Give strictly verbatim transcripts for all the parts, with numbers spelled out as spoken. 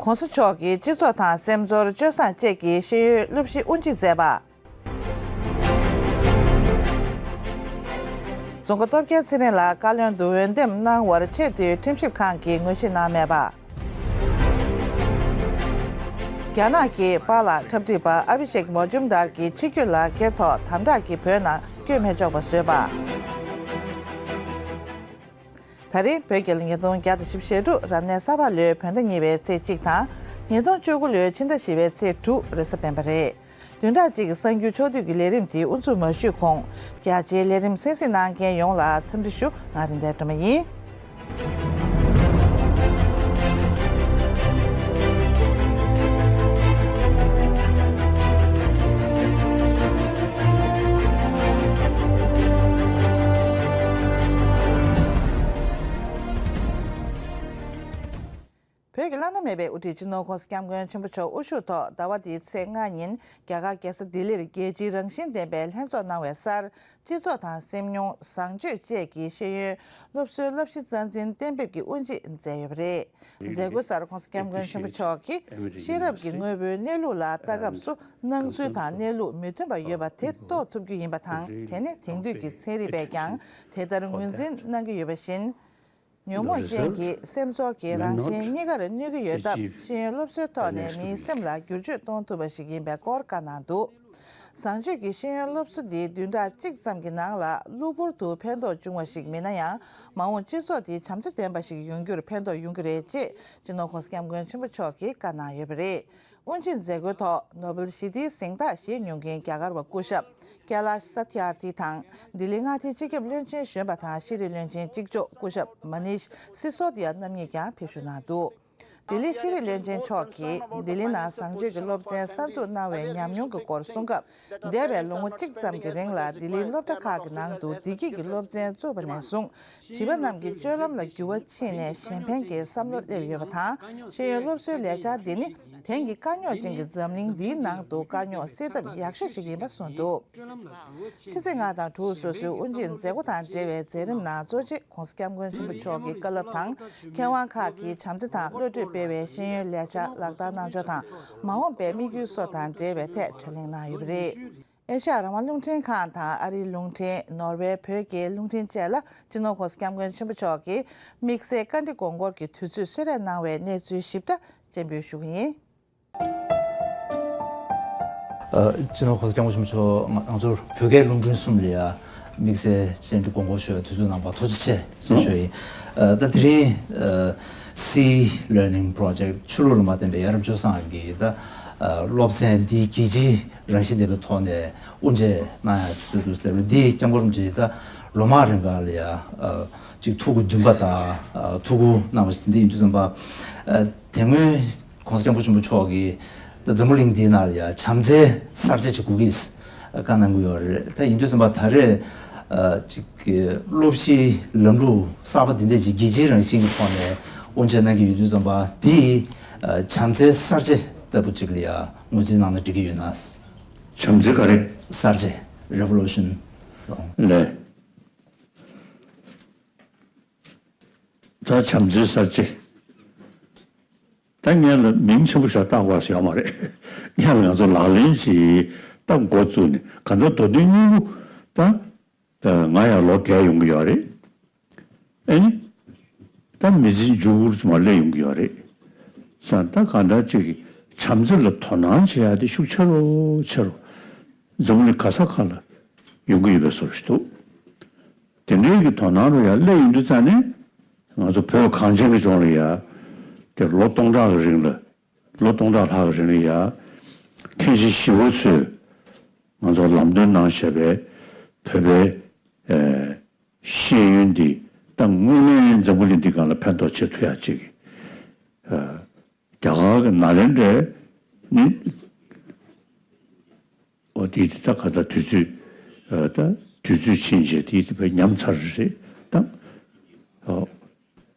༸གོང་ས་མཆོག་གིས་སྤྱི་ཚོགས་དང་སེམས་ཚོར་སྤྱོད་བཟང་བཅས་ཀྱི་ཤེས་ཡོན་སློབ་གཞི་དབུ་འབྱེད་མཛད་པ། རྫོང་དགའ་སྟོབས་རྒྱལ་ཚེ་རིང་ལགས་བཀའ་བློན་དུ་འོས་འདེམས་གནང་བར་ཆེས་མཐོའི་ཁྲིམས་ཞིབ་ཁང་གིས་ངོས་བཞེས་གནང་མེད་པ། རྒྱ་ནག་གིས་པཱ་ལགས་འཁྲབ་ཁྲིད་པ་ཨ་བྷི་ཤེག་མོ་ཇུམ་དར་གྱི་ཕྱི་སྐྱོད་ལག་འཁྱེར་ཐོག་དམ་དྲག་གིས་བོད་ནང་བསྐྱོད་མི་ཆོག་པ་བཟོས་པ། ད་རེས་བོད་རྒྱལ་ལོ་ཉིས་སྟོང་བརྒྱ་དང་བཞི་བཅུ་ཞེ་དྲུག་རབ་གནས་ས་ཕག་ལོའི་བོད་ཟླ་གཉིས་པའི་ཚེས་གཅིག་དང་། ཉིས་སྟོང་བཅུ་དགུ་ལོའི་ཕྱི་ཟླ་བཞི་པའི་ཚེས་དྲུག་རེས་གཟའ་སྤེན་པ་རེད། བདུན་ཕྲག་གཅིག་གི་གསར་འགྱུར་ཕྱོགས་བསྡུས་ཀྱི་ལས་རིམ་འདི་དབུ་འཛུགས་མ་ཞུས་གོང་། རྒྱ་ཆེའི་ལས་རིམ་གསན་གཟིགས་གནང་མཁན་ཡོངས་ལ་འཚམས་འདྲི་ཞུ། ང་རིན་ལྡན་སྒྲོལ་མ་ཡིན། བོད་ཀྱི་བླ་ན་མེད་པའི་དབུ་ཁྲིད་སྤྱི་ནོར་༸གོང་ས་༸སྐྱབས་མགོན་ཆེན་པོ་མཆོག་དབུ་བཞུགས་ཐོག་ཟླ་བ་འདིའི་ཚེས་ལྔ་ཉིན་རྒྱ་གར་རྒྱལ་ས་ལྡི་ལིར་རྒྱལ་སྤྱིའི་རང་བཞིན་ལྡན་པའི་ལྷན་ཚོགས་གནང་བའི་སར། སྤྱི་ཚོགས་དང་སེམས་མྱོང་། བཟང་སྤྱོད་བཅས་ཀྱི་ཤེས་ཡོན་སློབ་གསོའི་བསླབ་གཞི་རྩ་འཛིན་གཏན་འབེབས་ཀྱི་དབུ་འབྱེད་མཛད་ཡོད་པ་རེད། མཛད་སྒོའི་སར་༸གོང་ས་༸སྐྱབས་མགོན་ཆེན་པོ་མཆོག་གིས་ཤེས་རབ་ཀྱི་དངོས་པོའི་གནས་ལུགས་ལ་ལྟ་སྐབས་སུ་སྣང་ཚུལ་དང་གནས་ལུགས་མི་མཐུན་པ་ཡོད་པ་དེ་རྟོགས་ཐུབ་རྒྱུ་ཡིན་པ་དང་། དེ་ནི་དེང་དུས་ཀྱི་ཚན་རིག་པས་ཀྱང་དེ་ལྟར་ངོས་འཛིན་གནང་གི་ཡོད་པ་བཞིན། ཉོན་མོངས་ཅན་གྱི་སེམས་ཚོར་གྱི་རང་བཞིན་གཉིས་ཀར་གནོད་ཀྱི་ཡོད་སྟབས། ཤེས་ཡོན་སློབ་གསོའི་ཐོག་ནས་མིའི་སེམས་ལ་བསྒྱུར་བཅོས་གཏོང་ཐུབ་པ་ཞིག་ཡིན་པའི་སྐོར་བཀའ་གནང་འདུག་བཟང་སྤྱོད་ཀྱི་ཤེས་ཡོན་སློབ་གསོ་འདི་བདུན་ཕྲག་གཅིག་ཙམ་གྱི་ནང་ལ་གློ་བུར་དུ་ཕན་ཐོགས་བྱུང་བ་ཞིག་མིན་ན་ཡང་། མ་འོངས་སྤྱི་ཚོགས་འདི་བྱམས་བརྩེ་ལྡན་པ་ཞིག་ཡོང་རྒྱུར་ཕན་ཐོགས་ཡོང་གི་རེད་ཅེས་སྤྱི་ནོར་༸གོང་ས་༸སྐྱབས་མགོན་ཆེན་པོ་མཆོག་གིས་བཀའ་གནང་ཡོད་པ་རེད། དབུ་འབྱེད་མཛད་སྒོའི་ཐོག་ནོ་བེལ་ཞི་བདེའི་གཟེངས་རྟགས་བཞེས་མྱོང་མཁན་རྒྱ་གར་བ་སྐུ་ཞབས་ཀེ་ལཱཤ་སཱ་ཐི་ཨར་ཐི་དང་། ལྡི་ལི་མངའ་སྡེའི་སྤྱི་ཁྱབ་བློན་ཆེན་གཞོན་པ་དང་ཤེས་རིག་བློན་ཆེན་གཅིག་ལྕོགས་སྐུ་ཞབས་མ་ནིཤ་སི་སོ་དི་ཡ་རྣམ་གཉིས་ཀྱང་ཕེབས་བསུ་གནང་འདུག་ལྡི་ལིའི་ཤེས་རིག་བློན་ཆེན་མཆོག་གིས་ལྡི་ལི་ནང་བཟང་སྤྱོད་ཀྱི་སློབ་ཚན་གསར་འཛུགས་གནང་བའི་ཉམས་མྱོང་གི་སྐོར་གསུང་སྐབས། འདས་པའི་ལོ་ངོ་གཅིག་ཙམ་གྱི་རིང་ལ་ལྡི་ལིའི་སློབ་གྲྭ་ཁག་གི་ནང་དུ་བདེ་སྐྱིད་ཀྱི་སློབ་ཚན་བཙུགས་པ་ནས་བཟུང་། བྱིས་པ་རྣམས་ཀྱི་སྤྱོད་ལམ་ལ་འགྱུར་བ་ཕྱིན་ནས་གཞན་ཕན་གྱི་བསམ་བློ་སླེབས་ཡོད་པ་དང་། ཤེས་ཡོན་སློབ་གསོའི་ལས་འཆར་འདི་ནི་དེང་གི་དཀའ་རྙོག་ཅན་གྱི་འཛམ་གླིང་འདིའི་ནང་དུ་དཀའ་རྙོག་སེལ་ཐབས་ཡག་ཤོས་ཤིག་ཡིན་པ་གསུངས་འདུག་ཕྱི་ཚེས་ལྔ་དང་དྲུག་སོ་སོའི་དབུ་འབྱེད་མཛད་སྒོ་དང་འབྲེལ་བའི་མཛད་རིམ་ནང་གཙོ་ཆེ་༸གོང་ས་༸སྐྱབས་མགོན་ཆེན་པོ་མཆོག་གི་བཀའ་སློབ་དང་། མཁས་དབང་ཁག་གིས་བྱམས་བརྩེ་དང་བློ་གྲོས་སྤེལ་བའི་ཤེས་ཡོན་ལས་འཆར་ལག་བསྟར་གནང་ཕྱོགས་དང་། མ་འོངས་པའི་དམིགས་ཡུལ་སོགས་དང་འབྲེལ་བའི་ཐད་གྲོས་གླེང་གནང་ཡོད་པ་རེད། ཨེ་ཤ་ཡ་རང་དབང་རླུང་འཕྲིན་ཁང་དང་ཨ་རིའི་རླུང་འཕྲིན། ནོར་ཝེ་བོད་ཀྱི་རླུང་འཕྲིན་བཅས་ལ་སྤྱི་ནོར་༸གོང་ས་༸སྐྱབས་མགོན་ཆེན་པོ་མཆོག་གིས་དམིགས་བསལ་བཀའ་འདྲི་དགོངས་སྐོར་གྱི་དུས་ཚོད་གསོལ་རས་གནང་བའི་གནས་ཚུལ་ཞིབ་ཕྲ་སྤྱན་འབུལ་ཞུ་གི་ཡིན། ཨ། སྤྱི་ནོར་༸གོང་ས་༸སྐྱབས་མགོན་ཆེན་པོ་མཆོག་ང་ང་ཚོར་བོད་སྐད་རླུང་འཕྲིན་གསུམ་ལ་ཡ་དམིགས་བསལ་བཅར་འདྲི་དགོངས་སྐོར་ཞུ་བའི་དུས་ཚོད་གནང་བར་ཐུགས་རྗེ་ཆེ་ཞེས་ཞུ་ཡིན། ཨ། ད་དེ་རིང་ཨ། Sea Learning Project ཆུ་ལུག་ལ་མ་བརྟེན་པའི་ཡ་རབས་སྤྱོད་བཟང་གི་ད་ཨ། སློབ་ཚན་འདི་རྒྱལ་སྤྱིའི་རང་བཞིན་ལྡན་པའི་ཐོག་ནས་དབུ་འབྱེད་གནང་ཡ་དུས་ཚོད་འདུག་ཟེར་བ་འདི་སྐྱབས་མགོན་རིན་པོ་ཆེ་ད་ལོ་མང་རིང་ག་ལ་ཡ་ཨ། ཅིག་ཐུགས་ཁུར་འདུན་པ་དང་། ཨ། ཐུགས་ཁུར་གནང་བ་ཞིག་དེ་འདྲ་ཡིན་དུས་ཙམ་པ། ཨ། དེ་སྔོན་༸གོང་ས་༸སྐྱབས་མགོན་ཆེན་པོ་མཆོག་གིས་ད་འཛམ་བུ་གླིང་འདིའི་ནང་ལ་ཡ་བྱམས་བརྩེའི་གསར་བརྗེ་ཅིག་དགོས་ཀྱི་བཀའ་གནང་གི་ཡོད་རེད། ད་ཡིན་དུས་ཙམ་པ་ད་རེས་ཨ། ཅིག་གི་སློབ་གཞིའི་ལམ་ལུགས་གསར་པ་འདི་འདྲ་ཅིག་རྒྱལ་སྤྱིའི་རང་བཞིན་གྱི་ཐོག་ནས་དབུ་འབྱེད་གནང་གི་ཡོད་དུས་ཙམ་པ་འདི་ཨ། བྱམས་བརྩེའི་གསར་བརྗེ་ལྟ་བུ་ཅིག་ལ་ཡ་ངོས་འཛིན་གནང་ན་འགྲིག་གི་ཡོད་ན། བྱམས་བརྩེ་ག་རེ། གསར་བརྗེ། Revolution། ལས། ད་བྱམས་བརྩེའི་གསར་བརྗེ། ད་སྔོན་ལ་མིང་ཆེན་པོ་ཞིག་བཏགས་དགོས་ཡོད་མ་རེད། སྔོན་ལ་ང་ཚོ་ལག་ལེན་ཞིག་ད་འགོ་བཙུགས་ནས་གང་ལྟར་མདོ་དོན་སྙིང་པོ་ད། ད་ང་ཡང་ལོ་བརྒྱད་ཡོང་གི་ཡོད་རེད། ཨེ་ནི། ད་མི་ཚེ་མཇུག་ཙམ་མ་སླེབས་ཡོང་གི་ཡོད་རེད། ས་ད་གང་ལྟར་ཅིག་བྱམས་བརྩེ་ལ་དོ་སྣང་བྱེད་ཡ་དེ་ཤུགས་ཆེ་རུ་ཆེ་རུ། འཛམ་བུ་གླིང་ག་ས་ག་ལ་ཡོང་གི་ཡོད་པའི་བཟོ་ཞིག་འདུག་དེ་འདྲའི་གི་དོ་སྣང་རུ་ཡར་སླེབས་ཡོང་དུས་ཙང་ནས། ང་ཚོ་བོད་གངས་ཅན་གྱི་ལྗོངས་ལ་ཡ། དེ་ལོ་སྟོང་ཕྲག་གི་རིང་ལ། ལོ་སྟོང་ཕྲག་ལྷག་གི་རིང་ལ་ཡ། མཁན་ཆེན་ཞི་བ་འཚོས། ང་ཚོ་ལམ་སྟོན་གནང་བཞག་པའི་བོད་པའི་ཨེ། ཤེས་ཡོན་འདི་ད་དངོས་གནས་འཛམ་བུ་གླིང་འདི་སྒང་ལ་ཕན་ཐོགས་བྱེད་ཐུབ་ཡག་ཅིག་ཨ། རྒྱ་གར་གྱི་ནཱ་ལེནྡྲའི་ནི། འོ་དེ་དེ་ད་ག་ད་དུས་ཚོད་ཨ། ད་དུས་ཚོད་ཕྱིན་རྗེས་དེ་དེ་བས་ཉམས་ཚར་རེད་ད། ཨོ།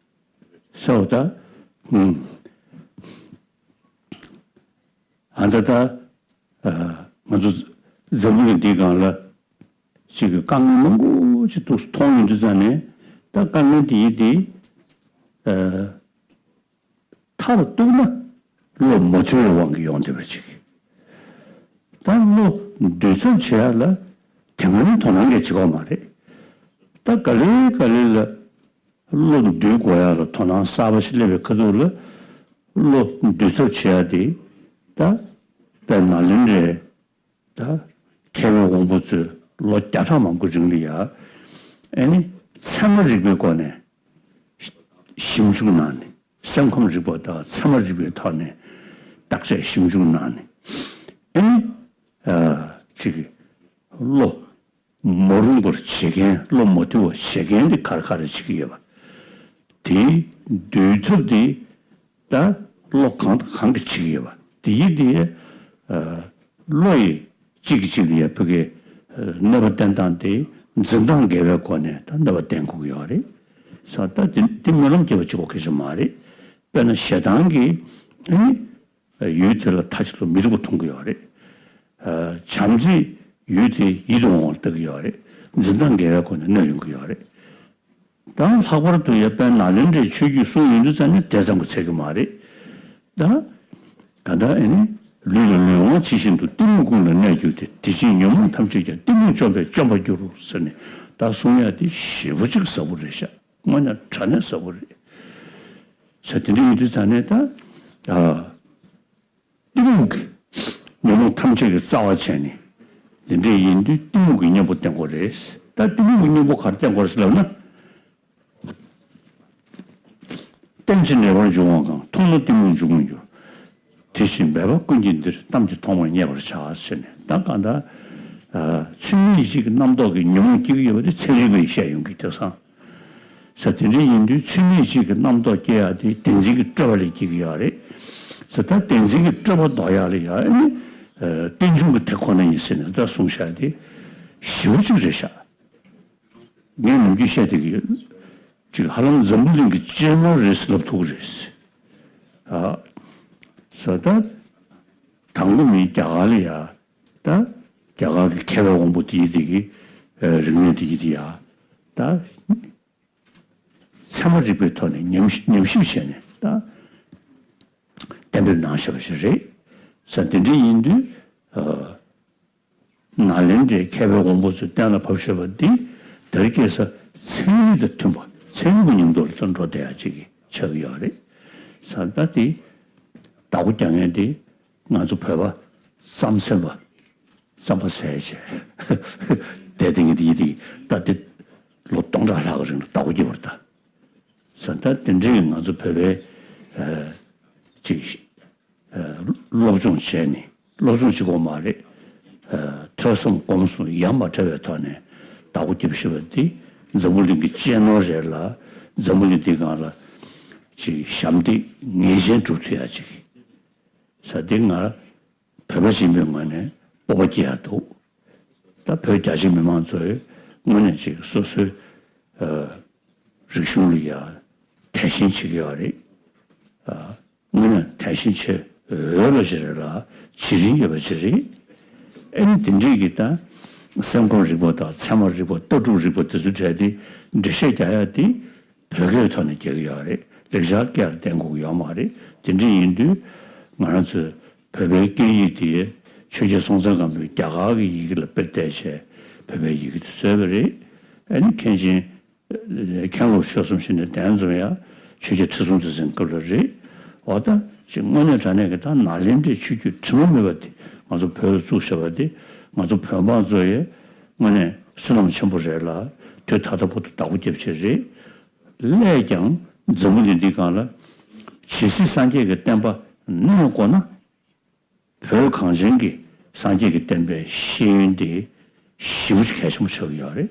སོ་ད། ཨུམ། ཨ་ད་ད། ཨ། ང་ཚོ་འཛམ་བུ་གླིང་འདིའི་སྒང་ལ་ཅིག་གི་དཀའ་ངལ་མང་པོ་ཅིག་འདུག་མཐོང་ཡོང་དུས་ཙང་ནས་ད་དཀའ་ངལ་དེ་ཡི་དེ་ཨ། མཐའ་རུ་གཏུགས་ན་ བློ་མ་མཐུན་པའི་དབང་གིས་ཡོང་བསྡད་པ་ཅིག་ད་བློ་འདུལ་ཚབ་བྱེད་ཡ་ལ་དེ་སྔ་ནས་དོ་སྣང་གང་ཡང་བྱེད་ཀྱི་ཡོད་མ་རེད། ད་ག་ལེ་ག་ལེ་ལ་བློ་འདུལ་དགོས་ཡ་ལ་དོ་སྣང་གསར་པ་ཞིག་སླེབས་པའི་ཁ་ཐུག་ལ་བློ་འདུལ་ཚབ་བྱེད་ཡ་དེ་ད་དཔལ་ནཱ་ལེནྡྲའི་ད་མཁས་པའི་དབང་པོ་ཚོས་ལོ་བརྒྱ་ཕྲག་མང་པོའི་རིང་ལ་ཡ་ཨེ་ནི་ཚད་མ་རིག་པའི་སྒོ་ནས་ཞིབ་འཇུག་གནང་ནས་སེམས་ཁམས་རིག་པ་དང་ཚད་མ་རིག་པའི་ཐོག་ནས་བརྟག་དཔྱད་ཞིབ་འཇུག་གནང་ནས་ཨེ་ནི་ཨ་ཅིག་བློ་མ་རུངས་པར་བྱེད་མཁན་བློ་མ་དུལ་བར་བྱེད་མཁན་དེ་ག་རེ་ག་རེ་བྱེད་ཀྱི་ཡོད་པ་དེའི་འདུལ་ཚབ་དེ། ད་བློ་གང་དང་གང་གིས་བྱེད་ཀྱི་ཡོད་པ་དེ་ཡིན་དེ། ཨ་བློ་ཡིས་གཅིག་གིས་གཅིག་ལ་ཡ་ཕ་གིའི་ཨ་གནོད་པ་བསྟན་སྟངས་དེ་འཛིན་སྟངས་འགལ་བའི་སྒོ་ནས་ད་གནོད་པ་བསྟན་དགོས་ཀྱི་ཡོད་རེད། ས་ད་དེ་དེ་སྨོན་ལམ་སྐྱེ་བ་གཅིག་པོ་གི་ཆ་མ་རེད། དཔེར་ན་ཞེ་སྡང་གིས་ཨ་ནི་ཡུལ་དེ་ལ་མཐའ་གཅིག་ཏུ་མི་སྡུག་པ་མཐོང་གི་ཡོད་རེད། ཨ་བྱམས་བརྩེས་ཡུལ་དེ་ཡིད་དུ་འོང་བར་ལྟ་གི་ཡོད་རེད། འཛིན་སྟངས་འགལ་བའི་སྒོ་ནས་གནོད་ཡོང་གི་ཡོད་རེད། ད་ལྷག་པར་དུ་ཡ་དཔལ་ནཱ་ལེནྡྲའི་ཆོས་བརྒྱུད་གསུང་ཡོང་དུས་ཙམ་ནས་དེ་ཙམ་གྱིས་ཚད་ཀྱི་མ་རེད། ད་ག་ད་ཨེ་ནི་ལུས་ལ་ལུས་དབང་ཇི་བཞིན་དུ་གཏི་མུག་ཀུན་ལ་གནས་གྱུར་ཏེ། དེ་ཕྱིར་ཉོན་མོངས་ཐམས་ཅད་ཀྱང་། གཏི་མུག་བཅོམ་པས་བཅོམ་པར་འགྱུར་ཟེར་ནས་ད་གསུང་ཡ་དེ་ཞེ་པོ་ཅིག་ཟབ་པོ་རེད་ཤག་དངོས་གནས་དྲང་གནས་ཟབ་པོ་རེད། ས་དེ་འདྲ་ཡིན་དུས་ཙམ་ནས་ད་ཨ། གཏི་མུག་གི་ཉོན་མོངས་ཐམས་ཅད་ཀྱི་རྩ་བ་བྱས་ནས་འདི་འདྲ་ཡིན་དུས་གཏི་མུག་གི་གཉེན་པོ་བསྟེན་དགོས་རེད། ད་གཏི་མུག་གི་གཉེན་པོ་ག་རེ་བསྟེན་དགོས་རེད་ཟེར་ལབ་ན། རྟེན་ཅིང་འབྲེལ་བར་འབྱུང་བ་གང་། མཐོང་ན་གཏི་མུག་འཇུག་མི་འགྱུར། དེ་བཞིན་འབད་པ་ཀུན་གྱི་འདིར། གཏམ་གྱི་ཐོག་མར་མཉེས་པར་བྱ། ཟེར་ནས་ད་གང་ལྟར་ཚུལ་མིན་ཞིག་གི་རྣམ་རྟོག་གི་ཉོན་མོངས་སྐྱེ་གི་ཡོད་པ་དེ་ཚན་རིག་པས་བཤད་ཡོང་གི་དེང་སང་། ས་དེ་འདྲ་ཡིན་དུས་ཚུལ་མིན་ཞིག་གི་རྣམ་རྟོག་སྐྱེ་ཡག་དེ་བདེན་འཛིན་གྱི་སྤྲོས་པ་ལས་སྐྱེ་གི་ཡོད་རེད། ས་ད་བདེན་འཛིན་གྱི་སྤྲོས་པ་ཟློག་ཡག་ལ་ཡ་ཨེ་ནི་རྟེན་འབྱུང་གི་དེ་ཁོ་ན་ཡིན་ཟེར་ནས་ད་གསུངས་བཞག་དེ་ཞེ་པོ་ཅིག་རེད་ཤག་ངས་ནམ་རྒྱུན་བཤད་བསྡད་ཀྱི་ཡོད། ཅིག་ཧ་ལམ་འཛམ་བུ་གླིང་གི་གཅེས་ནོར་རེད་ཟེར་ལབ་ཐུབ་ཀྱི་རེད། ཨ་ས་ད་དང་པོ་མིན་རྒྱ་གར་ལ་ཡ་ད་རྒྱ་གར་གྱི་མཁས་པའི་དབང་པོ་དེ་ཡི་དེ་གི་རིག་གནས་དེ་ཡི་དེ་ཡ་ད། ཚད་མ་རིག་པའི་ཐོག་ནས་ཉམས་ཉམས་ཞིབ་བྱས་ནས་ད་གཏན་འབེབས་གནང་བཞག་པ་ཞིག་རེད། ས་འདི་འདྲ་ཡིན་དུས་ནཱ་ལེནྡྲའི་མཁས་པའི་དབང་པོ་ཚོས་གཏན་ལ་ཕབ་བཞག་པ་འདི་དེ་རིང་ཁ་སང་ཚན་རིག་དང་མཐུན་པ་ཚན་རིག་གི་མཉམ་དུ་ལ་འགྲོ་བསྡད་ཡག་ཅིག་ཆགས་ཀྱི་ཡོད་རེད། ས་ད་དེ་བདག་པོ་རྒྱག་མཁན་དེ། ང་ཚོ་བོད་པ་རྩམ་ཟན་པ་རྩམ་པ་ཟས་བྱས་བསྡད་དེ་ངས་དེ་ཡིན་དེ་ད་དེ་ལོ་སྟོང་ཕྲག་ལྷག་གི་རིང་ལ་བདག་པོ་རྒྱབ་པ་རེད་ད། ས་ད་དེ་འདྲའི་ང་ཚོ་བོད་པའི་ཨ་ཅིག་ཨ་སློབ་སྦྱོང་བྱས་ནས་སློབ་སྦྱོང་བྱེད་དགོས་མ་རེད། ཨ་ཐོས་བསམ་སྒོམ་གསུམ་ཡ་མ་བྲལ་བའི་ཐོག་ནས་བདག་པོ་རྒྱབ་ཤེས་པ་དེ་འཛམ་བུ་གླིང་གི་གཅེས་ནོར་རེད་ལ། འཛམ་བུ་གླིང་འདི་སྒང་ལ་ཅིག་ཞབས་འདེགས་ངེས་ཅན་སྒྲུབ་ཐུབ་ཡ་ཅིག་ས་འདི་ང་བོད་པ་ཡིན་པའི་ངོས་ནས་སྤོབས་པ་སྐྱེ་ཡག་འདུག་ད་བོད་རྒྱ་ཆེ་མི་མང་ཚོས་དངོས་གནས་ཅིག་སོ་སོའི་ཨ་རིག་གཞུང་ལ་ཡ་དད་ཞེན་བྱེད་ཀྱི་ཡོད་རེད། ཨ་དངོས་གནས་དད་ཞེན་བྱེད་འོས་པ་ཞིག་རེད་ལ་བྱེད་རིན་ཡོད་པ་ཞིག་རེད། ཨ་ནི་དེ་འདྲས་ཀྱི་ད་སེམས་ཁམས་རིག་པ་དང་ཚད་མ་རིག་པ་ལྟ་གྲུབ་རིག་པ་དེ་ཚོ་འབྲེལ་ཏེ་འགྲེལ་བཤད་རྒྱག་ཡ་དེ། བོད་སྐད་ཐོག་ནས་རྒྱག་གི་ཡོད་རེད། ལེགས་སྦྱར་སྐད་ལ་བསྟན་དགོས་ཀྱི་ཡོད་མ་རེད། དེ་འདྲ་ཡིན་དུས་ང་རང་ཚོས་བོད་པའི་སྐད་ཡིག་དེ་ཆོས་རྒྱལ་སྲོང་བཙན་སྒམ་པོས་རྒྱ་གར་གྱི་ཡི་གེ་ལ་དཔེ་བལྟས་བྱས་བོད་པའི་ཡི་གེ་དེ་བཟོས་པ་རེད། ཨ་ནི་མཁན་ཆེན་མཁན་སློབ་ཆོས་གསུམ་ཞེས་ནས་གདན་འཛོམས་ཡ་ཆོས་རྒྱལ་ཁྲི་སྲོང་ལྡེ་བཙན་སྐབས་ལ་རེད། འོ་ད་ཅིག་དངོས་གནས་དྲང་གནས་ཀྱི་ད་ནཱ་ལེནྡྲའི་ཆོས་བརྒྱུད་དྲི་མ་མེད་པ་དེ་ང་ཚོ་བོད་ལ་བཙུགས་བཞག་པ་དེ་ང་ཚོ་བོད་འབངས་ཚོ་ཡི་དངོས་གནས་བསོད་ནམས་ཆེན་པོ་རེད་ལ་དུས་ད་ལྟ་བར་དུ་བདག་པོ་རྒྱབ་བྱས་རེད། སླད་ཀྱང་འཛམ་བུ་གླིང་འདི་སྒང་ལ་ཇི་སྲིད་སངས་རྒྱས་ཀྱི་བསྟན་པ་གནས་དགོས་ན་བོད་གངས་ཅན་གྱི་སངས་རྒྱས་ཀྱི་བསྟན་པའི་ཤེས་ཡོན་དེ་ཞེ་པོ་ཅིག་གལ་ཆེན་པོ་ཆགས་ཀྱི་ཡོད་རེད།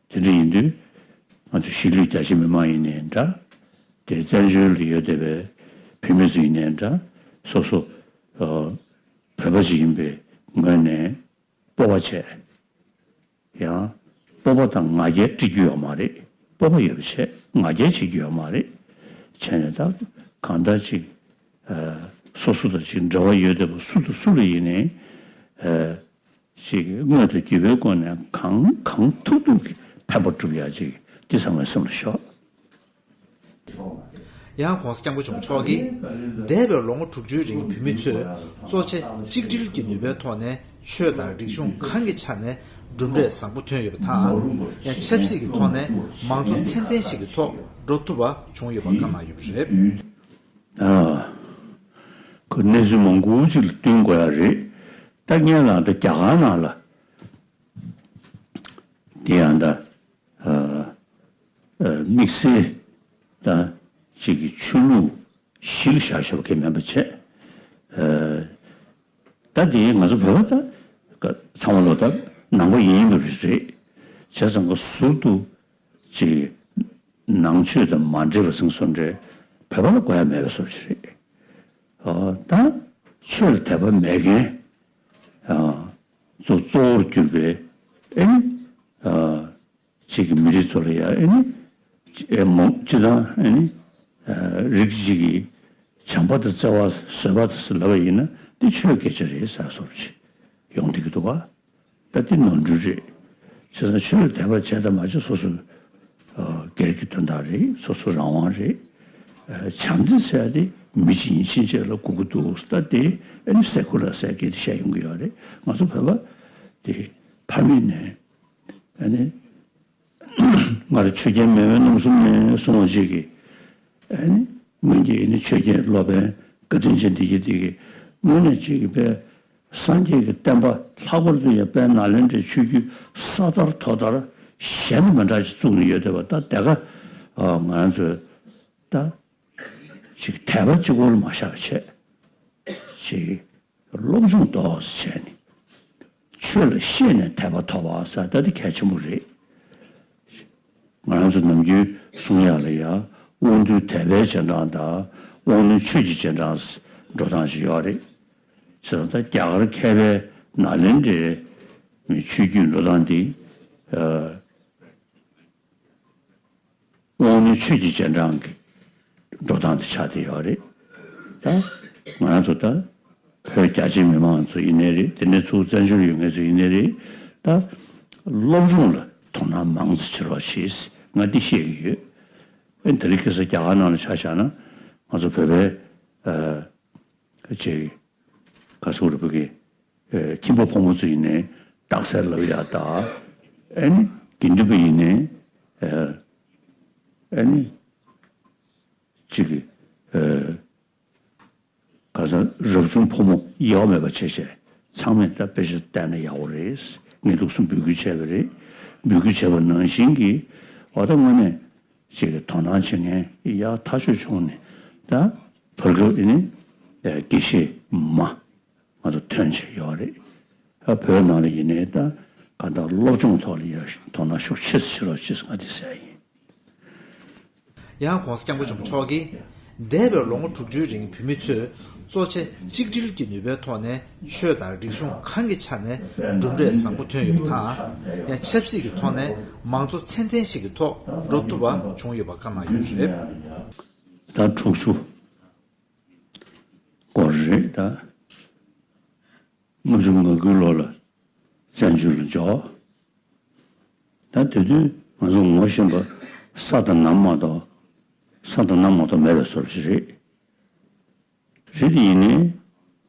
དེ་འདྲ་ཡིན་དུས་ང་ཚོ་གཞིས་ལུས་རྒྱ་ཆེ་མི་མང་ཡིན་ནའི་འདྲ། དེ་བཙན་བྱོལ་ལ་ཡོད་བསྡད་པའི་བོད་མི་ཚོ་ཡིན་ནའི་འདྲ། སོ་སོ་ཨ་བོད་པ་ཞིག་ཡིན་པའི་ངོས་ནས་སྤོབས་པ་བྱས། ཡང་སྤོབས་པ་དང་ང་རྒྱལ་སྤྲད་རྒྱུ་ཡོད་མ་རེད། སྤོབས་པ་ཡོད་པ་བྱས་ང་རྒྱལ་བྱེད་རྒྱུ་ཡོད་མ་རེད། བྱས་ནས་ད་གང་ལྟར་ཅིག་ཨ་སོ་སོ་དང་ཅིག་འབྲེལ་བ་ཡོད་བསྡད་པ་སུ་དང་སུ་ལ་ཡིན་ནའི་ཨ་ཅིག་དངོས་དང་བརྒྱུད་པའི་སྒོ་ནས་གང་གང་ཐུབ་ཐུབ་ཀྱིས་ཕན་པ་སྒྲུབ་ཡ་ཅིག་འདི་ཚང་མའི་སེམས་ལ་ཤོག་ཡང་༧གོང་ས་༧སྐྱབས་མགོན་ཆེན་པོ་མཆོག་གིས། འདས་པའི་ལོ་ངོ་དྲུག་ཅུའི་རིང་བོད་མི་ཚོས་གཙོ་ཆེ་གཅིག་སྒྲིལ་གྱི་ནུས་པའི་ཐོག་ནས་ཆོས་དང་རིག་གཞུང་གང་གི་ཆ་ནས་གྲུབ་འབྲས་བཟང་པོ་ཐོན་ཡོད་པ་དང་། ཡང་ཆབ་སྲིད་ཀྱི་ཐོག་ནས་མང་གཙོ་ཚད་ལྡན་ཞིག་གི་ཐོག་འགྲོ་ཐུབ་པ་བྱུང་ཡོད་པ་བཀའ་གནང་ཡོད་པ་རེད། ཨ། ཁོ་གནས་ཚུལ་མང་པོ་ཅིག་ལ་བསྟུན་དགོས་ཡ་རེད། ད་ངས་ལ་ད་རྒྱ་གར་ནང་ལ་དེ་ཡང་ད། ཨ། ཨ། དམིགས་བསལ་ད་ཅིག་གི་ཆོས་ལུགས་གཞི་ལ་བཞག་བཞག་པ་གི་མིན་པ་བྱས། ཨ། ད་དེ་ང་ཚོ་བོད་པ་ད་ཚང་མ་ལོ་ད་ནང་པ་ཡིན་ཡིན་པ་རེད། བྱས་ཙང་ཁོ་ཟུར་དུ་ཅིག་ནང་ཆོས་དང་མ་འདྲེས་པ་ཟེར་བཟོ་འདྲ་བོད་པ་ལ་དགོས་ཡ་མེད་པའི་བཟོ་ཅིག་རེད། ཨ། ད་ཆོས་ལ་དད་པ་མེད་མཁན། ཨ། གཙོ་གཙོ་བོར་གྱུར་པའི་ཨེ་ནི། ཨ། གཅིག་གི་མི་རིགས་ཚོ་ལ་ཡ་ཨེ་ནི། ཨེ་མོ་སྤྱི་དང་ཨེ་ནི། ཨ། རིགས་གཅིག་གི་བྱམས་པ་དང་བརྩེ་བ་བཟོད་པ་དང་ཟེར་ལབ་པ་ཡིན་ན་འདི་ཆོས་སྐད་ཆ་རེད་ཟེར་བཟོ་ཅིག་ཡོང་བསྡད་ཀྱི་འདུག་ག་ད་འདི་ནོར་འཁྲུལ་རེད། བྱས་ཙང་ཆོས་ལ་དད་པ་བྱས་དང་མ་བྱས་སོ་སོ། ཨ། སྒེར་གྱི་དོན་དག་རེད། སོ་སོ་རང་དབང་རེད། ཨ། བྱམས་བརྩེ་ཟེར་ཡ་དེ་མི་གཅིག་ཡིན་ཕྱིན་ཆད་ལ་དགོས་ཀྱི་འདུག་ད་དེ་ཨ་ནི་སེ་ཀུ་ལར་ཟེར་ཡ་སྐད་དེ་བཤད་ཡོང་གི་ཡོད་རེད། ང་ཚོ་བོད་པ་དེ་ཕ་མེས་ནས་ཨ་ནི། སྔར་ཆོས་རྒྱལ་མེས་དབོན་རྣམ་གསུམ་ནས་གསུངས་པ་ཅིག་གིས། ཨ་ནི་སྔོན་གྱི་ཨ་ནི་ཆོས་རྒྱལ་སློབ་དཔོན་བཀའ་དྲིན་ཅན་འདི་གིས་འདི་གིས་སྔོན་ནས་ཅིག་གིས་པས་སངས་རྒྱས་ཀྱི་བསྟན་པ་ལྷག་པར་དུ་ཡང་དཔལ་ནཱ་ལེནྡྲའི་ཆོས་བརྒྱུད་ས་དར་ཐོག་དར་གཞན་དང་མི་འདྲ་ཅིག་བཙུགས་ནས་ཡོད་བསྡད་པ། ད་དེ་ག་ང་ཚོས་ད་ཅིག་དད་པ་གཅིག་པོ་ལ་མ་བཞག་པ་བྱས་ཅིག་སློབ་སྦྱོང་ཏོག་ཙམ་བྱས་ནས་ཆོས་ལ་ཤེས་ནས་དད་པ་ཐོབ་པ་ཟེར་ད་དེ་གལ་ཆེན་པོ་རེད། ང་རང་ཚོ་ནམ་རྒྱུན་གསུང་ཡག་ལ་ཡ་དབང་རྟུལ་དད་པའི་རྗེས་འབྲང་དང་དབང་རྣོན་ཆོས་ཀྱི་རྗེས་འབྲང་འགྲོ་སྟངས་ཤིག་ཡོད་རེད། བྱས་ཙང་ད་རྒྱ་གར་མཁས་པའི་ནཱ་ལེནྡྲའི་ཆོས་བརྒྱུད་འགྲོ་སྟངས་འདི། དབང་རྣོན་ཆོས་ཀྱི་རྗེས་འབྲང་གི་འགྲོ་སྟངས་དེ་ཆགས་བསྡད་ཡོད་རེད། ད་ང་རང་ཚོ་ད་བོད་རྒྱ་ཆེ་མི་མང་ཚོ་ཡིན་ནའི་རེད། དེ་ནས་ཚུར་བཙན་བྱོལ་ཡོད་མཁན་ཚོ་ཡིན་ནའི་རེད། ད་སློབ་སྦྱོང་ལ་དོ་སྣང་མང་ཙམ་བྱེད་རོགས་བྱེད། ང་འདི་བཤད་ཀྱི་ཡོད། ཨེ་དེ་རིང་ཁ་སང་རྒྱ་གར་ནང་ལ་ཆ་བཞག་ན་ང་ཚོ་བོད་པའི་ཨ་ཅིག་ག་ཚོད་རེད། བོད་ཀྱི་ཨེ་ཁྱིམ་པ་ཕོ་མོ་ཚོ་ཡིན་ནའི་རྟགས་གསལ་ལབ་ཡག་ད། ཨེ་ནི་དགེ་འདུན་པ་ཡིན་ནའི་ཨེ་ཨེ་ནི་ཅིག་ཨེ་ག་ས་རབ་བྱུང་ཕོ་མོ་དབྱེ་བ་མེད་པ་བྱས་བྱས་ཚང་མས་ད་དཔེ་ཆ་བལྟས་ན་ཡག་པོ་རེད། ངས་ལུགས་སུ་འབོད་སྐུལ་བྱས་པ་རེད། འབོད་སྐུལ་བྱས་པ་ནང་བཞིན་གྱི་འོ་ད་དངོས་གནས་ཅིག་གི་དོ་སྣང་བྱེད་མཁན་ཡག་ཐག་ཆོད་བྱུང་ནས་ད་བར་སྐབས་འདི་ནི་དགེ་བཤེས་མ་ང་ཚོ་ཐོན་བྱས་ཡོད་རེད། ཨ་བོད་ནང་ལ་ཡིན་ནའི་ད་ག་ད་སློབ་སྦྱོང་ཐོག་ལ་ཡ་དོ་སྣང་ཤུགས་ཆེ་ཙམ་བྱེད་རོགས་བྱེད་ཟེར་ང་འདི་ཟེར་ཡ་ཡིན། ཡང་༧གོང་ས་༧སྐྱབས་མགོན་ཆེན་པོ་མཆོག་གིས། འདས་པའི་ལོ་ངོ་དྲུག་ཅུའི་རིང་བོད་མི་ཚོས་གཙོ་ཆེ་གཅིག་སྒྲིལ་གྱི་ནུས་པའི་ཐོག་ནས་ཆོས་དང་རིག་གཞུང་གང་གི་ཆ་ནས་གྲུབ་འབྲས་བཟང་པོ་ཐོན་ཡོད་པ་དང་། ཡང་ཆབ་སྲིད་ཀྱི་ཐོག་ནས་མང་གཙོ་ཚད་ལྡན་ཞིག་གི་ཐོག་འགྲོ་ཐུབ་པ་བྱུང་ཡོད་པ་བཀའ་གནང་ཡོད་པ་རེད། ད་དྲུག་ཅུ་སྐོར་རེད་ད། ལྔ་བཅུ་ང་དགུའི་ལོ་ལ་བཙན་བྱོལ་ལ་འབྱོར། ད་དེ་དུས་ང་ཚོ་ངོ་ཤེས་པ་ས་དང་གནམ་མ་གཏོགས་ས་དང་གནམ་མ་གཏོགས་མེད་པའི་བཟོ་འདྲ་ཞིག་རེད། རེད་དེ་ཡིན་ནའི་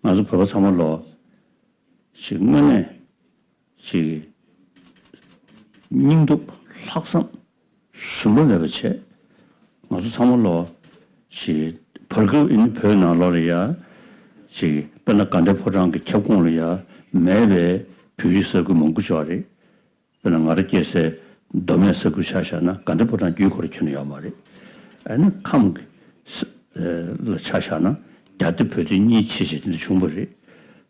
ང་ཚོ་བོད་པ་ཚང་མ་ལོ་ཞིག་དངོས་གནས་ཅིག་སྙིང་སྟོབས་ལྷག་བསམ་ཞུམ་པ་མེད་པ་བྱས། ང་ཚོ་ཚང་མ་ལོ་ཞིག་བར་སྐབས་ཨིན་བོད་ནང་ལོགས་ལ་ཡ་ཅིག་དཔེར་ན་དགའ་ལྡན་ཕོ་བྲང་གི་ཁྱབ་ཁོངས་ལ་ཡ་མེད་པའི་བོད་རིགས་ས་ཁུལ་མང་པོ་ཅིག་ཡོད་རེད། དཔེར་ན་ང་རང་སྐྱེས་སའི་མདོ་སྨད་ས་ཁུལ་ཆ་བཞག་ན་དགའ་ལྡན་ཕོ་བྲང་རྒྱུད་ཁོ་རང་ཁྱོན་ནས་ཡོད་མ་རེད། ཨ་ནི་ཁམས་ཀྱི་ས་ལ་ཆ་བཞག་ན་རྒྱ་སྡེ་བོད་སྡེ་གཉིས་ཕྱེ་བྱས་དེ་འདྲ་བྱུང་བ་རེད།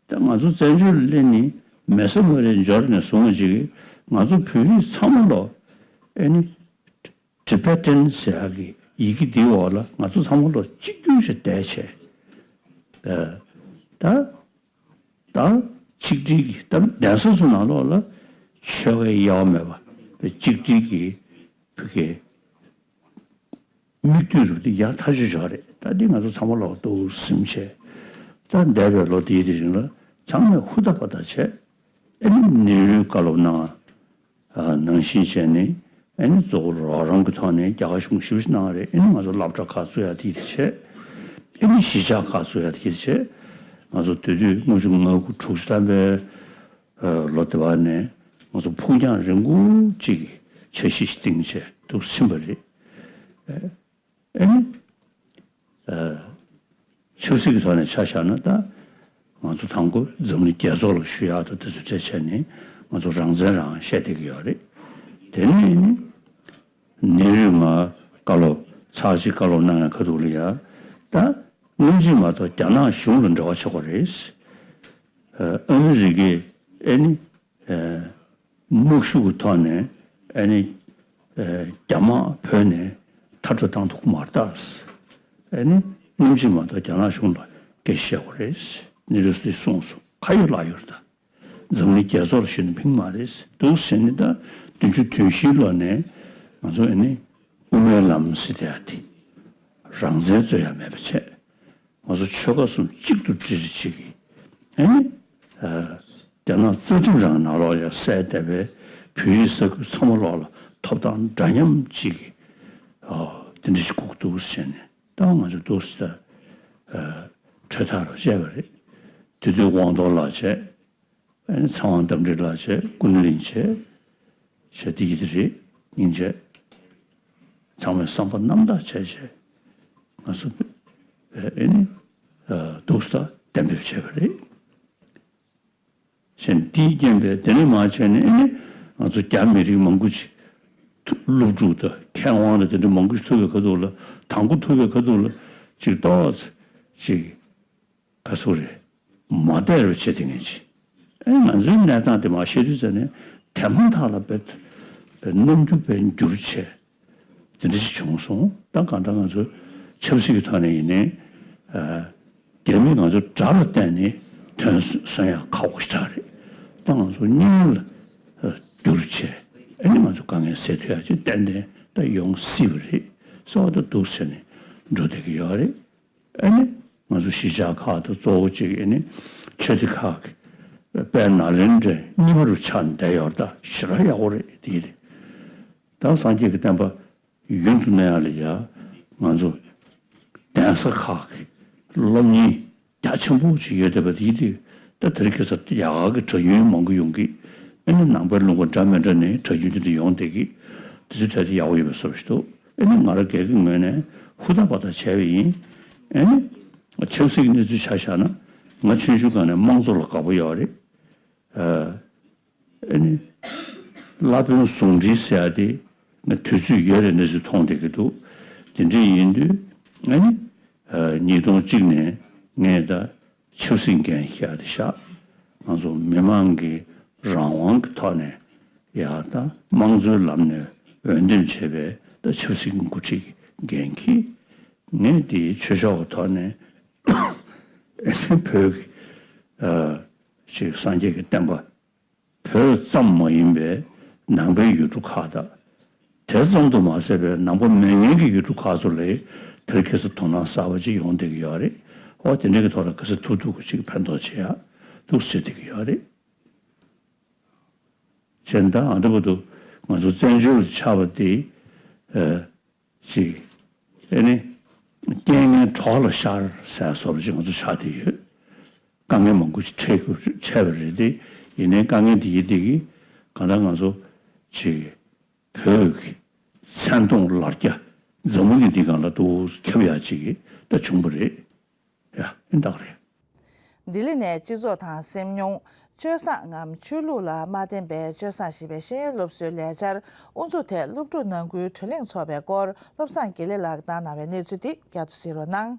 ད་ང་ཚོ་བཙན་བྱོལ་སླེབས་ནས་མེ་བཟའ་མོ་རའི་འབྱོར་ནས་བཟུང་བ་ཅིག་གིས་ང་ཚོ་བོད་རིགས་ཚང་མ་ལོ་ཨ་ནི་ཊི་བེ་ཊན་ཟེར་ཡག་གི་ཡི་གེ་འདིའི་འོག་ལ་ང་ཚོ་ཚང་མ་ལོ་གཅིག་གྱུར་ཞིག་བསྡད་བྱས། ད་ད་ད་ཆིག་སྒྲིལ་གྱི་ད་གདན་ས་ཚོ་ནང་ལོགས་ལ་ཆོལ་ཁའི་དབྱེ་བ་མེད་པ་ད་ཆིག་སྒྲིལ་གྱི་བོད་སྐད་མིག་ལྟོས་རུ་དེ་ཡག་ཐག་ཆོད་ཆོག་རེད། ད་འདི་ང་ཚོ་ཚང་མ་ལོག་ཏུ་ཟིན་བྱས། ད་འདས་པའི་ལོ་འདིའི་དེ་རིང་ལ་ཚང་མས་ཧུར་ཐག་པ་ཐག་བྱས། ཨ་ནི་ནེ་རུས་བཀའ་སློབ་གནང་། ནང་བཞིན་བྱས་ནས་ ཨ་ནི་གཙོ་བོ་རོགས་རམ་གྱི་ཐོག་ནས་རྒྱ་གར་གཞུང་ཞེ་པོ་ཅིག་གནང་རེད། ཨ་ནི་ང་ཚོ་སློབ་གྲྭ་ཁག་བཙུགས་ཡ་དེ་དེ་བྱས། ཨ་ནི་གཞིས་ཆགས་ཁག་བཙུགས་ཡ་དེ་དེ་བྱས། ང་ཚོ་དེ་དུས་ལྔ་བཅུ་ང་དགུ་དྲུག་ཅུ་ཐམ་པའི་ལོ་དེ་བ་ནས་ང་ཚོ་ཕུགས་རྒྱང་རིང་པོ་ཅིག་འཆར་གཞི་ཞིག་བཏིང་བྱས་འདུག་ཕྱིན་པ་རེད། ཨ་ནི། ཆབ་སྲིད་ཀྱི་ཐོག་ནས་ཆ་བཞག་ན་ད། ང་ཚོ་དང་པོ་འཛམ་གླིང་རྒྱལ་ཚོགས་ལ་ཞུ་ཡག་དང་དེ་ཚོ་གྲས་བྱས་ནས་ང་ཚོ་རང་བཙན་རང་བཤད་བསྡད་ཀྱི་ཡོད་རེད། དེ་ནས་ནི། ནེ་རུས་ང་བཀའ་སློབ་ཚར་གཅིག་བཀའ་སློབ་གནང་ཡ་ཁ་ཐུག་ལ་ཡ། ད། སྔོན་ཆད་མ་གཏོགས་རྒྱ་ནག་གཞུང་ལ་འབྲེལ་བ་ཆགས་པ་རེད། ཨ་མི་རི་ཀས་ཨེ་ནི། དམག་ཤུགས་ཀྱི་ཐོག་ནས་ཨ་ནི། རྒྱ་དམག་བོད་ནས་མཐར་སྐྲོད་བཏང་ཐུབ་ཀྱི་མ་རེད་ད། ཨ་ནི་སྔོན་ཆད་མ་གཏོགས་རྒྱ་ནག་གཞུང་ལ་སྐད་ཆ་བཤད་དགོས་རེད། ནེ་རུས་དེ་གསུངས་སོང་། ཁ་ཡོད་ལག་ཡོད་རེད་ད། འཛམ་གླིང་རྒྱལ་ཚོགས་ལ་ཞུས་ན་ཕན་གྱི་མ་རེད་འདུག་ཟེར་ནས། ད་བདུན་ཅུ་དོན་བཞིའི་ལོ་ནས་ང་ཚོ་ཨ་ནི་དབུ་མའི་ལམ་ཟེར་བསྡད་ཡ་དེ་རང་བཙན་རྩོད་ཡ་མེད་པ་བྱས། ང་ཚོ་ཆོལ་ཁ་གསུམ་གཅིག་ཏུ་སྒྲིལ་བྱེད་ཀྱི། ཨ་ནི། རྒྱ་ནག་རྩ་ཁྲིམས་རང་ནང་ལོགས་ལ་གསལ་བསྡད་པའི་བོད་རིགས་ས་ཁུལ་ཚང་མ་ལོགས་ལ་ཐོབ་ཐང་འདྲ་མཉམ་གཅིག་གི། དེ་འདྲ་ཞིག་དགོས་འདུག་ཟེར་ནས། ད་ང་ཚོ་འདུག་སེ་ད། གྲོས་ཐག་རུ་བཅད་པ་རེད། དེ་དུས་དབང་ཐོག་ལགས་བྱས། ཨ་ནི་ཚེ་དབང་རྟ་མགྲིན་ལགས་བྱས། ཀུན་གླིང་བྱས། བྱས་དེ་ཡིན་དེ་རེད། སྙིང་རྗེ། ཚང་མས་བསམ་པ་རྣམ་དག་བྱས་བྱས། ང་ཚོ་ཨེ་ནི་འདུག་སེ་གཏན་འབེབས་བྱས་པ་རེད། བྱས་ནས་དེའི་རྐྱེན་པས་དེ་ནས་མར་བྱས་ནས་ཨེ་ནི་ང་ཚོ་རྒྱ་མི་རིགས་མང་པོ་ཅིག་ཐུ་སློབ་ཕྲུག་དང་མཁས་དབང་དང་དེ་འདྲ་མང་པོ་ཞིག་ཐུག་པའི་ཁ་ཐུག་ལ། དང་པོ་ཐུག་པའི་ཁ་ཐུག་ལ་ཅིག་ཏོག་ཙམ་ཅིག་ག་ཚོད་རེད། མ་བདེ་བ་བྱེད་དེ་ངན་ཅིག་ཨེ་ང་ཚོའི་གནས་སྟངས་དེ་མར་བཤད་དུས་ཙ་ནས་དེ་མ་ཐག་ལ་བེད་བེད་རྣམ་འགྱུར་བེད་འགྱུར་བྱས། དེ་འདྲ་ཞིག་བྱུང་སོང་། ད་གང་ལྟར་ང་ཚོ་ཆབ་སྲིད་ཀྱི་ཐོག་ནས་ཡིན་ནའི། རྒྱ་མིས་ང་ཚོ་དགྲ་ལ་བརྟེན་ནས་དོན་སོན་ཡག་ཁག་པོ་ཞིག་རེད། ད་ང་ཚོ་མཉམ་ལ་བསྒྱུར་བྱས། ཨེ་ནི་ང་ཚོ་དཀའ་ངལ་སེལ་ཐུབ་ཡག་ཅིག་ཏན་ཏན་ད་ཡོང་སྲིད་པ་རེད་ཟེར་བ་ད་འདུག་ཟེར་ནས་འགྲོ་བསྡད་ཀྱི་ཡོད་རེད། ཨ་ནི་ང་ཚོ་གཞིས་ཆགས་ཁག་དང་གཙོ་བོ་གཅིག་ཨ་ནི་ཆོས་སྡེ་ཁག་གི་དཔལ་ནཱ་ལེནྡྲའི་གཉིས་པ་རུ་ཆགས་ནས་བསྡད་ཡོད་རེད། ད་ཞེ་དྲག་ཡག་པོ་རེད། དེ་རེད། ད་སངས་རྒྱས་ཀྱི་བསྟན་པ་ཡུན་དུ་གནས་ཡག་ལ་ཡ་ང་ཚོ་གདན་ས་ཁག་གི་སློབ་གཉེར་རྒྱ་ཆེན་པོ་ཅིག་ཡོད་བསྡད་པ་དེ་དུས། ད་དེ་རིང་ཁ་སང་རྒྱ་གར་གྱི་གྲྭ་རྒྱུན་མང་པོ་ཡོང་གི། ཨ་ནི་ནང་པའི་ལུང་པ་འདྲ་མི་འདྲ་ནས་གྲྭ་རྒྱུན་དེ་འདྲ་ཡོང་བསྡད་ཀྱི། དེ་ཚོའི་གྲས་དེ་ཡག་པོ་ཡོད་པའི་བཟོ་ཞིག་འདུག་ཨ་ནི་ང་རང་སྒེར་གྱི་ངོས་ནས་ཧུར་ཐག་འབད་ཐག་བྱས་པ་ཡིན། ཨ་ནི་ཆབ་སྲིད་ཀྱི་གནས་ཚུལ་ཆ་བཞག་ན་ང་ཆུང་ཆུང་སྒང་ནས་དམངས་གཙོ་ལ་དགའ་པོ་ཡོད་རེད། ཨ་ནི་བླ་དཔོན་ཟུང་འབྲེལ་ཟེར་ཡ་དེ་ང་དུས་ཚོད་ཡོལ་བའི་གནས་ཚུལ་མཐོང་བསྡད་ཀྱི་འདུག་དེ་འདྲ་ཡིན་དུས་ཨ་ནི་ཉིས་སྟོང་གཅིག་ནས་ངས་ད་ཆབ་སྲིད་འགན་བཞེས་ཏེ་བཞག་ང་ཚོ་མི་མང་གི་རང་དབང་གི་ཐོག་ནས་ཡ་ད་དམངས་གཙོའི་ལམ་ནས་འོས་འདེམས་བྱས་པའི་ད་ཆབ་སྲིད་ཀྱི་འགོ་ཁྲིད་ཀྱི་འགན་འཁྱེར། ངས་དེའི་ཆོས་ཕྱོགས་ཀྱི་ཐོག་ནས་བོད་ཀྱི་ཅིག་སངས་རྒྱས་ཀྱི་བསྟན་པ། བོད་ཙམ་མ་ཡིན་པའི་ནང་པའི་ཡུལ་གྲུ་ཁག་དང་། དེ་ཙམ་དུ་མ་ཟད་པའི་ནང་པ་མེད་མཁན་གྱི་ཡུལ་གྲུ་ཁག་ཚོ་ལ་དེར་ཁ་སང་དོ་སྣང་གསར་པ་ཅིག་ཡོང་བསྡད་ཀྱི་ཡོད་རེད། འོ་དེ་འདྲ་གི་ཐོག་ལ་ག་ཚོད་ཐུབ་ཐུབ་ཀྱི་ཅིག་ཕན་ཐོགས་བྱེད་ཡག་འདུག་ཟེར་བསྡད་ཀྱི་ཡོད་རེད། བྱས་ཙང་ཨ་འདྲ་པོ་འདུག་ང་ཚོ་བཙན་བྱོལ་དུ་ཆགས་པ་དེ། ཅིག་ཨེ་ནི། རྐྱེན་ངན་གྲོགས་ལ་ཤར་ཟེར་བཟོ་འདྲ་ཅིག་ང་ཚོ་ཆགས་བསྡད་ཡོད། དཀའ་ངལ་མང་པོ་ཅིག་འཕྲད་དགོས་འཕྲད་པ་རེད་དེ། ཡིན་ནའི་དཀའ་ངལ་དེ་ཡིན་དེ་གི་གང་ལྟར་ང་ཚོ་ཅིག་བོད་ཀྱི་མཚན་མཐོང་ལ་རྒྱ་འཛམ་བུ་གླིང་འདིའི་སྒང་ལ་འདུག་ཁྱབ་ཡག་ཅིག་གི་ད་བྱུང་བ་རེད། ཡ་ཨེ་འདག་རེད། ལྡི་ལི་ནས་སྤྱི་ཚོགས་དང་སེམས་མྱོང་། སྤྱོད་བཟང་ངམ་ཆོས་ལུགས་ལ་མ་བརྟེན་པའི་སྤྱོད་བཟང་ཞེས་པའི་ཤེས་ཡོན་སློབ་གསོའི་ལས་འཆར་དབུ་འཛུགས་ཐད་སློབ་ཕྲུག་ནང་ཁུལ་བགྲོ་གླེང་ཚོགས་པའི་སྐོར་བློ་བཟང་དགེ་ལེགས་ལགས་བཏང་གནང་བའི་གནས་ཚུལ་འདི་བསྐྱར་དུ་གཟིགས་རོགས་གནང་།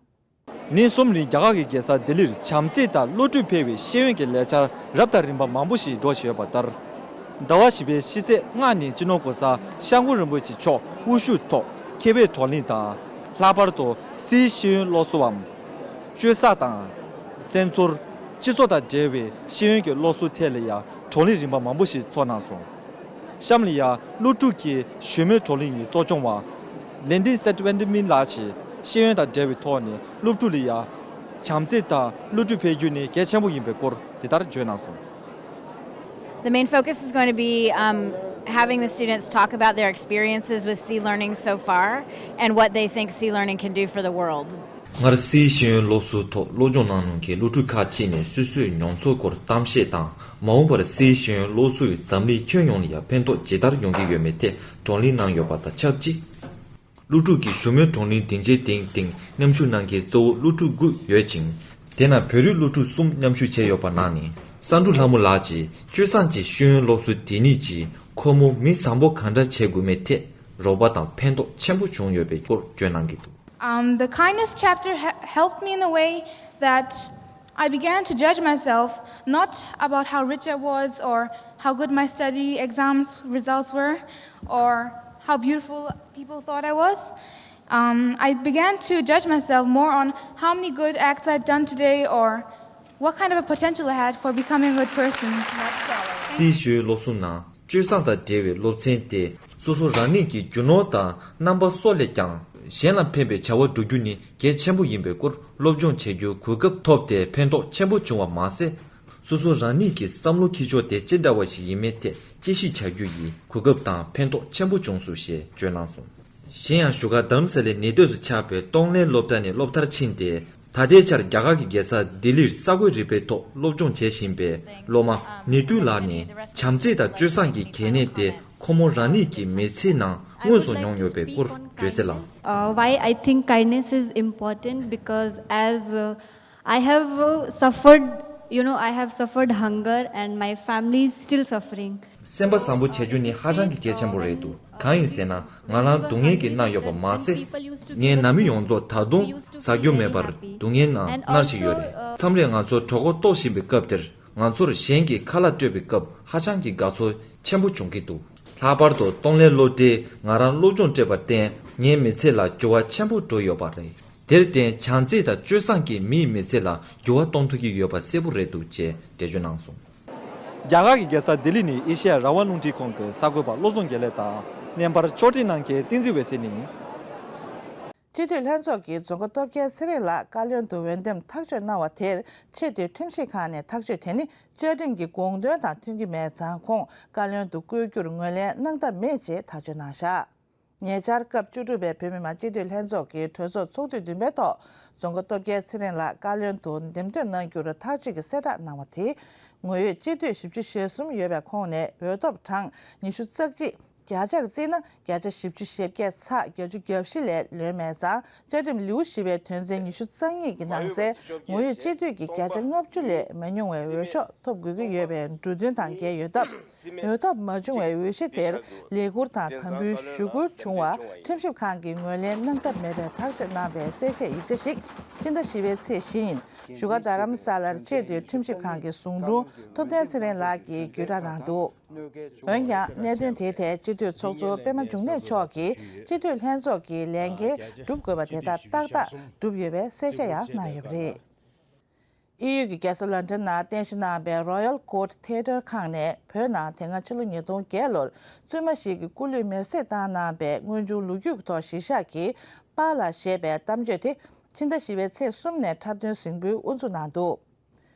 ཉིན་གསུམ་རིང་རྒྱ་གར་གྱི་རྒྱལ་ས་ལྡི་ལིར་བྱམས་བརྩེ་དང་བློ་གྲོས་འཕེལ་བའི་ཤེས་ཡོན་གྱི་ལས་འཆར་རབ་དང་རིམ་པ་མང་པོ་ཞིག་འགྲོ་བཞིན་ཡོད་པ་ལྟར། ཟླ་བ་བཞི་པའི་ཕྱི་ཚེས་ལྔ་ཉིན་སྤྱི་ནོར་གོང་ས་སྐྱབས་མགོན་རིན་པོ་ཆེ་མཆོག་དབུ་བཞུགས་ཐོག་མཁས་པའི་བགྲོ་གླེང་དང་། ལྷག་པར་དུ་སིའི་ཤེས་ཡོན་སློབ་གསོའམ། སྤྱོད་བཟང་དང་། སེམས་ཚོར། སྤྱི་ཚོགས་དང་འབྲེལ་བའི་ཤེས་ཡོན་གྱི་སློབ་གསོའི་ཐད་ལ་ཡང་བགྲོ་གླེང་རིམ་པ་མང་པོ་ཞིག་ཚོགས་གནང་སོང་། གཤམ་ལ་ཡང་སློབ་ཕྲུག་གི་གཞོན་ནུའི་བགྲོ་གླེང་གི་གཙོ་སྐྱོང་བ། ལེན་ཏིན་སེ་ཏུ་ཝན་ཏི་མིན་ལགས་ཀྱིས་ཤེས་ཡོན་དང་འབྲེལ་བའི་ཐོག་ནས་སློབ་ཕྲུག་ལ་ཡང་བྱམས་བརྩེ་དང་བློ་གྲོས་འཕེལ་རྒྱུ་ནི་གལ་ཆེན་པོ་ཡིན་པའི་སྐོར་དེ་ལྟར་བརྗོད་གནང་སོང་། The main focus is going to be, um, Having the students talk about their experiences with C learning so far and what they think C learning can do for the world. སྔར་སིའི་ཤེས་ཡོན་སློབ་གསོའི་ཐོག་སློབ་སྦྱོང་གནང་མྱོང་མཁན་སློབ་ཕྲུག་ཁག་ཅིག་ནས་སོ་སོའི་མྱོང་ཚོར་སྐོར་གཏམ་བཤད་དང་། མ་འོངས་པར་སིའི་ཤེས་ཡོན་སློབ་གསོ་ཡིས་འཛམ་གླིང་ཁྱོན་ཡོངས་ལ་ཡང་ཕན་ཐོགས་ཇི་ལྟར་ཡོང་གི་ཡོད་མེད་ཐད་བགྲོ་གླེང་གནང་ཡོད་པ་དང་ཆབས་ཅིག་སློབ་ཕྲུག་གིས་བཞུགས་མོལ་བགྲོ་གླེང་སྡིངས་ཆའི་སྟེང་སྟེང་མཉམ་ཞུགས་གནང་མཁན་གཙོ་བོ་སློབ་ཕྲུག་དགུ་ཡོད་ཅིང་། དེ་ནང་བོད་རིགས་སློབ་ཕྲུག་གསུམ་མཉམ་ཞུགས་བྱས་ཡོད་པ་ནང་ནས། བསམ་འགྲུབ་ལྷ་མོ་ལགས་ཀྱིས་སྤྱོད་བཟང་གྱི་ཤེས་ཡོན་སློབ་གསོ་དེ་ཉིད་ཀྱིས་ཁོ་མོ་མི་བཟང་པོ་གང་འདྲ་བྱེད་དགོས་མེད་ཐད་རོགས་པ་དང་ཕན་ཐོགས་ཆེན་པོ་བྱུང་ཡོད་པའི་སྐོར་བརྗོད་གནང་གི་འདུག Um, the kindness chapter ha- helped me in a way that I began to judge myself, not about how rich I was or how good my study exams results were or how beautiful people thought I was. Um, I began to judge myself more on how many good acts I'd done today or what kind of a potential I had for becoming a good person. སིའི་ཤེས་ཡོན་སློབ་གསོ་ནང་། སྤྱོད་བཟང་དང་འབྲེལ་བའི་སློབ་ཚན་ཏེ། སོ་སོ་རང་ཉིད་ཀྱི་རྒྱུ་ནོར་དང་རྣམ་པ་སོགས་ལས་ཀྱང་གཞན་ལ་ཕན་པའི་བྱ་བ་བསྒྲུབ་རྒྱུ་ནི་གལ་ཆེན་པོ་ཡིན་པའི་སྐོར་སློབ་སྦྱོང་བྱེད་རྒྱུའི་གོ་སྐབས་ཐོབ་སྟེ་ཕན་ཐོགས་ཆེན་པོ་བྱུང་བ་མ་ཟད། སོ་སོ་རང་ཉིད་ཀྱི་བསམ་བློ་འཁྱེར་ཕྱོགས་དེ་ཅི་འདྲ་བ་ཞིག་ཡིན་མིན་ཐད་དཔྱད་ཞིབ་བྱ་རྒྱུ་ཡི་གོ་སྐབས་དང་ཕན་ཐོགས་ཆེན་པོ་བྱུང་སོང་ཞེས་བརྗོད་གནང་སོང་། གཞན་ཡང་བཞུགས་སྒར་རྡ་རམ་ས་ལའི་ནེ་སྟོད་སུ་ཆགས་པའི་ཏོང་ལེ་སློབ་གྲྭ་ནས་སློབ་མཐར་ཕྱིན་ཏེ། ད་ལྟའི་ཆར་རྒྱ་གར་གྱི་རྒྱལ་ས་ལྡི་ལིར་ས་བགོས་རིག་པའི་ཐོག་སློབ་སྦྱོང་བྱེད་བཞིན་པའི་སློབ་མ་ནེ་ཏུ་ལགས་ནས་བྱམས་བརྩེ་དང་སྤྱོད་བཟང་གི་གལ་གནད་དེ་ཁོ་མོ་རང་ཉིད་ཀྱི་མི་ཚེའི་ནང་མངོན་སུམ་མྱོང་ཡོད་པའི་སྐོར་བརྗོད་གསལ་ལ། Uh, why I think kindness is important because as uh, I have uh, suffered, you know, I have suffered hunger and my family is still suffering. སེམས་པ་བཟང་པོ་བྱ་རྒྱུ་ནི་ཧ་ཅང་གི་གལ་ཆེན་པོ་རེད་འདུག་གང་ཡིན་ཟེར་ན། ང་རང་སྡུག་བསྔལ་གྱིས་མནར་ཡོད་པ་མ་ཟད། ངའི་ནང་མི་ཡོངས་རྫོགས་ད་དུང་ཟ་རྒྱུ་མེད་པར་སྡུག་བསྔལ་ནང་མནར་བཞིན་ཡོད་རེད། མཚམས་རེ་ང་ཚོར་གྲོད་ཁོག་ལྟོགས་བཞིན་པའི་སྐབས་དེར། ང་ཚོར་གཞན་གྱིས་ཁ་ལག་སྤྲོད་པའི་སྐབས་ཧ་ཅང་གི་དགའ་ཚོར་ཆེན་པོ་འབྱུང་གི་འདུག་ལྷག་པར་དུ་ཏོང་ལེ་སློབ་གྲྭས་ང་རང་སློབ་སྦྱོང་སྤྲད་པར་བརྟེན་ངའི་མི་ཚེ་ལ་འགྱུར་བ་ཆེན་པོ་འགྲོ་ཡོད་པ་རེད། དེར་བརྟེན་བྱམས་བརྩེ་དང་སྤྱོད་བཟང་གིས་མིའི་མི་ཚེ་ལ་འགྱུར་བ་གཏོང་ཐུབ་ཀྱི་ཡོད་པ་གསལ་པོ་རེད་འདུག་ཅེས་འགྲེལ་བརྗོད་གནང་སོང་། རྒྱ་གར་གྱི་རྒྱལ་ས་ལྡི་ལི་ནས་ཨེ་ཤེ་ཡ་རང་དབང་རླུང་འཕྲིན་ཁང་གི་གསར་འགོད་པ་བློ་བཟང་དགེ་ལེགས་དང་། བརྙན་པར་ཕྱོགས་སྒྲིག་གནང་མཁན་བསྟན་འཛིན་འོད་ཟེར་ནས། སྤྱི་འཐུས་ལྷན་ཚོགས་ཀྱི་རྫོང་དགའ་སྟོབས་རྒྱལ་ཚེ་རིང་ལགས་བཀའ་བློན་དུ་འོས་འདེམས་ཐག་གཅོད་གནང་བ་དེར་ཆེས་མཐོའི་ཁྲིམས་ཞིབ་ཁང་ནས་ཐག་གཅོད་དེ་ནི་བཅའ་ཁྲིམས་ཀྱི་དགོངས་དོན་དང་མཐུན་གྱི་མེད་ཙང་ཁོང་བཀའ་བློན་དུ་བསྐོ་རྒྱུར་ངོས་ལེན་གནང་ཐབས་མེད་ཅེས་ཐག་གཅོད་གནང་བཞག་ཉེ་ཆར་སྐབས་བཅུ་དྲུག་པའི་བོད་མི་མང་སྤྱི་འཐུས་ལྷན་ཚོགས་ཀྱི་གྲོས་ཚོགས་ཚོགས་དུས་བདུན་པའི་ཐོག་རྫོང་དགའ་སྟོབས་རྒྱལ་ཚེ་རིང་ལགས་བཀའ་བློན་དུ་འདེམས་ཐོན་གནང་རྒྱུར་ཐག་གཅོད་ཀྱི་གསལ་བསྒྲགས་གནང་བ་དེས། ངོ་ཡོད་སྤྱི་འཐུས་བཞི་བཅུ་ཞེ་གསུམ་ཡོད་པའི་ཁོངས་ནས་འོས་ཐོབ་གྲངས་ཉི་ཤུ་རྩ་གཅིག་བརྒྱ་ཆར་བརྩིས་ན་བརྒྱ་ཆ་བཞི་བཅུ་ཞེ་བརྒྱད་ཚེག་བརྒྱད་ཅུ་གྱ་བཞི་ལས་ལོན་མེད་ཙང་། བཅའ་ཁྲིམས་ལེའུ་བཞི་པའི་དོན་ཚན་ཉི་ཤུ་རྩ་གཉིས་ཀྱི་ནང་གསལ་ངོ་ཡོད་སྤྱི་འཐུས་ཀྱི་བརྒྱ་ཆ་ལྔ་བཅུ་ལས་མི་ཉུང་བའི་འོས་ཤོག་ཐོབ་དགོས་ཀྱི་ཡོད་པའི་འབྲུ་དོན་དང་འགལ་ཡོད་སྟབས། འོས་ཐོབ་མ་བྱུང་བའི་འོས་གཞི་དེར་ལས་ཁུར་དང་དམ་འབུལ་ཞུ་དགོས་བྱུང་བར་ཁྲིམས་ཞིབ་ཁང་གིས་ངོས་ལེན་གནང་ཐབས་མེད་པའི་ཐག་གཅོད་གནང་བའི་གསལ་བཤད་ཡིག་ཆ་ཞིག་ཕྱི་ཟླ་བཞི་པའི་ཚེས་བཞི་ཉིན་བཞུགས་སྒར་རྡ་རམ་ས་ལར་ཆེས་མཐོའི་ཁྲིམས་ཞིབ་ཁང་གི་ཟུང་དྲུང་ཐུབ་བསྟན་ཚེ་རིང་ལགས་ཀྱིས་བརྒྱུད་བསྒྲགས་གནང་འདུག་འོན་ཀྱང་གནད་དོན་དེའི་ཐད་སྤྱི་འཐུས་ཚོགས་གཙོ་པད་མ་འབྱུང་གནས་མཆོག་གིས་སྤྱི་འཐུས་ལྷན་ཚོགས་ཀྱི་ལས་འགན་སྒྲུབ་དགོས་པ་དེ་དག་ཏག་ཏག་བསྒྲུབས་ཡོད་པའི་གསལ་བཤད་ཡང་གནང་ཡོད་པ་རེད། ཨི་ཡུལ་གྱི་རྒྱལ་ས་ལན་ཀྲན་ནང་རྟེན་གཞི་གནང་བའི་Royal Court Theatre ཁང་ནས་བོད་ནང་དེ་སྔ་ཕྱི་ལོ་ཉིས་སྟོང་བརྒྱད་ལོར་བཙུན་མ་ཞིག་གི་སྐུ་ལུས་མེར་སྲེག་བཏང་གནང་བའི་དངོས་བྱུང་ལོ་རྒྱུས་ཀྱི་ཐོག་གཞིར་བཞག་གིས་པཱ་ལགས་ཞེས་པའི་གཏམ་བརྗོད་དེ་ཕྱི་ཟླ་བཞི་པའི་ཚེས་གསུམ་ནས་འཁྲབ་སྟོན་གཟིགས་འབུལ་དབུ་འཛུགས་གནང་འདུག་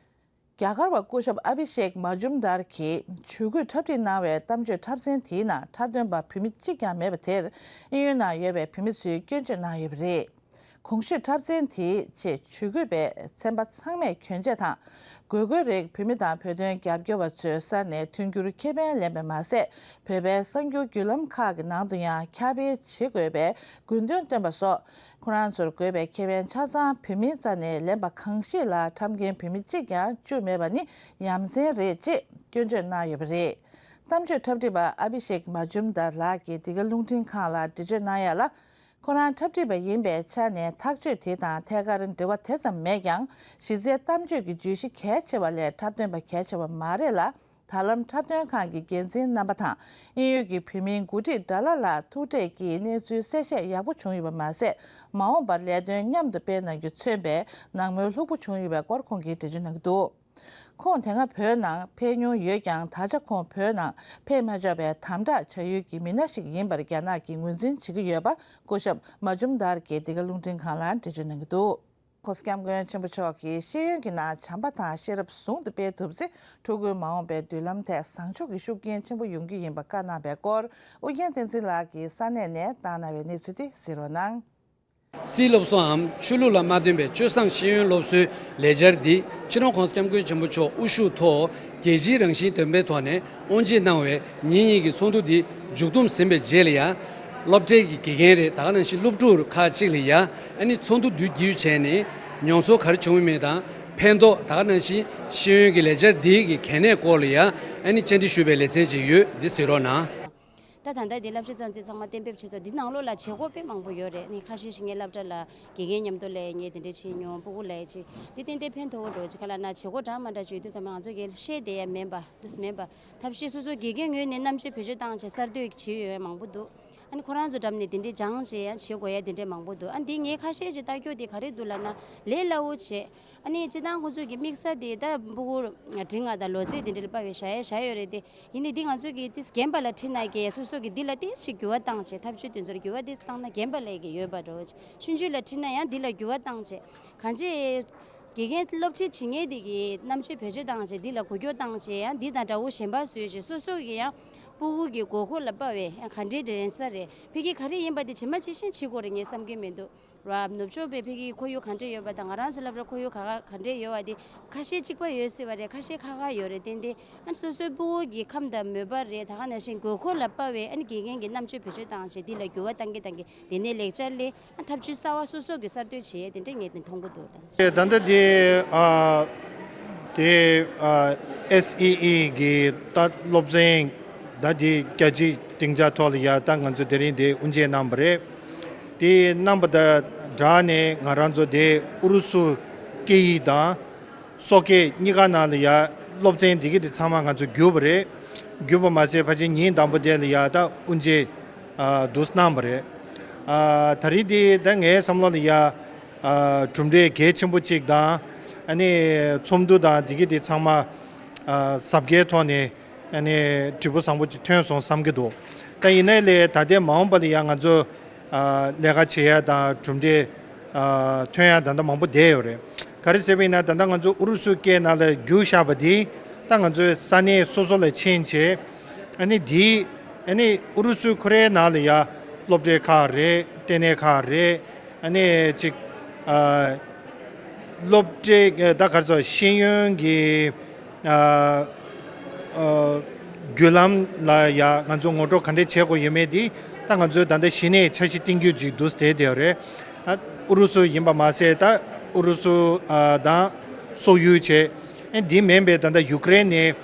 རྒྱ་གར་བ་སྐུ་ཞབས་ཨ་བྷི་ཤེག་མ་ཇུམ་དར་གྱིས་ཇུས་འགོད་འཁྲབ་ཁྲིད་གནང་བའི་གཏམ་བརྗོད་འཁྲབ་ཚན་དེའི་ནང་འཁྲབ་སྟོན་པ་བུད་མེད་གཅིག་ཀྱང་མེད་པ་དེར་དབྱིན་ཡུལ་ནང་ཡོད་པའི་བུད་མེད་ཚོས་སྐྱོན་བརྗོད་གནང་ཡོད་པ་རེད། གོང་ཞུས་འཁྲབ་ཚན་དེའི་ཆེད་ཇུས་འགོད་པས་ཚན་པ་ཚང་མས་གྱོན་ཆས་དང་། དགོས་མཁོའི་རིགས་བུད་མེད་དང་བོད་དོན་རྒྱབ་སྐྱོར་བ་ཚོའི་སར་ནས་མཐུན་འགྱུར་ཁེ་ཕན་ལེན་པ་མ་ཟད། བོད་པའི་གསར་འགྱུར་བརྒྱུད་ལམ་ཁག་གི་ནང་དུ་ཡང་ཁྱབ་སྤེལ་བྱེད་དགོས་པའི་དགོས་འདུན་བཏོན་པ་སོགས། ཁོ་རང་ཚོར་དགོས་པའི་ཁེ་ཕན་ཆ་ཚང་བོད་མིའི་རྩ་ནས་ལེན་པ་གང་ཞིག་ལ་འཁྲབ་མཁན་བུད་མེད་གཅིག་ཀྱང་བཅུག་མེད་པ་ནི་ཡ་མཚན་རེད་ཅེས་སྐྱོན་བརྗོད་གནང་ཡོད་པ་རེད། གཏམ་བརྗོད་འཁྲབ་ཁྲིད་པ་ཨ་བྷི་ཤེག་མ་ཇུམ་དར་ལགས་ཀྱིས་འདི་ག་རླུང་འཕྲིན་ཁང་ལ་འགྲེལ་བརྗོད་གནང་ཡ་ལ། ཁོ་རང་འཁྲབ་ཁྲིད་པ་ཡིན་པའི་ཆ་ནས་ཐག་གཅོད་དེ་དང་ཐད་ཀར་འབྲེལ་བ་དེ་ཙམ་མེད་ཀྱང་། གཞི་རྩའི་གཏམ་བརྗོད་ཀྱི་བརྗོད་གཞི་གལ་ཆེ་བ་ལས་འཁྲབ་སྟོན་པ་གལ་ཆེ་བ་མ་རེད་ལ། ད་ལམ་འཁྲབ་སྟོན་ཁང་གི་འགན་འཛིན་རྣམ་པ་དང་དབྱིན་ཡུལ་གྱི་བོད་མིའི་འགོ་ཁྲིད་དགྲ་ལྷ་ལགས་ཐུག་འཕྲད་ཀྱིས་གནས་ཚུལ་གསལ་བཤད་ཡག་པོ་བྱུང་ཡོད་པ་མ་ཟད། མ་འོངས་པར་ལས་དོན་མཉམ་དུ་སྤེལ་གནང་རྒྱུ་མཚོན་པའི་ནང་མོལ་ལྷུག་པོ་བྱུང་ཡོད་པའི་སྐོར་ཁོང་གིས་འགྲེལ་བརྗོད་གནང་གི་འདུག་ཁོང་དེ་སྔ་བོད་ནང་ཕེབས་མྱོང་ཡོད་ཀྱང་། ད་ཆ་ཁོང་བོད་ནང་ཕེབས་མ་ཆོག་པའི་དམ་དྲག་བྱ་ཡུལ་གྱི་མི་སྣ་ཞིག་ཡིན་པར་རྒྱ་ནག་གིས་ངོས་འཛིན་བྱེད་ཀྱི་ཡོད་པ་སྐུ་ཞབས་མ་ཇུམ་དར་གྱིས་འདི་ག་རླུང་འཕྲིན་ཁང་ལ་འགྲེལ་བརྗོད་གནང་གི་འདུག ༸གོང་ས་༸སྐྱབས་མགོན་ཆེན་པོ་མཆོག་གིས་ཤེས་ཡོན་གྱི་ནང་བྱམས་པ་དང་ཤེས་རབ་ཟུང་དུ་སྤེལ་ཐུབ་ཚེ། ཕྲུ་གུའི་མ་འོངས་པའི་མདུན་ལམ་ཐད་བཟང་ཕྱོགས་ཀྱི་ཤུགས་རྐྱེན་ཆེན་པོ་ཡོང་རྒྱུ་ཡིན་པ་བཀའ་གནང་བའི་སྐོར། ཨུ་རྒྱན་བསྟན་འཛིན་ལགས་ཀྱིས་ས་གནས་ནས་བཏང་གནང་བའི་གནས་ཚུལ་དེ་གཟིགས་རོགས་གནང་། སྲིད་སློབ་གསོའམ་ཆོས་ལུགས་ལ་མ་བརྟེན་པའི་སྤྱོད་བཟང་ཤེས་ཡོན་སློབ་གསོའི་ལས་འཆར་འདི་སྤྱི་ནོར་༸གོང་ས་༸སྐྱབས་མགོན་ཆེན་པོ་མཆོག་དབུ་བཞུགས་ཐོག་རྒྱལ་སྤྱིའི་རང་བཞིན་ལྡན་པའི་ཐོག་ནས་དབུ་འབྱེད་གནང་བའི་ཉིན་གཉིས་ཀྱི་ཚོགས་འདུ་འདི་མཇུག་བསྡོམས་ཟིན་པའི་རྗེས་ལ་ཡང་། སློབ་གྲྭའི་གི་དགེ་རྒན་རེད། ད་ག་ནང་བཞིན་སློབ་ཕྲུག་ཁག་ཅིག་ལ་ཡང་ཨ་ནི་ཚོགས་འདུ་བསྡུ་རྒྱུ་བྱས་ནས་མྱོང་ཚོར་ག་རེ་བྱུང་མེད་དང་། ཕན་ཐོགས། ད་ག་ནང་བཞིན་ཤེས་ཡོན་གྱི་ལས་འཆར་འདི་གི་གལ་གནད་སྐོར་ལ་ཡང་ཨ་ནི་བཅར་འདྲི་ཞུས་པའི་ལེ་ཚན་ཅིག་ཡོད། འདི་གཟིགས་རོགས་གནང་། ད་ད་ལྟ་འདི་བསླབ་བྱ་ཙམ་ཅིག་ཚང་མ་གཏན་འབེབས་བྱས་ཚོ། འདི་ནང་ལོགས་ལ་བྱེད་སྒོ་དཔེ་མང་པོ་ཡོད་རེད། ནི་ཁ་ཤས་ཤིག་ངའི་སློབ་གྲྭ་ལ་དགེ་རྒན་མཉམ་དུ་ལས་ངས་དེ་འདྲས་བྱེད་མྱོང་། སྤུ་གུ་ལས་ཅིག་འདི་ཏན་ཏན་ཕན་ཐོགས་འགྲོ་ཅིག་ག་ལ་ན་བྱེད་སྒོ་འདྲ་མ་འདྲ་ཅིག་ཡོད་དུས་ཚང་མ་ང་ཚོ་གིས་ཤེས་བསྡད་ཡ་མིན་པ་དུས་མིན་པ། ཐབས་ཤེས་སོ་སོ་དགེ་རྒན་ངོས་ནས་རྣམ་དཔྱོད་བེད་སྤྱོད་བཏང་བྱས་གསར་གཏོད་བྱེད་ཡོད་མང་པོ་འདུག་ཨ་ནི་ཁོ་རང་ཚོ་འགྲམ་ནས་དེ་འདྲས་སྦྱངས་བྱས་ཡང་བྱེད་དགོས་ཡ་དེ་འདྲས་མང་པོ་འདུག་ཨ་འདི་ངས་ཁ་ཤས་ཅིག་ལྟ་རྒྱུ་དེ་ག་རེ་འདུག་ལབ་ན་ལས་སླ་བོ་བྱས། ཨ་ནི་སྤྱིར་བཏང་ཁོ་ཚོས་ཀྱི་དམིགས་ས་དེ་ད་སྤུ་གུ་འབྲིང་བ་དང་ལོ་ཚད་དེ་འདྲ་ལ་དཔག་པའི་བཞག་ཡ་བཞག་ཡོད་རེད་དེ། ཡིན་ནའི་འདི་ང་ཚོས་ཀྱི་ཏིས་རྒན་པ་ལ་ཁྲིད་ན་ཀྱི་སོ་སོ་གི་འདི་ལ་ཏིས་ཞིག་འགྱུར་བ་བཏང་བྱས། ཐབས་ཇུས་དེ་ཚོར་འགྱུར་བ་ཏིས་བཏང་ན་རྒན་པ་ལ་ཀྱི་ཡོད་པ་འགྲོ། ཆུང་ཆུང་ལ་ཁྲིད་ན་ཡང་འདི་ལ་འགྱུར་བ་བཏང་བྱས། གང་ཅི་དགེ་རྒན་སློབ་ཁྲིད་བྱེད་མཁན་དེ་གི་རྣམ་དཔྱོད་བེད་སྤྱོད་བཏང་བྱས། འདི་ལ་འགུལ་སྐྱོད་བཏང་བྱས། ཡང་འདི་དང་འདྲ་བོ་གཞན་པ་བཟོས་བྱས། སོ་སོ་གི་ཡང་སྤུ་གུ་གི་དགོས་མཁོ་ལ་དཔག་པའི་ཡང་ག་འདྲའི་འགྲན་ས་རེད། ཕ་གི་ག་རེ་ཡིན་པ་དེ་ཇི་མ་ཇི་བཞིན་བྱེད་དགོས་རེད་ངས་བསམ་གྱི་མི་འདུག་ར། ནུབ་ཕྱོགས་པའི་ཕ་གིའི་ཁོར་ཡུག་ག་འདྲས་ཡོད་པ་དང་ང་རང་ཚོ་སློབ་གྲྭ་ཁོར་ཡུག་ག་ག་ག་འདྲས་ཡོད་པ་དེ་ཁ་ཤས་གཅིག་པ་ཡོད་སྲིད་པ་རེད། ཁ་ཤས་ཁག་ཁག་ཡོད་རེད། ཏན་ཏན་ཨ་ནི་སོ་སོའི་སྤུ་གུ་གི་ཁམས་དང་མོས་པ་རེད། ད་ག་ནང་བཞིན་དགོས་མཁོ་ལ་དཔག་པའི་ཨ་ནི་དགེ་རྒན་གྱི་རྣམ་དཔྱོད་བེད་སྤྱོད་བཏང་བྱས་འདི་ལ་འགྱུར་བ་གཏང་གི་གཏང་གི་དེ་ནས་ལེགས་ཆ་ལེན། ཨ་ཐབས་ཇུས་གསར་བ་སོ་སོ་གི་གསར་གཏོད་བྱས་དེ་འདྲས་ངས་དེ་མཐོང་གི་འདུག་ད་ལྟ་དེ་ཨ་དེ་ཨ་ཨེས་ཨི་ཨི་གི་ད་སློབ་ཚན་ད་དེ་རྒྱལ་སྤྱིའི་སྡིངས་ཆ་ཐོག་ལ་ཡ་ད་ང་ཚོ་དེ་རིང་དེ་དབུ་འབྱེད་གནང་བ་རེད། དེ་གནང་བ་དང་སྦྲགས་ནས་ང་རང་ཚོ་དེ་ཨུ་རུ་སུ་སྐད་ཡིག་དང་སོག་སྐད་གཉིས་ཀ་ནང་ལ་ཡ་སློབ་ཚན་འདི་གི་དེ་ཚང་མ་ང་ཚོ་བརྒྱུད་པ་རེད། བརྒྱུད་པ་མ་ཟད་ཕལ་ཆེར་ཉིན་དང་པོ་དེ་ལ་ཡ་ད་དབུ་འབྱེད་ཨ་འདུག་གནང་བ་རེད། ཨ་ད་རེས་དེ་ད་ངའི་བསམ་བློ་ལ་ཡ་ཨ་གྲུབ་འབྲས་གལ་ཆེན་པོ་གཅིག་དང་ཨ་ནི་ཚོགས་འདུ་དང་འདི་གི་དེ་ཚང་མ་ཨ་གཟབ་རྒྱས་ཐོག་ནས། ཨ་ནི་འབྲས་བུ་བཟང་པོ་ཅིག་ཐོན་སོང་བསམ་གྱི་འདུག་ད་ཡིན་ནའི་ལས་ད་ལྟའི་མ་འོངས་པ་ལ་ཡང་ང་ཚོ་ཨ་ལས་ཀ་བྱེད་ཡ་དང་གྲུབ་འབྲས་ཨ་ཐོན་ཡ་ད་ལྟ་མང་པོ་བསྡད་ཡོད་རེད། ག་རེ་ཟེར་བ་ཡིན་ན་ད་ལྟ་ང་ཚོ་ཨུ་རུ་སུའི་སྐད་ནང་ལ་བསྒྱུར་བཞག་པ་འདི་ད་ང་ཚོའི་ས་གནས་སོ་སོ་ལ་ཕྱིན་བྱས་ཨ་ནི་འདི་ཨ་ནི་ཨུ་རུ་སུའི་ཁོ་རའི་ནང་ལ་ཡ་སློབ་གྲྭའི་ཁག་རེད། ལྟེ་གནས་ཁག་རེད། ཨ་ནི་ཅིག་ཨ་སློབ་གྲྭའི་ད་ག་རེ་ཟེར་ཤེས་ཡོན་གྱི་ཨ་ཨ་བརྒྱུད་ལམ་ལ་ཡ་ང་ཚོ་ངོ་སྤྲོད་ག་འདྲས་བྱེད་དགོས་ཡོད་མེད་འདི་ད་ང་ཚོའི་ད་ལྟ་གཞི་ནས་འཆར་གཞི་བཏིང་རྒྱུ་ཅིག་འདུག་བསྡད་བསྡད་ཡོད་རེད། ཨ་ཨུ་རུ་སུ་ཡིན་པ་མ་ཟད་ད་ཨུ་རུ་སུ་ཨ་དང་སོག་ཡུལ་བྱས། ཨ་འདི་མིན་པའི་ད་ལྟ་ཡུ་ཀེ་རེན་ནས་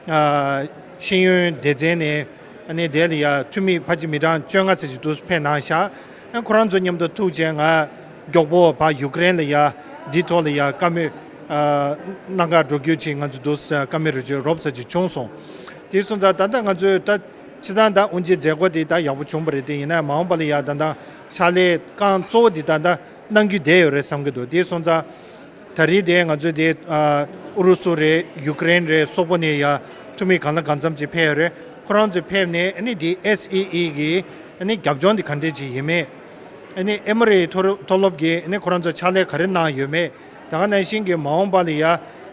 ཨ་ཤེས་ཡོན་སྡེ་ཚན་ནས་ཨ་ནི་དེ་ལ་ཡ་འཐུས་མི་ཕལ་ཆེར་མི་གྲངས་བཅོ་ལྔ་ཙམ་ཞིག་འདུག་ཕེབས་གནང་ཤག་ཨ་ཁོ་རང་ཚོ་མཉམ་དུ་ཐུག་བྱས་ང་མགྱོགས་པོ་ཕར་ཡུ་ཀེ་རེན་ལ་ཡ་འདི་ཐོག་ལ་ཡ་བཀའ་མོལ་ཨ་གནང་གར་འགྲོ་རྒྱུ་ཅིག་ང་ཚོ་འདུག་བཀའ་མོལ་རེ་བཅོལ་རོབ་ཙམ་ཅིག་བྱུང་སོང་། དེ་སོང་ཙང་ད་ལྟ་ང་ཚོས་ད་སྤྱིར་བཏང་ད་དབུ་འབྱེད་མཛད་སྒོ་དེ་ད་ཡག་པོ་བྱུང་བ་རེད། དེ་ཡིན་ན་མ་འོངས་པ་ལ་ཡ་ད་ལྟ་ཕྱག་ལས་རྐང་གཙོ་བོ་དེ་ད་ལྟ་གནང་རྒྱུ་བསྡད་ཡོད་རེད་བསམ་གྱི་འདུག་དེ་སོང་ཙང་ད་རེས་དེ་ང་ཚོས་དེ་ཨ་ཨུ་རུ་སུ་རེད། ཡུ་ཀེ་རེན་རེད། སོག་པོ་ནས་ཡ་འཐུས་མི་གང་ལ་གང་འཚམ་ཅིག་ཕེབས་ཡོད་རེད། ཁོ་རང་ཚོས་ཕེབས་ནས་ཨ་ནི་དེ་ཨེས་ཨི་ཨི་གི་ཨ་ནི་རྒྱབ་ལྗོངས་དེ་ག་འདྲས་ཅིག་ཡིན་མེད། ཨ་ནི་ཨེ་མོ་རི་མཐོ་རིམ་མཐོ་སློབ་ཀྱིས་ཨ་ནི་ཁོ་རང་ཚོ་ཕྱག་ལས་ག་རེ་གནང་ཡོད་མེད། ད་ག་ནང་བཞིན་གྱི་མ་འོངས་པ་ལ་ཡ་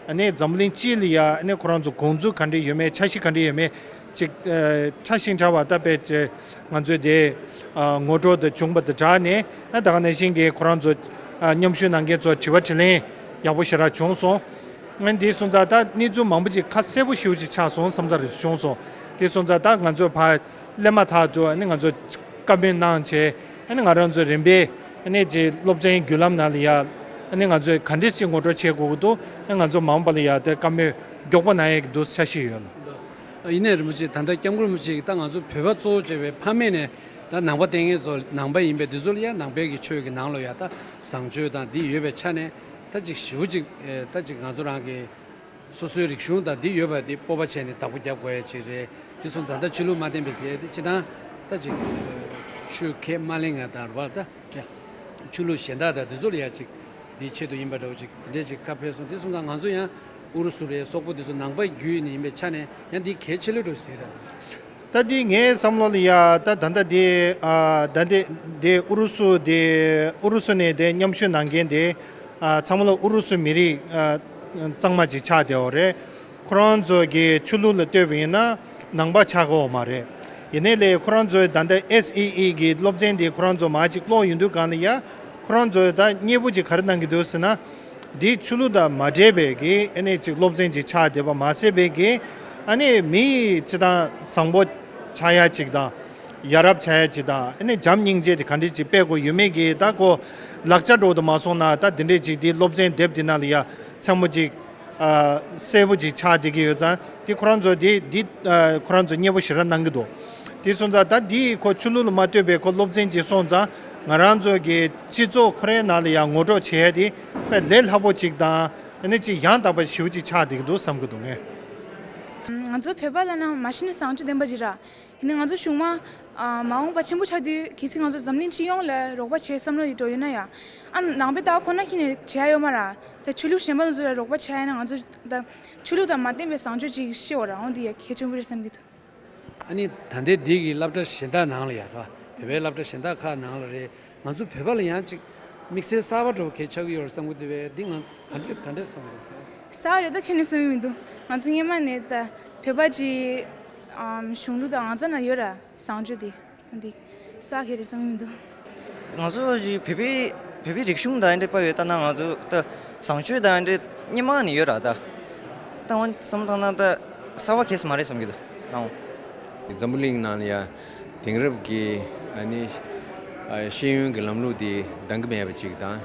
ཨ་ནི་འཛམ་གླིང་སྤྱི་ལ་ཡ་ཨ་ནི་ཁོ་རང་ཚོ་དགོངས་ཚུལ་ག་འདྲས་ཡོད་མེད། འཆར་གཞི་ག་འདྲས་ཡོད་མེད་ཅིག་ཨ་ཕྲ་ཞིང་ཕྲ་བ་ལྟ་བུའི་ཅིག་ང་ཚོས་དེ་ཨ་ངོ་སྤྲོད་དེ་བྱུང་བ་དང་སྦྲགས་ནས། ཨ་ད་ག་ནང་བཞིན་གྱི་ཁོ་རང་ཚོ་ཨ་མཉམ་ཞུགས་གནང་མཁན་ཚོར་དྲི་བ་དྲིས་ལན་ཡག་པོ་ཞེ་དྲག་བྱུང་སོང་། ཨ་འདི་སོང་ཙང་ད་གནས་ཚུལ་མང་པོ་ཅིག་ཁ་གསལ་པོ་ཞེ་པོ་ཅིག་ཆགས་སོང་བསམ་ཚར་བྱུང་སོང་། དེ་སོང་ཙང་ད་ང་ཚོས་ཕར་སླེབས་མ་ཐག་ཏུ་ཨ་ནི་ང་ཚོ་བཀའ་མོལ་གནང་བྱས། ཨ་ནི་ང་རང་ཚོའི་རིམ་པས་ཨ་ནི་ཅིག་སློབ་ཚན་བརྒྱུད་ལམ་ནང་ལ་ཡ་ཨ་ནི་ང་ཚོས་ག་འདྲས་ཅིག་ངོ་སྤྲོད་བྱེད་དགོས་ཀྱི་འདུག་ཨ་ང་ཚོ་མ་འོངས་པ་ལ་ཡ་དེ་བཀའ་མོལ་མགྱོགས་པོ་གནང་ཡས་ཀྱི་འདུག་འཆར་གཞི་ཡོད་ལ། ཡིན་ནའི་རིན་པོ་ཆེ་ད་ལྟ་སྐྱབས་མགོན་རིན་པོ་ཆེ་གིས་ད་ང་ཚོ་བོད་པ་གཙོ་བོ་བྱས་པའི་ཕ་མེས་ནས་ད་ནང་པ་བསྟེན་མཁན་ཚོ་ནང་པ་ཡིན་པས་འདི་ཚོ་ལ་ཡ་ནང་པའི་གི་ཆོས་ཀྱི་ནང་ལོགས་ཡ་ད་བཟང་སྤྱོད་དང་འདི་ཡོད་པའི་ཆ་ནས་ད་ཅིག་ཞེ་པོ་ཅིག་ད་ཅིག་ང་ཚོ་རང་གི་སོ་སོའི་རིག་གཞུང་དང་འདི་ཡོད་པ་འདི་སྤོབས་པ་བྱས་ནས་བདག་པོ་རྒྱབ་དགོས་ཡ་ཅིག་རེད། དེ་སོང་ཙང་ད་ཆོས་ལུགས་མ་བརྟེན་པའི་ཟེར་ཡ་དེ་སྤྱིར་བཏང་ད་ཅིག་ཆོས་ཁས་མ་ལེན་ཡ་དང་རེད་པ། ད་ཡ་ཆོས་ལུགས་གཞན་དག་དང་འདི་ཚོ་ལ་ཡ་ཅིག་འདིའི་ཆེད་དུ་ཡིན་པ་འདྲ་བོ་ཅིག་དེ་འདྲས་ཅིག་བཀའ་ཕེབས་སོང་། དེ་སོང་ཙང་ང་ཚོ་ཡང་ཨུ་རུ་སུ་རེད། སོག་པོ་འདི་ཚོ་ནང་པ་བརྒྱུད་ནས་ཡིན་པའི་ཆ་ནས་ཡང་འདི་གལ་ཆེ་ལོས་འགྲོ་ཟེར་ད། ད་འདི་ངའི་བསམ་བློ་ལ་ཡ་ད་ད་ལྟ་འདི་ཨ་ད་འདི་འདི་ཨུ་རུ་སུ་འདི་ཨུ་རུ་སུ་ནས་འདི་མཉམ་ཞུགས་གནང་མཁན་འདི་ ཨ། ཚང་མ་ལ་ཨུ་རུ་སུ་མི་རིགས་ཨ་གཙང་མ་ཅིག་ཆགས་བསྡད་ཡོད་རེད། ཁོ་རང་ཚོ་གི་ཆོས་ལུགས་ལ་ལྟོས་པ་ཡིན་ན་ནང་པ་ཆགས་ཀྱི་ཡོད་མ་རེད། ཡིན་ནའི་ལས་ཁོ་རང་ཚོའི་ད་ལྟ་ཨེས་ཨི་ཨི་གི་སློབ་ཚན་དེ་ཁོ་རང་ཚོ་མར་ཅིག་ཀློག་ཡོང་དུས་གང་ལ་ཡ། ཁོ་རང་ཚོས་ད་མཉེས་པོ་ཅིག་ག་རེ་གནང་གི་འདུག་ཟེར་ན། འདི་ཆོས་ལུགས་དང་མ་འབྲེལ་བའི་གི་ཨ་ནི་ཅིག་སློབ་ཚན་ཅིག་ཆགས་བསྡད་པ་མ་ཟད་པའི་གི་ཨ་ནི་མི་སྤྱིར་བཏང་བཟང་པོ་ཆགས་ཡ་ཅིག་དང་། ཡ་རབས་ཆགས་ཡ་ཅིག་དང་། ཨ་ནི་བྱམས་སྙིང་རྗེ་དེ་ག་འདྲ་ཅིག་སྤེལ་དགོས་ཡོད་མེད་ཀྱི་ད་ཁོ་ལག་ཆ་འདྲ་བོ་དུ་མ་སོང་ན། ད་དེ་འདྲས་ཅིག་འདི་སློབ་ཚན་དེབ་འདི་ནང་ལ་ཡ་མཚན་མོ་ཅིག་ཨ་གསལ་པོ་ཅིག་ཆགས་བསྡད་ཀྱི་ཡོད་ཙང་། དེ་ཁོ་རང་ཚོ་དེ་འདི་ཨ་ཁོ་རང་ཚོ་མཉེས་པོ་ཞེ་དྲག་གནང་གི་འདུག་དེ་སོང་ཙང་ད་འདི་ཁོ་ཆོས་ལུགས་ལ་མ་ལྟོས་པའི་ཁོ་སློབ་ཚན་ཅིག་སོང་ཙང་། ང་རང་ཚོ་གི་སྤྱི་ཚོགས་ཁོ་རའི་ནང་ལ་ཡང་ངོ་སྤྲོད་བྱེད་ཡ་དེ་དཔེ་ལས་སླ་པོ་ཅིག་དང་། ཨ་ནི་ཅིག་ཡང་དག་པ་ཞེ་པོ་ཅིག་ཆགས་བསྡད་ཀྱི་འདུག་བསམ་གྱི་འདུག་ངས། ང་ཚོ་བོད་པ་ལབ་ན་མ་གཞི་ནས་བཟང་སྤྱོད་ལྡན་པ་ཅིག་ར། ཡིན་ནའི་ང་ཚོ་གཞུང་མང་ཨ་མ་འོངས་པ་ཆེན་པོ་ཆགས་དུས་གལ་སྲིད་ང་ཚོ་འཛམ་གླིང་སྤྱི་ཡོངས་ལ་རོགས་པ་བྱེད་བསམ་བློ་ཡི་འགྲོ་ཡོད་ན་ཡང་། ཨ་ནང་པའི་ལྟ་བ་ཁོ་ན་ཁྱེར་ནས་བྱེད་ཡ་ཡོད་མ་ར། ད་ཆོས་ལུགས་གཞན་པ་ཚོ་ལ་རོགས་པ་བྱེད་ཡ་ཡིན་ན། ང་ཚོ་ད་ཆོས་ལུགས་དང་མ་བརྟེན་པའི་བཟང་སྤྱོད་ཅིག་ཤེས་བ་ར། འོ་འདི་ཡ་གལ་ཆེན་པོ་རེད་བསམ་གྱི་འདུག་ཨ་ནི་ད་ལྟའི་འདི་གི་སློབ་གྲྭ་གཞན་དག་ནང་ལ་ཡ་ར། བོད་པའི་སློབ་གྲྭ་གཞན་དག་ཁག་ནང་ལ་རེད། ང་ཚོ་བོད་པ་ལ་ཡང་ཅིག་དམིགས་བསལ་གསར་པ་འདྲ་བོ་གལ་ཆགས་ཀྱི་ཡོད་རེད་བསམ་གྱི་འདུག་པས། འདི་ང་ག་འདྲ་ག་འདྲ་བསམ་གྱི་འདུག་གསར་པ་རེད་ད་ཁྱོན་ནས་བསམ་གྱི་མི་འདུག་ང་ཚོ་སྔོན་མ་ནས་ད་བོད་པ་ཅིག་ཨམ་གཞུང་ལུགས་དང་ཨང་རྩ་ན་ཡོད་ར། བཟང་སྤྱོད་དེ་འདི་གསར་པ་རེད་བསམ་གྱི་མི་འདུག་ང་ཚོ་ཅིག་བོད་པའི་བོད་པའི་རིག་གཞུང་དང་འདི་འདྲ་པ་ཡོད་ལྟ་ན། ང་ཚོ་ད་བཟང་སྤྱོད་དང་འདི་འདྲ་སྔོན་མ་ནས་ཡོད་ར། ད་ད་འོ་བསམ་བཏང་ན་ད་གསར་པ་གལ་སྲིད་མ་རེད་བསམ་གྱི་འདུག་ཨང་། འཛམ་བུ་གླིང་ནང་ལ་ཡ་དེང་རབས་ཀྱི་ཨ་ནི་ཨ་ཤེས་ཡོན་གྱི་ལམ་ལུགས་དེ་འདང་གི་མེད་པ་ཅིག་དང་།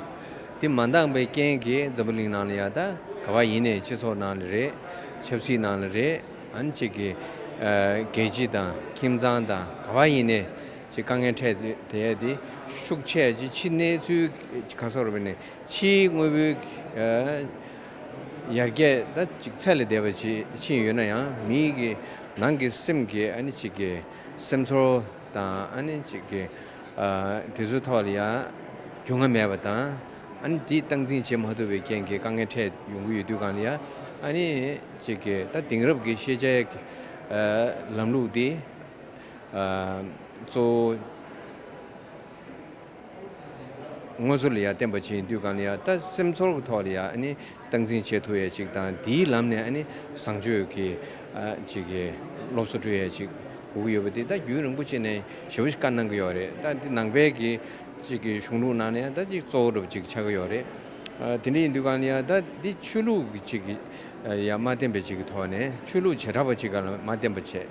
དེ་མ་འདང་པའི་རྐྱེན་གྱིས་འཛམ་བུ་གླིང་ནང་ལ་ཡ་ད་ག་བ་ཡིན་ནའི་སྤྱི་ཚོགས་ནང་ལ་རེད། ཆབ་སྲིད་ནང་ལ་རེད། ཨ་ནི་ཅིག་གི་ཨ་རྒྱལ་སྤྱི་དང་ཁྱིམ་ཚང་དང་ག་བ་ཡིན་ནའི་ཅིག་དཀའ་ངལ་འཕྲད་དེ་ཡ་དེ་ཤུགས་ཆེ་ཡ་ཅིག་ཕྱི་གནས་ཚུལ་ག་སོགས་རེད་པས་ནས། ཕྱིའི་དངོས་པོའི་ཨ་ཡར་རྒྱས་ད་ཅིག་ཚད་ལས་འདས་པ་ཅིག་ཕྱིན་ཡོད་ན་ཡང་། མིའི་གི་ནང་གི་སེམས་ཀྱི་ཨ་ནི་ཅིག་གི་སེམས་ཚོར་དང་། ཨ་ནི་ཅིག་གི་ཨ་དེ་ཚོའི་ཐོག་ལ་ཡ་རྒྱུས་མངའ་མེད་པ་དང་། ཨ་ནི་དེ་སྟངས་འཛིན་བྱེད་མ་ཐུབ་པའི་རྐྱེན་གྱིས་དཀའ་ངལ་འཕྲད་ཡོང་གི་ཡོད་དུས་གང་ལ་ཡ། ཨ་ནི་ཅིག་གི་ད་དེང་རབས་ཀྱི་ཤེས་བྱའི་ཨ་ལམ་ལུགས་དེ་ཨ་གཙོ་བོ་དངོས་ཟོག་ལ་ཡ་བརྟེན་པ་ཅིག་ཡིན་དུས་གང་ལ་ཡ། ད་སེམས་ཚོར་གྱི་ཐོག་ལ་ཡ་ཨ་ནི་སྟངས་འཛིན་བྱེད་ཐུབ་ཡ་ཅིག་དང་། དེའི་ལམ་ནས་ཨ་ནི་བཟང་སྤྱོད་ཀྱི་ཨ་ཅིག་གི་སློབ་གསོ་སྤྲོད་ཡ་ཅིག་དགོས་ཀྱི་ཡོད་པ་དེ་ད་རྒྱུན་རིང་པོ་ཅིག་ནས་ཞེ་པོ་ཞིག་བཀའ་གནང་གི་ཡོད་རེད། ད་འདི་ནང་པའི་གི་ཅིག་གི་གཞུང་ལུགས་ནང་ནས་ད་ཅིག་གཙོ་བོ་འདྲ་པོ་ཅིག་ཆགས་ཀྱི་ཡོད་རེད། ཨ་དེ་འདྲ་ཡིན་དུས་གང་ལ་ཡ་ད་འདི་ཆོས་ལུགས་ཀྱི་ཅིག་གི་ཡ་མ་བརྟེན་པའི་ཅིག་གི་ཐོག་ནས། ཆོས་ལུགས་བྱེ་བྲག་པ་ཅིག་ག་ལ་མ་བརྟེན་པ་བྱས།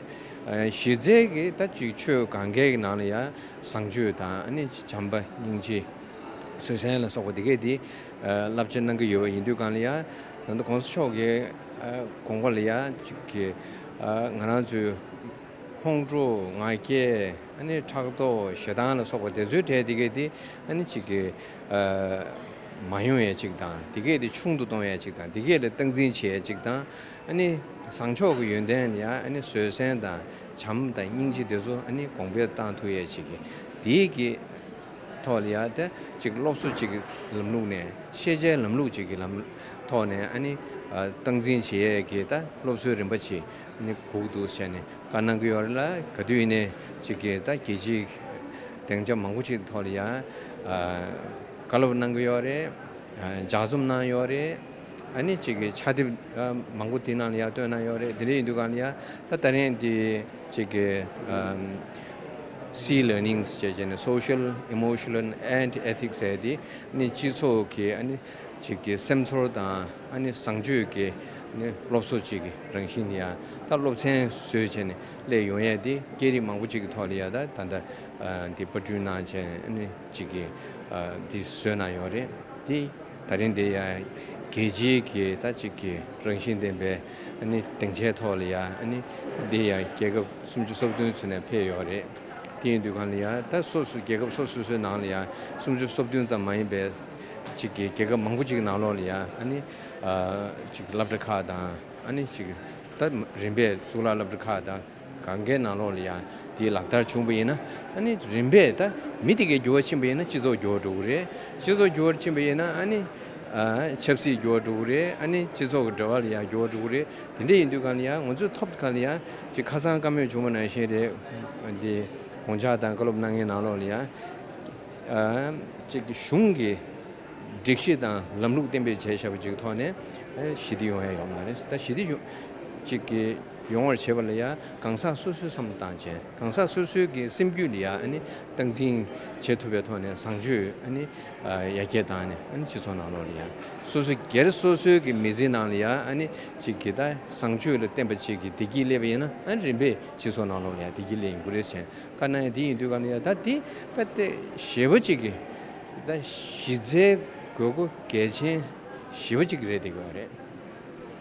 ཨ་གཞི་རྩའི་གི་ད་ཅིག་ཆོས་གང་གའི་གི་ནང་ལ་ཡ་བཟང་སྤྱོད་དང་། ཨ་ནི་བྱམས་པ་སྙིང་རྗེ་བཟོད་བསྲན་ལ་སོགས་པ་དེ་གས་དེ་ཨ་བསླབ་བྱ་གནང་གི་ཡོད་པ་ཡིན་དུས་གང་ལ་ཡ། ད་ལྟ་གོང་ས་མཆོག་གི་ཨ་དགོངས་པ་ལ་ཡ་ཅིག་གི་ཨ་ང་རང་ཚོའི་ཁོང་ཁྲོ་ང་རྒྱལ། ཨ་ནི་ཕྲག་དོག་ཞེ་སྡང་ལ་སོགས་པ་དེ་ཚོའི་གྲས་དེ་གས་དེ་ཨ་ནི་ཅིག་གི་ཨ་མ་ཡོང་ཡ་ཅིག་དང་། དེ་གས་དེ་ཆུང་དུ་གཏོང་ཡ་ཅིག་དང་། དེ་གས་ལ་སྟངས་འཛིན་བྱེད་ཡ་ཅིག་དང་། ཨ་ནི་བཟང་ཕྱོགས་ཀྱི་ཡོན་ཏན་ལ་ཡ་ཨ་ནི་བཟོད་བསྲན་དང་བྱམས་དང་སྙིང་རྗེ་དེ་ཚོ་ཨ་ནི་གོང་འཕེལ་བཏང་ཐུབ་ཡ་ཅིག་གི་དེའི་གི་ཐོག་ལ་ཡ་དེ་ཅིག་སློབ་གསོ་ཅིག་གི་ལམ་ལུགས་ནས། ཤེས་བྱའི་ལམ་ལུགས་ཅིག་གི་ལམ་ཐོག་ནས་ཨ་ནི་ཨ་སྟངས་འཛིན་བྱེད་ཡས་ཀྱི་ད་སློབ་གསོའི་རིམ་པ་ཅིག་ཨ་ནི་དགོས་འདུག་ཟེར་ནས་བཀའ་གནང་གི་ཡོད་རེད་ལ། ག་དུས་ཡིན་ནའི་ཅིག་གི་ད་རྒྱལ་སྤྱིའི་སྡིངས་ཆ་མང་པོ་ཅིག་ཐོག་ལ་ཡ་ཨ་བཀའ་སློབ་གནང་གི་ཡོད་རེད། ཨ་ལྗགས་རྩོམ་གནང་ཡོད་རེད། ཨ་ནི་ཅིག་གི་ཕྱག་དེབ་ཨ་མང་པོ་དེ་ནང་ལ་ཡ་བཏོན་གནང་ཡོད་རེད། དེ་འདྲ་ཡིན་དུས་གང་ལ་ཡ་ད་ད་རིང་འདི་ཅིག་གི་ཨམ་སི་ལར་ནིང་ཟེར་བྱས་ནས་Social, Emotional and Ethics ཟེར་དེ་ནི་སྤྱི་ཚོགས་ཀྱི་ཨ་ནི་ཅིག་གི་སེམས་ཚོར་དང་། ཨ་ནི་བཟང་སྤྱོད་ཀྱི་ནི་སློབ་གསོ་ཅིག་གི་རང་བཞིན་ཡ་ད་སློབ་ཚན་བཟོས་བྱས་ནས་སླེབས་ཡོང་ཡས་དེ་སྐད་རིགས་མང་པོ་ཅིག་གི་ཐོག་ལ་ཡ་ད་ད་ལྟ་ཨ་འདི་པར་སྐྲུན་གནང་བྱས་ནས་ཨ་ནི་ཅིག་གི་ཨ་འདི་བཟོས་གནང་ཡོད་རེད། དེ་ད་རིང་འདི་ཡ་རྒྱལ་སྤྱིའི་གི་ད་ཅིག་གི་རང་བཞིན་ལྡན་པའི་ཨ་ནི་སྡིངས་ཆའི་ཐོག་ལ་ཡ་ཨ་ནི་འདི་ཡ་རྒྱལ་ཁབ་སུམ་ཅུ་སོ་བདུན་ཚུན་ནས་ཕེབས་ཡོད་རེད། དེ་ཡིན་དུས་གང་ལ་ཡ་ད་སོ་སོ་རྒྱལ་ཁབ་སོ་སོ་སོའི་ནང་ལ་ཡ་སུམ་ཅུ་སོ་བདུན་ཙམ་མ་ཡིན་པའི་ཅིག་གི་རྒྱལ་ཁབ་མང་པོ་ཅིག་གི་ནང་ལོགས་ལ་ཡ་ཨ་ནི་ཨ་ཅིག་སློབ་གྲྭ་ཁག་དང་། ཨ་ནི་ཅིག་ད་རིམ་པས་གཙུག་ལག་སློབ་གྲྭ་ཁག་དང་། གང་གའི་ནང་ལོགས་ལ་ཡང་དེའི་ལག་བསྟར་བྱུང་བ་ཡིན་ན། ཨ་ནི་རིམ་པས་ད་མི་དེ་གའི་འགྱུར་བ་ཕྱིན་པ་ཡིན་ན་སྤྱི་ཚོགས་འགྱུར་བ་འགྲོ་གི་རེད། སྤྱི་ཚོགས་འགྱུར་བ་ཕྱིན་པ་ཡིན་ན་ཨ་ནི་ཨ་ཆབ་སྲིད་འགྱུར་བ་འགྲོ་གི་རེད། ཨ་ནི་སྤྱི་ཚོགས་ཀྱི་འབྲེལ་བ་ལ་ཡང་འགྱུར་བ་འགྲོ་གི་རེད། དེ་འདྲ་ཡིན་དུས་གང་ལ་ཡང་ང་ཚོའི་ཐོབ་གང་ལ་ཡང་ཅིག་ཁ་སང་བཀའ་མོལ་བྱུང་བ་ནང་བཞིན་རེད། འདི་དགོངས་འཆར་དང་བཀའ་སློབ་གནང་མཁན་ནང་ལོགས་ལ་ཡང་ཨ་ཅིག་གཞུང་གི་ སྒྲིག་གཞི་དང་ལམ་ལུགས་གཏན་འབེབས་བྱས་བཞག་པ་ཅིག་ཐོག་ནས་ཞི་བདེ་ཡོང་ཡ་ཡོད་མ་རེད། ད་ཞི་བདེ་ཡོང་ཅིག་གི་ཡོང་བར་བྱེད་པ་ལ་ཡ་གང་ཟག་སོ་སོའི་བསམ་བློ་བཏང་བྱས། གང་ཟག་སོ་སོའི་གི་སེམས་རྒྱུད་ལ་ཡ་ཨ་ནི་སྟངས་འཛིན་བྱེད་ཐུབ་པའི་ཐོག་ནས་བཟང་སྤྱོད་ཨ་ནི་ཡར་རྒྱས་བཏང་ནས། ཨ་ནི་སྤྱི་ཚོགས་ནང་ལོགས་ལ་ཡ་སོ་སོ་སྒེར་སོ་སོའི་གི་མི་ཚེའི་ནང་ལ་ཡ་ཨ་ནི་ཅིག་གི་ད་བཟང་སྤྱོད་ལ་བརྟེན་པ་ཅིག་གི་བདེ་སྐྱིད་སླེབས་པ་ཡིན་ན། ཨ་ནི་རིམ་པས་སྤྱི་ཚོགས་ནང་ལོགས་ལ་ཡ་བདེ་སྐྱིད་སླེབས་ཡོང་གི་རེད་ཟེར། བཀའ་གནང་ཡ་དེ་ཡིན་དུས་ག་ལ་ཡ་ད་དེ་དཔེ་དེ་ཞེ་པོ་ཅིག་གི་ད་གཞི་རྩའི་དགོས་མཁོ་གལ་ཆེན་ཞེ་པོ་ཅིག་རེད་བསྡད་ཀྱི་ཡོད་རེད།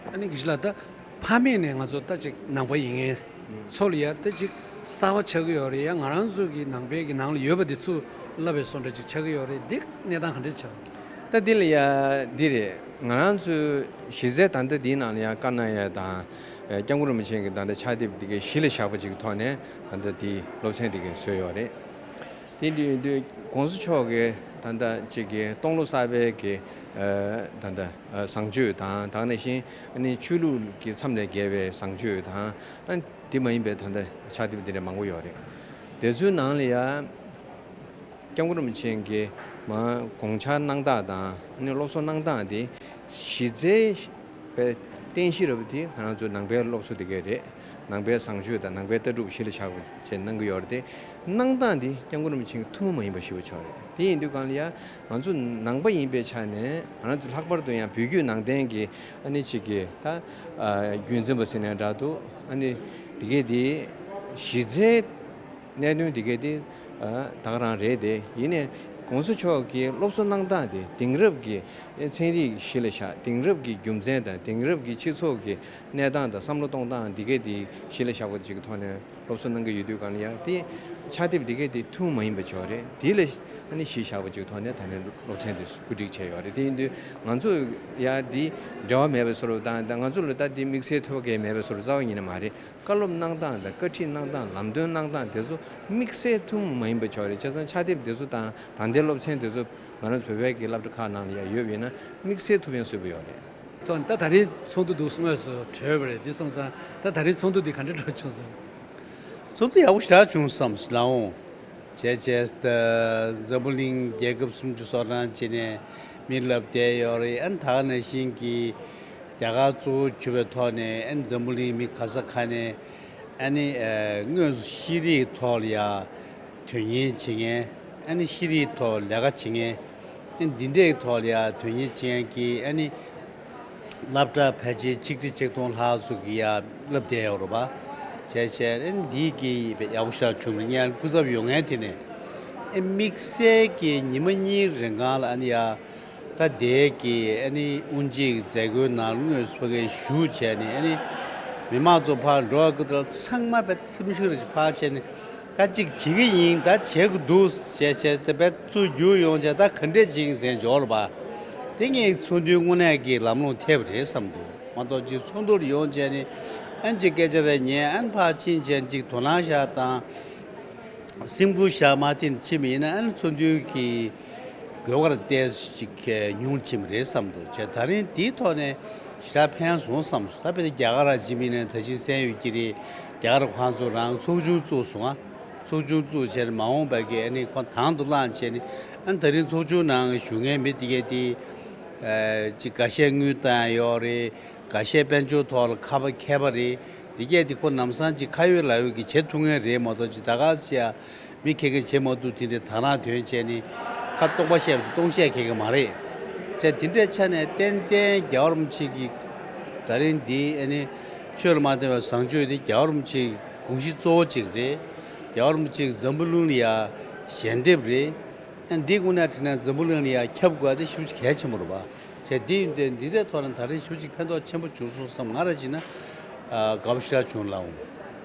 ཨ་ནི་དགེ་བཤེས་ལགས། ད་ཕ་མེས་ནས་ང་ཚོ་ད་ཅིག་ནང་པ་ཡིན་མཁན་ཚོ་ལ་ཡ་ད་ཅིག་གསར་པ་ཆགས་ཀྱི་ཡོད་རེད། ཡ་ང་རང་ཚོ་གི་ནང་པའི་གི་ནང་ལ་ཡོད་པ་དེ་ཚོ་བསླབ་པའི་བཟོ་འདྲ་ཅིག་ཆགས་ཀྱི་ཡོད་རེད། འདི་གནས་སྟངས་ག་འདྲ་ཆགས། ད་འདི་ལ་ཡ་འདི་རེད། ང་རང་ཚོའི་གཞི་རྩའི་ད་ལྟ་འདིའི་ནང་ལ་ཡ་བཀའ་གནང་ཡ་དང་། སྐྱབས་མགོན་རིན་པོ་ཆེ་གི་ད་ལྟ་ཕྱག་དེབ་འདི་གའི་གཞི་ལ་བཞག་པ་ཅིག་གི་ཐོག་ནས་ད་ལྟ་འདི་སློབ་ཚན་འདི་གའི་བཟོས་ཡོད་རེད། དེ་འདྲ་ཡིན་དུས་༸གོང་ས་མཆོག་གིས་ད་ལྟ་ཅིག་གི་སྟོང་ལོ་གསར་པའི་གི་ད་ལྟ་བཟང་སྤྱོད་དང་། དེ་ནང་བཞིན་ཨ་ནི་ཆོས་ལུགས་ཀྱི་མཚམས་ལས་བརྒལ་བའི་བཟང་སྤྱོད་དང་། ཨ་ནི་དེ་མ་ཡིན་པའི་ད་ལྟ་ཕྱག་དེབ་འདི་འདྲ་མང་པོ་ཡོད་རེད། དེ་ཚོའི་ནང་ལ་ཡ་སྐྱབས་མགོན་རིན་པོ་ཆེ་གིས་མ་དགོངས་འཆར་གནང་སྟངས་དང་། ཨ་ནི་སློབ་གསོ་གནང་སྟངས་དེ་གཞི་རྩའི་པའི་རྟེན་གཞི་ར་བ་དེ་ང་རང་ཚོའི་ནང་པའི་སློབ་གསོ་དེ་ག་རེད། ནང་པའི་བཟང་སྤྱོད་དང་ནང་པའི་ལྟ་གྲུབ་གཞི་ལ་བཞག་པ་བྱས་གནང་གི་ཡོད་རེད། དེ་གནང་སྟངས་དེ་སྐྱབས་མགོན་རིན་པོ་ཆེ་གི་ཐུན་མོང་མ་ཡིན་པ་ཞིག་ཆགས་རེད། དེ་ཡིན་དུས་གང་ལ་ཡ་ང་ཚོ་ནང་པ་ཡིན་པའི་ཆ་ནས། ང་རང་ཚོ་ལྷག་པར་དུ་ཡང་བོད་བརྒྱུད་ནང་བསྟན་གྱི་ཨ་ནི་ཅིག་གི་ད་རྒྱུན་འཛིན་པ་ཟེར་ནའི་འདྲ་འདུག་ཨ་ནི་དེ་གའི་དེ་གཞི་རྩའི་གནད་དོན་དེ་གའི་དེ་ད་ག་རང་རེད་དེ། ཡིན་ནའི་༸གོང་ས་མཆོག་གིས་སློབ་གསོ་གནང་སྟངས་དེ་དེང་རབས་ཀྱི་ཚན་རིག་གཞི་ལ་བཞག་དེང་རབས་ཀྱི་རྒྱུ་མཚན་དང་དེང་རབས་ཀྱི་སྤྱི་ཚོགས་ཀྱི་གནས་སྟངས་དང་བསམ་བློ་གཏོང་སྟངས་འདི་གའི་དེ་གཞི་ལ་བཞག་པ་ཅིག་གི་ཐོག་ནས་སློབ་གསོ་གནང་གི་ཡོད་དུས་གང་ལ་ཡ་དེ་ཕྱག་དེབ་འདི་གའི་དེ་ཐུན་མོང་མ་ཡིན་པ་ཅིག་རེད། དེ་ལ་ཨ་ནི་གཞི་བཞག་པ་ཅིག་གི་ཐོག་ནས་ད་ནས་སློབ་ཚན་དེ་བཀོད་སྒྲིག་བྱས་ཡོད་རེད། དེ་ཡིན་དུས་ང་ཚོ་ཡ་དེ་འབྲེལ་བ་མེད་པའི་བཟོ་འདྲ་དང་། ད་ང་ཚོ་ལ་ད་དེ་དམིགས་བསལ་ཐོབ་མཁན་མེད་པའི་བཟོ་འདྲ་རྩ་བ་ཉིད་ནས་མ་རེད། བཀའ་སློབ་གནང་སྟངས་དང་བཀའ་ཁྲིད་གནང་སྟངས། ལམ་སྟོན་གནང་སྟངས་དེ་ཚོ་དམིགས་བསལ་ཐུན་མོང་མ་ཡིན་པ་ཅིག་རེད། བྱས་ཙང་ཕྱག་དེབ་དེ་ཚོ་དང་ད་ལྟའི་སློབ་ཚན་དེ་ཚོ་ང་རང་ཚོ་བོད་པའི་གི་སློབ་གྲྭ་ཁག་ནང་ལ་ཡ་ཡོད་པ་ཡིན་ན་དམིགས་བསལ་ཐུགས་ཕན་གསོས་པ་ཡོད་རེད། ད་ད་རེས་ཚོགས་འདུ་འདུག་དངོས་སུ་གྲོལ་བ་རེད། འདི་སོང་ཙང་ད་ད་རེས་ཚོགས་འདུ་འདི་ག་འདྲ་འགྲོ་བྱུང་སོང་། ཚོགས་འདུ་ཡག་པོ་ཞེ་དྲག་བྱུང་བསམ་ལགས་འོང་། བྱས་བྱས་ད་འཛམ་བུ་གླིང་རྒྱལ་ཁབ་སུམ་ཅུ་སོ་གྲངས་ཅིག་ནས་མི་སླེབས་བསྡད་ཡོད་རེད། ཨ་ནི་ད་ག་ནང་བཞིན་གྱི་རྒྱ་གར་གཙོ་བོ་གྱུར་པའི་ཐོག་ནས་ཨ་ནི་འཛམ་བུ་གླིང་མི་ག་ས་ག་ནས་ཨ་ནི་དངོས་སུ་ཤེས་རིག་ཐོག་ལ་ཡ་དོན་གཉེར་བྱེད་མཁན། ཨ་ནི་ཤེས་རིག་ཐོག་ལས་ཀ་བྱེད་མཁན། ཨ་ནི་འདི་འདྲའི་ཐོག་ལ་ཡ་དོན་གཉེར་བྱེད་མཁན་གྱི་ཨ་ནི་སློབ་གྲྭ་ཕལ་ཆེར་ཆིག་ཁྲི་ཆིག་སྟོང་ལྷག་ཙམ་གྱི་ཡ་བསླེབས་བསྡད་ཡོད་རེད་པ། བྱས་བྱས་ཨ་ནི་འདི་གི་ཡག་པོ་ཞེ་དྲག་བྱུང་། ངས་སྐུ་ཚབ་ཡོང་མཁན་དེ་ནས་ཨ་དམིགས་བསལ་གྱི་ཉི་མ་གཉིས་རིང་གང་ལ་ཨ་ནི་ཡ་ད་དེ་གི་ཨ་ནི་དབུ་འབྱེད་ཀྱི་མཛད་སྒོའི་ནང་དངོས་སུ་ཕ་གིར་ཞུགས་བྱས་ནས། ཨ་ནི་མི་མང་ཚོ་ཕར་འགྲོ་བ་ཀུན་ཏུ་ཚང་མ་དཔེ་སེམས་ཤུགས་རེ་ཕར་བྱས་ནས། ད་ཅིག་བྱེད་ཀྱི་ཡིན། ད་བྱེད་དགོས་འདུག་ཟེར་བྱས་ཏེ་དཔེ་ཚུར་རྒྱུགས་ཡོང་བྱས། ད་ག་འདྲས་བྱེད་ཀྱི་ཟེར་འཇོག་ལ་བ། དེ་ངས་ཚོགས་འདུའི་དངོས་གནས་ཀྱི་ལམ་ལྷོང་ཐེབས་རེད་བསམ་འདུག་མ་གཏོགས་ཅིག་ཚོགས་འདུར་ཡོང་བྱས་ནས་ཨན་ཅིག་སྐད་ཆ་རེ་ཉན། ཨན་ཕར་ཕྱིན་བྱས་ཅིག་དོ་སྣང་བཞག་དང་སེམས་ཁུར་བཞག་མ་ཐེན་ཕྱིན་པ་ཡིན་ན། ཨན་ཚོགས་འདུའི་གི་དགོས་པ་རེ་ཏོག་ཙམ་ཅིག་ཉུང་ཕྱིན་པ་རེད་བསམ་འདུག་བྱས། ད་རིང་འདིའི་ཐོག་ནས་ཞེ་དྲག་ཕན་སོང་བསམ་སོང་། ད་དཔེར་ན་རྒྱ་གར་ར་ཇི་མིན་ནས་ད་ཅིག་གསན་ཡོད་ཀྱི་རེད། རྒྱ་གར་ཁོང་ཚོ་རང་ཚོགས་ཆུང་བཙུགས་སོང་ང་། ཚོགས་ཆུང་བཙུགས་བྱས་ནས་མ་འོངས་པ་གི་ཨ་ནི་ཁོ་དང་དུ་བླངས་བྱས་ནས། ཨ་ནི་ད་རིང་ཚོགས་ཆུང་ནང་བཞུགས་མཁན་མི་དེ་གས་དེ་ཨ་ཅིག་འགའ་ཤས་དངུལ་བཏང་ཡོད་རེད། འགའ་ཤས་དཔལ་འབྱོར་ཐོག་ལ་ཁ་པ་མཁས་པ་རེད། དེ་གས་དེ་ཁོ་ལམ་སང་ཅིག་ཁ་ཡོད་ལག་ཡོད་ཀྱི་བྱེད་ཐུབ་མཁན་རེད་མ་གཏོགས། ཅིག་ད་ག་ཟེ་ཡ་མི་ཁེ་ཁེ་བྱེད་མ་ཐུབ། དེ་འདྲའི་དག་སྣང་དོན་བྱས་ནས་ཁ་སྟོང་པ་བཤད་པ་དེ་སྟོང་བཤད་ཁེ་ཁེ་མ་རེད། བྱས་དེ་འདྲའི་ཆ་ནས་ཏན་ཏན་རྒྱལ་བ་རིན་པོ་ཆེ་གི་ད་རིང་འདི་ཨ་ནི་ཆོས་ལ་མ་བརྟེན་པའི་བཟང་སྤྱོད་དེ་རྒྱལ་བ་རིན་པོ་ཆེའི་དགོངས་གཞི་གཙོ་བོ་གཅིག་རེད། རྒྱལ་བ་རིན་པོ་ཆེའི་འཛམ་བུ་གླིང་ལ་ཡ་ཞལ་འདེབས་རེད། ཨ་འདི་དངོས་གནས་དྲིས་ན་འཛམ་བུ་གླིང་ལ་ཡ་ཁྱབ་དགོས་པ་དེ་ཞེ་པོ་ཅིག་གལ་ཆེན་པོ་རེད་པ། བྱས་འདི་ཡིན་ཏེ་འདི་འདྲའི་ཐོག་ནས་ད་རིང་ཞེ་པོ་ཅིག་ཕན་ཐོགས་ཆེན་པོ་བྱུང་སོང་བསམ། ང་རང་བྱས་ན་ཨ་དགའ་པོ་ཞེ་དྲག་བྱུང་ལགས་འོང་།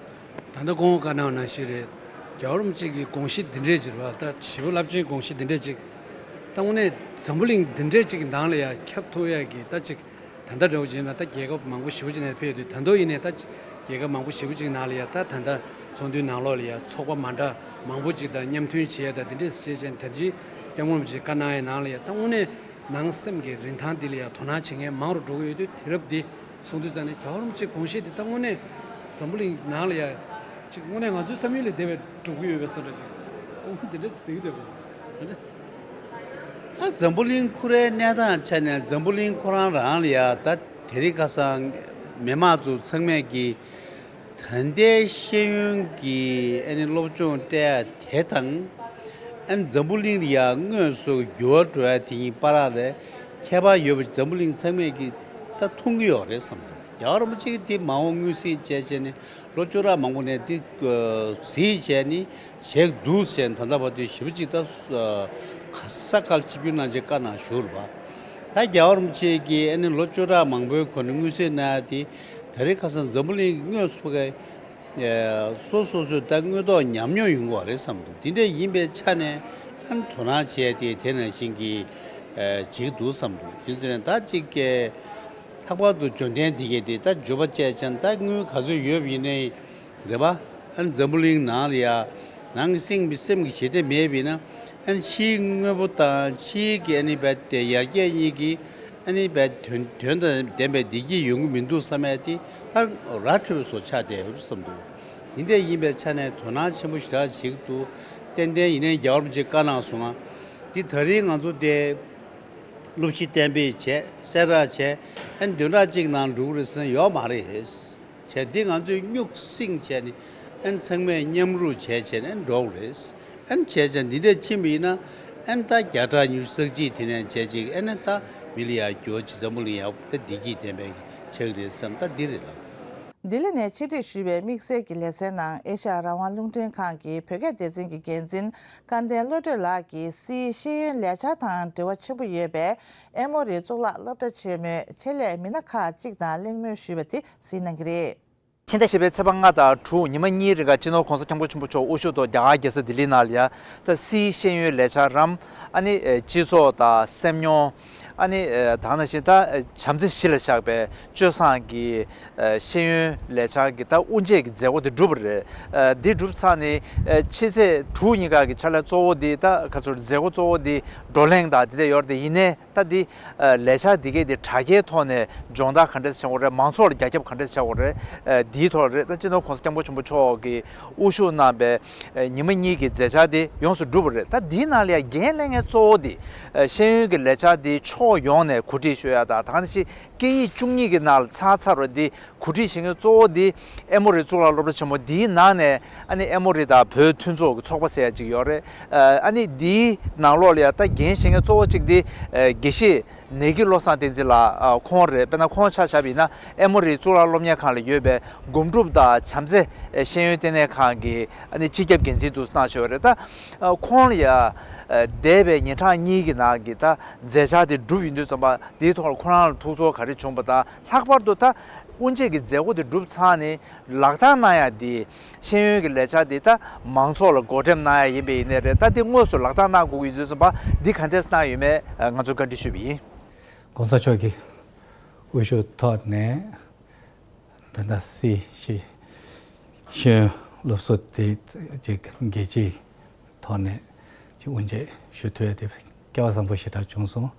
ད་ལྟ་གོང་བཀའ་གནང་ནང་བཞིན་རེད། རྒྱལ་བ་རིན་པོ་ཆེ་གི་དགོངས་གཞི་འདི་འདྲས་ཅིག་རེད་པ། ད་ཞེ་པོ་རླབས་ཆེན་དགོངས་གཞི་འདི་འདྲས་ཅིག་ད་དངོས་གནས་འཛམ་བུ་གླིང་འདི་འདྲས་ཅིག་གི་ནང་ལ་ཡ་ཁྱབ་ཐུབ་ཡ་གི་ད་ཅིག་ད་ལྟ་འདྲ་བོ་བྱས་ན་ད་རྒྱལ་ཁབ་མང་པོ་ཞེ་པོ་ཅིག་ནས་ཕེབས་དུས། ད་དུང་ཡིན་ནའི་ད་རྒྱལ་ཁབ་མང་པོ་ཞེ་པོ་ཅིག་ནང་ལ་ཡ་ད་ད་ལྟ་ཚོགས་འདུའི་ནང་ལོགས་ལ་ཡ་ཚོགས་པ་མ་འདྲ་མང་པོ་ཅིག་དང་མཉམ་མཐུན་བྱས་ཡ་ད་འདི་འདྲས་བྱས་བྱས་ནས། ད་ཅི་སྐྱབས་མགོན་རིན་པོ་ཆེས་བཀའ་གནང་ཡའི་ནང་ལ་ཡ་ད་དངོས་གནས་ནང་སེམས་ཀྱི་རིན་ཐང་འདི་ལ་ཡ་དོ་སྣང་བྱེད་མཁན་མང་རུ་འགྲོ་གི་ཡོད་དུས། དུས་རབས་འདི་གསུང་དུས་ཙང་ནས་རྒྱལ་བ་རིན་པོ་ཆེའི་དགོངས་གཞི་འདི་ད་དངོས་གནས་འཛམ་བུ་གླིང་ནང་ལ་ཡ་ཅིག་དངོས་གནས་ང་ཚོའི་བསམ་ཡུལ་ལས་འདས་པའི་འགྲོ་གི་ཡོད་པའི་བཟོ་འདྲ་ཅིག་འོ་འདི་འདྲ་ཅིག་ཟེར་གྱི་འདུག་ག་ད་ འཛམ་བུ་གླིང་ཁོ་རའི་གནས་སྟངས་ཆ་ནས་འཛམ་བུ་གླིང་ཁོ་རང་རང་ལ་ཡ་ད་དེ་རིང་ཁ་སང་མི་མང་ཚོ་ཚང་མས་ཀྱི་ད་ལྟའི་ཤེས་ཡོན་གྱི་ཨ་ནི་སློབ་སྦྱོང་སྤྲད་ཡ་དེ་དང་། ཨ་ནི་འཛམ་བུ་གླིང་ལ་ཡ་དངོས་སུ་འགྱུར་བ་འགྲོ་ཡ་དེ་གཉིས་བར་ལ་ཁྱད་པར་ཡོད་པ་འཛམ་བུ་གླིང་ཚང་མས་ཀྱི་ད་མཐོང་གི་ཡོད་རེད་བསམ་འདུག་རྒྱལ་བ་རིན་པོ་ཆེ་གིས་དེ་མ་འོངས་མངོན་གསལ་བྱས་བྱས་ནས་ལོ་བཅུ་ཕྲག་མང་པོ་ནས་དེ་གཟིགས་བྱས་ནས་བྱེད་འདུག་ཟེར་ད་ལྟ་བར་དུ་ཞེ་པོ་ཅིག་ད་ག་ས་ག་ལ་ཆིབས་བསྒྱུར་གནང་བྱས་བཀའ་གནང་བཞུགས་རེད་པ། ད་རྒྱལ་བ་རིན་པོ་ཆེ་གིས་ཨ་ནི་ལོ་བཅུ་ཕྲག་མང་པོའི་གོང་ནས་མངོན་གསལ་གནང་ཡ་དེ་ད་རེས་ཁ་སང་འཛམ་བུ་གླིང་དངོས་སུ་ཕ་གི་སོ་སོ་སོས་ད་དངོས་ཐོག་ཉམས་མྱོང་ཡོང་གི་ཡོད་རེད་བསམ་འདུག་དེ་འདྲ་ཡིན་པའི་ཆ་ནས་ཨ་ནི་དོ་སྣང་བྱས་ཏེ་དེ་ནང་བཞིན་གྱི་བྱེད་ཀྱི་འདུག་བསམ་འདུག་ཡིན་ཙང་ད་ཅིག་ལྷག་པར་དུ་འབྱོར་ལྡན་འདི་གས་དེ་ད་འབྱོར་པ་བཅས་ཀྱང་ད་དངུལ་ག་ཚོད་ཡོད་པ་ཡིན་ནའི་རེད་པ། ཨ་ནི་འཛམ་བུ་གླིང་ནང་ལ་ཡ་ནང་གི་སེམས་ཀྱི་སེམས་ཀྱི་ཞི་བདེ་མེད་པ་ཡིན་ན། ཨ་ནི་ཕྱིའི་དངོས་པོ་དང་ཕྱིའི་གི་ཨ་ནི་བས་དེ་ཡར་རྒྱས་གཉིས་ཀྱི་ཨ་ནི་བས་དོན་དོན་དང་ལྡན་པའི་བདེ་སྐྱིད་ཡོང་གི་མི་འདུག་བསམ་ཡ་དེ་ད་ར་འཕྲོད་པའི་བཟོ་ཆགས་བསྡད་ཡོད་བསམ་འདུག་འདི་འདྲ་ཡིན་པའི་ཆ་ནས་དོ་སྣང་ཆེན་པོ་ཞེ་དྲག་བྱེད་ཀྱི་འདུག་ཏན་ཏན་ཡིན་ནའི་རྒྱལ་བ་རིན་པོ་ཆེས་བཀའ་གནང་སོང་ང་། འདི་ད་རིང་ང་ཚོ་དེ་སློབ་གཞི་གཏན་འབེབས་བྱས་གསལ་བསྒྲགས་བྱས། ཨ་ནི་བདུན་ཕྲག་གཅིག་ནང་འགྲོ་གི་རེད་ཟེར་ན་ཡོད་མ་རེད། བྱས་འདི་ང་ཚོས་སྨྱུག་སྲིང་བྱས་ནས་ཨ་ནི་ཚང་མས་མཉམ་རུབ་བྱས་བྱས་ནས་འགྲོ་གི་རེད། ཨ་ནི་བྱས་ཙང་འདི་འདྲས་ཕྱིན་པ་ཡིན་ན་ཨ་ནི་ད་བརྒྱ་ཕྲག་ཉི་ཤུ་རྩ་གཅིག་དེ་ནས་བྱས་ཅིག་ཨ་ནི་ད་མི་ལ་ཡ་འགྱུར་བ་ཅིག་འཛམ་བུ་གླིང་ཡག་ད་བདེ་སྐྱིད་ལྡན་པའི་ཆགས་ཀྱི་རེད་བསམ། ད་འདི་རེད་ལགས། ལྡི་ལི་ནས་ཕྱིར་ཁྲིད་ཞུས་པའི་དམིགས་བསལ་གྱི་ལེ་ཚན་ནང་ཨེ་ཤ་ཡ་རང་དབང་རླུང་འཕྲིན་ཁང་གི་བོད་སྐད་སྡེ་ཚན་གྱི་འགན་འཛིན་སྐལ་ལྡན་བློ་གྲོས་ལགས་ཀྱིས་སིའི་ཤེས་ཡོན་ལས་འཆར་དང་འབྲེལ་བ་ཆེན་པོ་ཡོད་པའི་ཨེ་མོ་རི་གཙུག་ལག་སློབ་གྲྭ་ཆེན་མོའི་ཆེད་ལས་མི་སྣ་ཁག་ཅིག་དང་གླེང་མོལ་ཞུས་པ་དེ་གཟིགས་གནང་གི་རེད། ཕྱི་ཟླ་བཞི་པའི་ཚེས་པ་ལྔ་དང་དྲུག་ཉི་མ་གཉིས་རིང་ག་སྤྱི་ནོར་༸གོང་ས་༸སྐྱབས་མགོན་ཆེན་པོ་མཆོག་དབུ་བཞུགས་ཐོག་རྒྱ་གར་རྒྱལ་ས་ལྡི་ལི་ནང་ལ་ཡ་ད་སིའི་ཤེས་ཡོན་ལས་འཆར་རམ། ཨ་ནི་སྤྱི་ཚོགས་དང་སེམས་མྱོང་། ཨ་ནི་ད་ག་ནང་བཞིན་ད་བྱམས་བརྩེ་གཞི་ལ་བཞག་པའི་སྤྱོད་བཟང་གི་ཤེས་ཡོན་ལས་འཆར་གྱི་ད་དབུ་འབྱེད་ཀྱི་མཛད་སྒོ་དེ་གྲུབ་པ་རེད། འདི་གྲུབ་ཚར་ནས་ཕྱི་ཚེས་དྲུག་ཉིན་ག་གི་ཕྱག་ལས་གཙོ་བོ་འདི་ད་ག་ཚོད་མཛད་སྒོ་གཙོ་བོ་འདི་བགྲོ་གླེང་དང་དེ་འདྲ་ཡོད་རེད་དེ། ཡིན་ནའི་ད་འདི་ལས་འཆར་འདི་གས་འདི་དྲ་རྒྱའི་ཐོག་ནས་སྦྱོང་བརྡར་ག་འདྲས་བྱེད་དགོས་རེད། མང་ཚོགས་ལ་རྒྱ་ཁྱབ་ག་འདྲས་བྱེད་དགོས་རེད། འདིའི་ཐོག་རེད། ད་སྤྱི་ནོར་༸གོང་ས་༸སྐྱབས་མགོན་ཆེན་པོ་མཆོག་གིས་དབུ་བཞུགས་གནང་པའི་ཉི་མ་གཉིས་ཀྱི་མཛད་འཆར་དེ་ཡོངས་སུ་གྲུབ་པ་རེད། ད་འདིའི་ནང་ལ་ཡང་འགན་ལེན་མཁན་གཙོ་བོ་དེ་ཤེས་ཡོན་གྱི་ལས་འཆར་དེ་ཕྱོགས་ཡོངས་ནས་གོ་སྒྲིག་ཞུ་ཡ་དང་། ད་ག་ནང་བཞིན་སྐད་ཡིག་བཅུ་གཉིས་ཀྱི་ནང་ལ་ཚར་ཚར་བ་དེ་གོ་སྒྲིག་བྱེད་མཁན་གཙོ་བོ་དེ་ཨེ་མོ་རི་གཙུག་ལག་སློབ་གྲྭ་ཆེན་མོ་འདིའི་ནང་ནས་ཨ་ནི་ཨེ་མོ་རི་དང་བོད་མཐུན་ཚོགས་ཀྱི་ཚོགས་པ་ཟེར་ཡ་ཅིག་ཡོད་རེད། ཨ་ནི་འདིའི་ནང་ལོགས་ལ་ཡ་ད་འགན་བཞེས་མཁན་གཙོ་བོ་གཅིག་དེ་དགེ་བཤེས་ནེ་གི་བློ་བཟང་བསྟན་འཛིན་ལགས་ཁོང་རེད། དཔེར་ན་ཁོང་ཆ་བཞག་པ་ཡིན་ན་ཨེ་མོ་རི་གཙུག་ལག་སློབ་གཉེར་ཁང་ལ་ཡོད་པའི་སྒོམ་སྒྲུབ་དང་བྱམས་བརྩེ་ཤེས་ཡོན་ལྟེ་གནས་ཁང་གི་ཨ་ནི་སྤྱི་ཁྱབ་འགན་འཛིན་དུ་གནང་བཞག་ཡོད་རེད། ད་ཁོང་ལ་ཡ་འདས་པའི་ཉིན་གྲངས་གཉིས་ཀྱི་ནང་གི་ད་མཛད་འཆར་དེ་གྲུབ་ཡོང་དུས་ཙམ་པ་དེའི་ཐོག་ལ་ཁོ་རང་ལ་ཐུགས་ཚོར་ག་རེ་བྱུང་བ་དང་། ལྷག་པར་དུ་ད་དབུ་འབྱེད་ཀྱི་མཛད་སྒོ་དེ་གྲུབ་ཚར་ནས་ལག་བསྟར་གནང་ཡ་དེ། ཤེས་ཡོན་གྱི་ལས་འཆར་དེ་ད་མང་ཚོགས་ལ་བགོ་འགྲེམས་གནང་ཡ་ཡིན་པ་ཡིན་ནའི་རེད། ད་དེ་དངོས་སུ་ལག་བསྟར་གནང་དགོས་ཀྱི་ཡོད་དུས་ཙམ་པ་འདི་ག་འདྲས་གནང་ཡོད་མེད་ང་ཚོས་བཀའ་འདྲི་ཞུས་པ་ཡིན། ༸གོང་ས་མཆོག་གི་དབུ་བཞུགས་ཐོག་ནས་ད་ལྟ་སི་ཤེས་ཤེས་ཡོན་སློབ་གསོ་དེ་ཅིག་རྒྱལ་སྤྱིའི་ཐོག་ནས་ཅིག་དབུ་འབྱེད་ཞུ་ཐུབ་ཡ་དེ་སྐལ་བ་བཟང་པོ་ཞེ་དྲག་བྱུང་སོང་།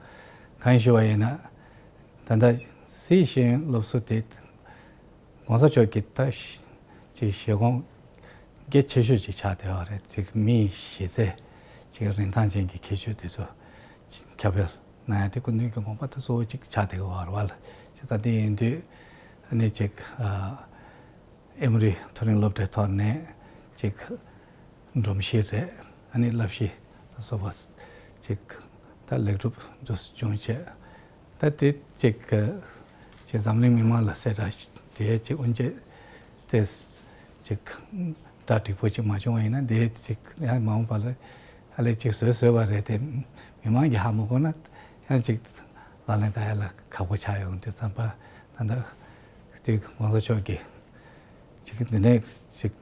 གང་ཞུ་བ་ཡིན་ན། ད་ལྟ་སིའི་ཤེས་ཡོན་སློབ་གསོ་དེ་༸གོང་ས་མཆོག་གིས་ད་ཅིག་བཞེད་དགོངས་གལ་ཆེ་ཤོས་ཅིག་ཆགས་བསྡད་ཡོད་རེད། ཅིག་མིའི་གཞི་རྩའི་ཅིག་རིན་ཐང་ཅན་གྱི་ཁྱད་ཆོས་དེ་ཚོ་ཁྱབ་སྤེལ་གནང་ཡ་དེ་སྐུ་མདུན་གྱི་དགོངས་པ་ད་གཙོ་བོ་ཅིག་ཆགས་བསྡད་ཡོད་རེད་བ་ལ། ཅིག་ད་དེ་ཡིན་དུས་ཨ་ནི་ཅིག་ཨ་ཨེ་མོ་རི་མཐོ་རིམ་སློབ་གྲྭའི་ཐོག་ནས་ཅིག་སྒྲོམ་གཞི་རེད། ཨ་ནི་བསླབ་གཞི་ལ་སོགས་པ་ཅིག་ད་ལེགས་གྲུབ་འདུག་བྱུང་བྱས། ད་དེ་ཅིག་ཅིག་འཛམ་གླིང་མི་མང་ལ་གསལ་བསྒྲགས་དེ་ཅིག་དབུ་འབྱེད་དེ་ཅིག་གྲ་འགྲིག་པོ་ཅིག་མ་བྱུང་བ་ཡིན་ན། དེ་ཅིག་ཡང་མ་འོངས་པ་ལ་ཨ་ལས་ཅིག་བཟོས་བཟོས་པ་རེད་དེ། མི་མང་གིས་ཧ་མ་གོ་ན་ཡང་ཅིག་ལག་ལེན་བསྟར་ཡ་ལ་ཁག་པོ་ཆགས་ཡོང་དུས་ཙམ་པ། ད་ལྟ་དེ་༸གོང་ས་མཆོག་གིས་ཅིག་འདི་ནས་ཅིག་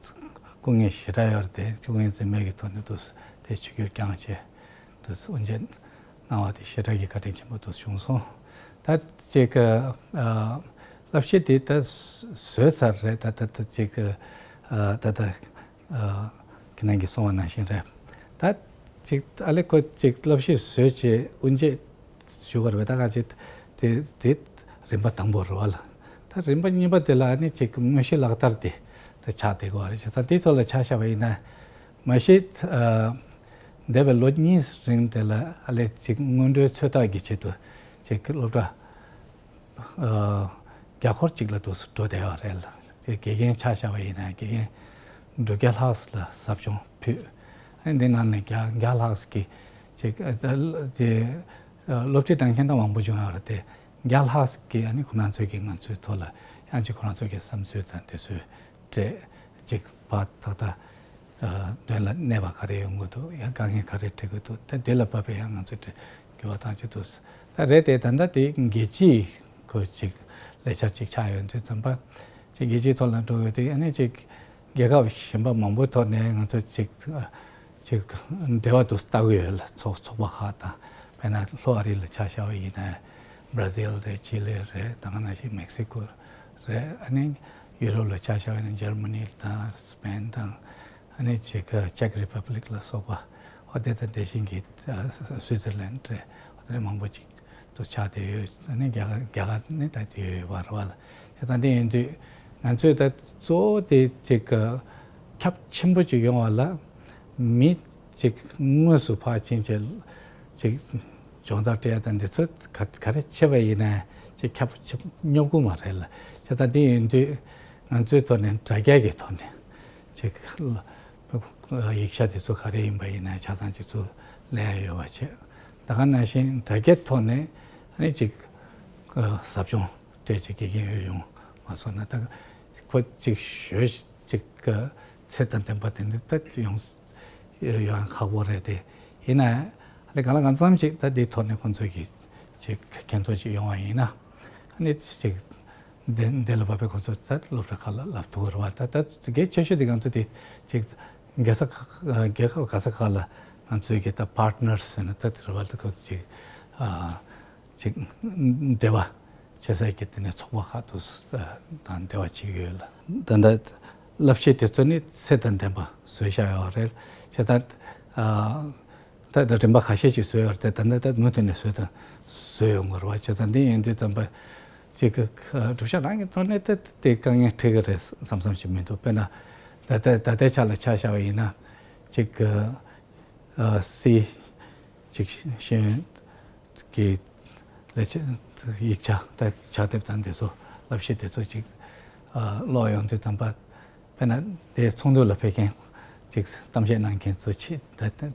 སྐུ་ངལ་ཞེ་དྲག་ཡོད་རེད་དེ། སྐུ་ངལ་འཛེམས་མེད་ཀྱི་ཐོག་ནས་འདུག་དེ་ཆིབས་བསྒྱུར་བསྐྱངས་བྱས་འདུག་དབུ་འབྱེད་གནང་བ་དེ་ཞེ་དྲག་གི་བཀའ་དྲིན་ཆེན་པོ་འདུག་བྱུང་སོང་། ད་ཅིག་ཨ་བསླབ་གཞི་དེ་ད་བཟོས་ཚར་རེད། ད་ད་ད་ཅིག་ཨ་ད་ད་ཨ་ཁྱེད་རང་གིས་གསུངས་པ་ནང་བཞིན་རེད། ད་ཅིག་ཨ་ལས་ཁོ་ཅིག་བསླབ་གཞི་བཟོས་བྱས་དབུ་འབྱེད་ཞུ་དགོས་རེད་པས། ད་ག་ཅིག་དེ་དེ་རིམ་པ་དང་པོ་རེད་བ་ལ། ད་རིམ་པ་གཉིས་པ་དེ་ལ་ནི་ཅིག་དངོས་གཞི་ལག་བསྟར་དེ་ད་ཆགས་བསྡད་དགོས་རེད། ད་དེའི་ཐོག་ལ་ཆ་བཞག་པ་ཡིན་ན་མ་གཞི་ཨ་ འདས་པའི་ལོ་གཉིས་རིང་དེ་ལ་ཨ་ལས་ཅིག་སྔོན་འགྲོའི་ཚོད་ལྟ་གི་ཆེད་དུ་ཅིག་སློབ་གྲྭ་ཨ་རྒྱ་ཁོར་གཅིག་ལ་དུ་འགྲོ་བསྡད་ཡོད་རེད་ལ། ཅིག་དགེ་རྒན་ཆ་བཞག་པ་ཡིན་ན་དགེ་རྒན་དྲུག་བརྒྱ་ལྷག་ལ་ཟབ་སྦྱོང་ཕུལ། ཨ་ནི་འདི་ནང་ནས་བརྒྱ་བརྒྱ་ལྷག་གི་ཅིག་ཨ་ད་ཅིག་ཨ་སློབ་ཁྲིད་གཏོང་མཁན་ད་མང་པོ་བྱུང་ཡོད་རེད་དེ། བརྒྱ་ལྷག་གིས་ཨ་ནི་ཁོ་རང་ཚོའི་གི་ང་ཚོའི་ཐོག་ལ་ཡང་ཅིག་ཁོ་རང་ཚོའི་གི་བསམ་ཚུལ་དང་དེ་ཚོའི་སྤྲད་ཅིག་ཕར་ད་ལྟ་ཨ་དོན་ལ་གནས་པ་ག་རེ་ཡོང་གི་འདུག་ཡང་དཀའ་ངལ་ག་རེ་འཕྲད་ཀྱི་འདུག་ད་དེ་ལ་བབས་པའི་ཡང་ང་ཚོས་འགྱུར་བ་གཏོང་རྒྱུ་འདུག་ད་རེད་དེ། ད་ལྟ་དེ་རྒྱལ་སྤྱིའི་ཁོ་ཅིག་ལས་འཆར་ཅིག་ཆགས་ཡོད་དུས་ཙམ་པ་ཅིག་རྒྱལ་སྤྱིའི་ཐོག་ལ་འགྲོ་ཡོད་དུས་ཨ་ནི་ཅིག་རྒྱལ་ཁབ་གཞན་པ་མང་པོའི་ཐོག་ནས་ང་ཚོ་ཅིག་ཅིག་འབྲེལ་བ་དུ་ལྟ་གི་ཡོད་ལ། ཚོགས་ཚོགས་པ་ཁག་དང་། དཔེར་ན་ལྷོ་ཨ་རི་ལ་ཆ་བཞག་པ་ཡིན་ན་བྷ་ར་ཟིལ་རེད། ཆི་ལི་རེད། ད་ག་ནང་བཞིན་མེག་སི་ཀོ་རེད། ཨ་ནི་ཡུ་རོབ་ལ་ཆ་བཞག་པ་ཡིན་ན་འཇར་མ་ནི་དང་སི་པེན་དང་། ཨ་ནི་ཅིག་ཅེག་རི་པབ་ལིག་ལ་སོགས་པ། ཨོ་དེ་དང་དེ་བཞིན་གྱི་ཨ་སུའི་ཙེར་ལན་རེད། ཨོ་དེ་འདྲ་མང་པོ་ཅིག་ཏུ་ཆགས་བསྡད་ཡོད། ཨ་ནི་རྒྱ་གར་རྒྱ་གར་ནི་ད་དེ་ཡོད་པ་རེད་བ་ལ། དེ་ད་འདི་ཡིན་དུས་ང་ཚོས་ད་གཙོ་བོ་དེ་ཅིག་ཁྱབ་ཆེན་པོ་ཅིག་ཡོང་བ་ལ་མི་ཅིག་དངོས་སུ་ཕར་ཕྱིན་བྱས་ཅིག་སྦྱོང་བརྡར་སྤྲད་ཡ་དང་འདི་ཚོ་ག་ག་རེ་བྱས་པ་ཡིན་ན་ཅིག་ཁྱབ་ཆེ་སྙོབ་དགོས་མ་རེད་ལ། བྱས་ཙང་འདི་ཡིན་དུས་ང་ཚོའི་ཐོག་ནས་དྲ་རྒྱ་གི་ཐོག་ནས་ཅིག་ཡིག་ཆ་དེ་ཚོ་ག་རེ་ཡིན་པ་ཡིན་ན་ཆ་ཚང་ཅིག་ཚུར་ལེན་ཡ་ཡོད་པ་བྱས། ད་ག་ནང་བཞིན་དྲ་རྒྱའི་ཐོག་ནས་ཨ་ནི་ཅིག་ཟབ་སྦྱོང་སྤྲད་ཅིག་དགེ་རྒན་ཡོད་ཡོང་མ་སོང་ན་ད་ཁོ་ཅིག་ཞོལ་ཅིག་གི་ཚད་དང་ལྡན་པ་དེ་འདྲ་ད་ཡོང་ཡོང་ཁག་པོ་རེད་དེ། ཡིན་ན་ཨ་ནི་གང་ལ་གང་འཚམ་ཞིག་ད་འདིའི་ཐོག་ནས་ཁོང་ཚོས་ཀྱི་ཅིག་མཁྱེན་རྟོགས་ཅིག་ཡོང་བ་ཡིན་ན་ཨ་ནི་ཅིག་འདི་འདི་ལ་བབས་པའི་ཁོང་ཚོ་ད་སློབ་གྲྭ་ཁག་ལ་བསླབ་ཐུབ་རེད་བ། ད་ད་གལ་ཆེ་ཤོས་དེ་ང་ཚོ་དེ་ཅིག་རྒྱལ་ས་ཁག་རྒྱལ་ཁབ་ག་ས་ཁག་ལ་ང་ཚོའི་གི་ད་པར་ཊི་ནར་སི་ཟེར་ན་ད་དེ་རེད་བ། ད་ཁོ་ཅིག་ཨ། ཅིག་འབྲེལ་བ་བྱེད་སའི་གི་དེ་ནས་ཚོགས་པ་ཁག་ཏུ་དང་འབྲེལ་བ་བྱེད་ཀྱི་ཡོད་ལ། ད་ལྟ་བསླབ་བྱའི་དེ་ཚོ་ནི་ཚད་དང་ལྡན་པ་བཟོས་བཞག་ཡོད་རེད། བྱས་ཙང་ཨ་ད་ད་རིམ་པ་ཁ་ཤས་ཤིག་བཟོས་ཡོད་རེད་དེ། ད་ལྟ་ད་མུ་མཐུད་ནས་བཟོས་དང་བཟོས་ཡོང་གི་རེད་བ། བྱས་ཙང་འདི་ཡིན་དུས་ཙམ་པ་ཅིག་གི་སྒྲུབ་བྱ་རང་གི་ཐོག་ནས་ད་དེ་དཀའ་ངལ་འཕྲད་ཀྱི་རེད་བསམ་བསམ་ཞིག་མི་འདུག་དཔེར་ན་ད་ལྟ་ད་ལྟའི་ཆ་ལ་ཆ་བཞག་པ་ཡིན་ན་ཅིག་གི་ཨ་སི་ཅིག་ཤེས་ཡོན་གྱི་ལས་བྱེད་ཡིག་ཆ་དང་ཕྱག་དེབ་དང་དེ་ཚོ་བསླབ་བྱ་དེ་ཚོ་ཅིག་ཨ་ཀློག་ཡོང་དུས་ཙམ་པ་དཔེར་ན་དེ་ཚོགས་འདུ་ལ་ཕེབས་མཁན་ཅིག་གཏམ་བཤད་གནང་མཁན་ཚོ་ཆེད་དུ་དེ་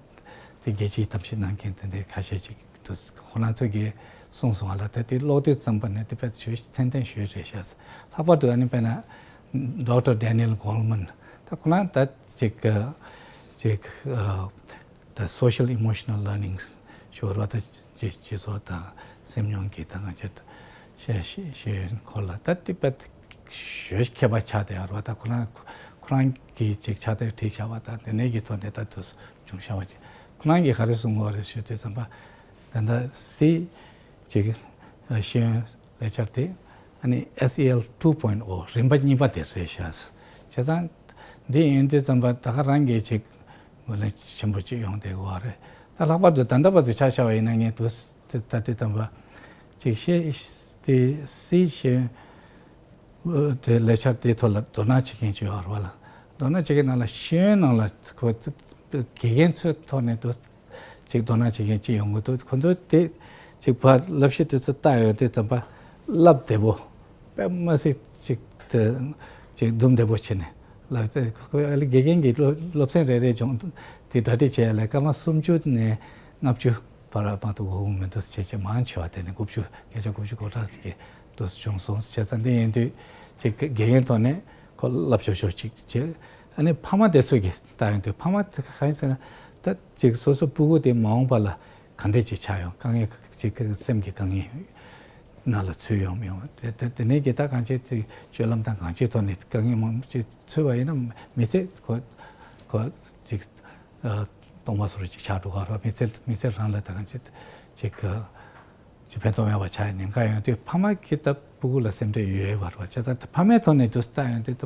རྒྱལ་སྤྱིའི་གཏམ་བཤད་གནང་མཁན་དེ་འདྲའི་ཁ་ཤས་ཅིག་ཏུ་ཁོ་རང་ཚོ་གིས་གསུངས་སོང་བ་ལ། ད་དེ་ཀློག་དུས་ཙམ་པ་ནས་དེ་དཔེ་ཞེ་ཚད་ལྡན་ཞེ་རེད་ཤག་ལྷག་པར་དུ་ཨ་ནི་དཔེར་ན་ཌོག་ཊར་ཌེ་ནི་ཡལ་གོལ་མན་ད་ཁོ་རང་ད་ཅིག་ཅིག་ཨ། ད་སོ་ཤལ་ཨི་མོ་ཤ་ནལ་ལར་ནིང་ཞུ་བ་ད་སྤྱི་སྤྱི་ཚོགས་དང་སེམས་མྱོང་གི་ད་ང་ཚོ་ཤེས་ཤེས་ཤེས་ཡོན་སྐོར་ལ་ད་དེ་དཔེ་ཞེ་མཁས་པ་ཆགས་བསྡད་ཡོད་རེད་བ། ད་ཁོ་རང་ཁོ་རང་གིས་ཅིག་ཕྱག་དེབ་བྲིས་བཞག་པ་དང་དེ་ནས་ཀྱི་ཐོག་ནས་ད་དུ་བྱུང་བཞག་པ་ཅིག་ཁོ་རང་གིས་ག་རེ་གསུང་གི་ཡོད་རེད་ཞུ་དུས་ཙམ་པ་ད་ལྟ་སི་ཅིག་ཤེས་ཡོན་ལས་འཆར་དེ་ཨ་ནི་S E L two point oh རིམ་པ་གཉིས་པ་དེ་རེད་ཤག་བྱས་ཙང་འདི་ཡིན་དུས་ཙམ་པ་ད་ག་རང་གིས་ཅིག་ངོས་ལེན་ཆེན་པོ་ཅིག་ཡོང་བསྡད་ཡོད་རེད། ད་ལྷག་པར་དུ་ད་ལྟ་བར་དུ་ཆ་བཞག་པ་ཡིན་ན་ངས་དུ་ད་ལྟའི་དམ་པ་ཅིག་ཤེས་དེ་སྲིད་ཤེས་དེ་ལས་འཆར་དེའི་ཐོག་ལ་དོ་སྣང་བྱེད་མཁན་ཅིག་ཡོད་རེད་བ་ལ། དོ་སྣང་བྱེད་མཁན་ནང་ལ་ཤེས་ཡོན་ནང་ལ་ཁོ་དགེ་རྒན་ཚོའི་ཐོག་ནས་དུ་ཅིག་དོ་སྣང་བྱེད་མཁན་ཅིག་ཡོང་གི་འདུག་ཁོ་ཚོ་དེ་ཅིག་ཕར་བསླབ་བྱ་དེ་ཚོ་ལྟ་ཡོང་དུས་དམ་པ་བསླབ་བདེ་པོ། དཔེ་མ་སྲིད་ཅིག་དེ་ཅིག་འདུམ་བདེ་པོ་བྱས་ནས་ལབ་སྟེ་ཁོ་ཨ་ལི་དགེ་རྒན་གྱིས་སློབ་སློབ་ཚན་རེ་རེ་སྦྱོང་དེ་གྲ་སྒྲིག་བྱས་ལ་སྐར་མ་སུམ་ཅུ་ནས་ལྔ་བཅུ་བར་མ་གཏོགས་འགོར་གི་མི་འདུག་བྱས་བྱས་མང་ཆེ་བ་དེ་ནས་དགུ་བཅུ་བརྒྱད་ཅུ་དགུ་བཅུ་གོ་གྲངས་ཅིག་གི་འདུག་བྱུང་སོང་། བྱས་ཙང་འདི་ཡིན་དུས་ཅིག་དགེ་རྒན་ཐོག་ནས་ཁོ་བསླབ་ཤོག་ཤོག་ཅིག་བྱས། ཨ་ནི་ཕ་མ་དེ་ཚོ་གིས་ལྟ་ཡོང་དུས་ཕ་མ་དེ་ག་ཡིན་ཟེར་ན་ད་ཅིག་སོ་སོ་སྤུ་གུ་དེ་མ་འོངས་པ་ལ་ག་འདྲས་ཅིག་ཆགས་ཡོང་། དཀའ་ངལ་ཅིག་སེམས་ཀྱི་དཀའ་ངལ་ནང་ལ་ཚུད་ཡོང་མི་ཡོང་། དེ་དེ་དེ་ནས་ཀྱི་ད་གང་ཅི་ཅིག་སྤྱོད་ལམ་དང་གང་ཅིའི་ཐོག་ནས་དཀའ་ངལ་མང་པོ་ཅིག་ཚུད་པ་ཡིན་ན་མི་ཚེ་ཁོ་ཁོ་ཅིག་ཨ་སྟོང་པ་བཟོ་འདྲ་ཅིག་ཆགས་འགྲོ་ག་རེད་བ། མི་ཚེ་མི་ཚེ་རང་ལ་ད་གང་ཅི་ཅིག་ཅིག་ཕན་ཐོགས་མེད་པ་ཆགས་ཉེན་ཁ་ཡོང་དུས་ཕ་མ་གིས་ད་སྤུ་གུ་ལ་སེམས་ཁྲལ་ཡོད་ཡོད་པ་རེད་བ། བྱས་ཙང་ད་ཕ་མའི་ཐོག་ནས་དུ་ལྟ་ཡོང་དུས་ད་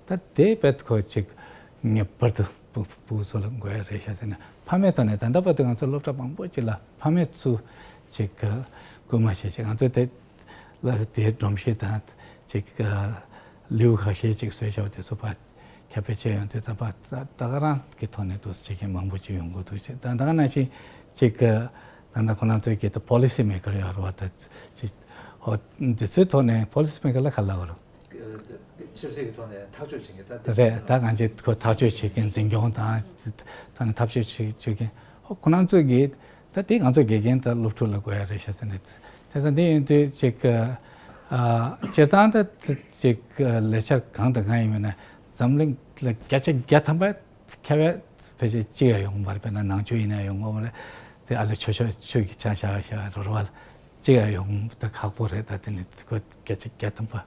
ད་དེ་དཔེ་ཁོ་ཅིག་ངེས་པར་དུ། སྤུ་སྤུ་གུ་ཚོ་ལ་དགོས་ཡ་རེད་ཤག་ཟེར་ན། ཕ་མའི་ཐོག་ནས་ད་ལྟ་བར་དུ་ང་ཚོ་སློབ་གྲྭ་མང་པོ་ཅིག་ལ་ཕ་མས་ཚུར་ཅིག་གི་སྐུལ་མ་བྱས་བྱས། ང་ཚོ་དེ་ལ་དེའི་སྒྲོམ་གཞི་དང་ཅིག་གི་ལེའུ་ཁ་ཤས་ཅིག་བཟོས་བྱས་པ་དེ་ཚོ་ཕར་ ཁྱབ་སྤེལ་བྱས་ཡོང་དུས་ཙམ་པ་ད་ད་ག་རང་གི་ཐོག་ནས་འདུག་བྱེད་མཁན་མང་པོ་ཅིག་ཡོང་གི་འདུག་ཅེས། ད་ད་ག་ནང་བཞིན་ཅིག་ད་ལྟ་ཁོ་རང་ཚོའི་གི་ད་པོ་ལི་སི་མེ་ཀར་ཡོད་རེད་བ། ད་ཅིག་ཧོ་འདི་ཚོའི་ཐོག་ནས་པོ་ལི་སི་མེ་ཀར་ལ་ག་ལབ་དགོས་རེད། ཆབ་སྲིད་ཀྱི་ཐོག་ནས་ཐག་གཅོད་བྱེད་མཁན་ད་རེད། ད་གང་ཅི་ཁོ་ཐག་གཅོད་བྱེད་མཁན་འཛིན་སྐྱོང་དང་ད་ནི་ཐབས་ཤེས་བྱེད་བྱེད་མཁན་ཧོ་ཁོ་རང་ཚོའི་གི་ད་དེ་ང་ཚོ་དགེ་རྒན་དང་སློབ་ཕྲུག་ལ་དགོས་ཡ་རེད་ཤག་ཟེར་ནས། བྱས་ཙང་འདི་ཡིན་དུས་ཅིག་ཨ་སྤྱིར་བཏང་ད་ཅིག་ལས་འཆར་གང་དང་གང་ཡིན་མིན་ན་འཛམ་གླིང་ལ་བརྒྱ་ཆ་བརྒྱ་ཐམ་པ་ཁྱབ་པའི་ཕལ་ཆེར་གཅིག་ཡང་ཡོང་མ་རེད། དཔེར་ན་ནང་ཆོས་ཡིན་ན་ཡོང་གི་མ་རེད། དེ་ཨ་ལས་ཆོས་ཆོས་ཆོས་ཀྱི་ཆ་བཞག་བཞག་རོ་རོ་བ་ལ་གཅིག་ཡང་ཡོང་ད་ཁག་པོ་རེད། ད་དེ་ནི་ཁོ་བརྒྱ་ཆ་བརྒྱ་ཐམ་པ་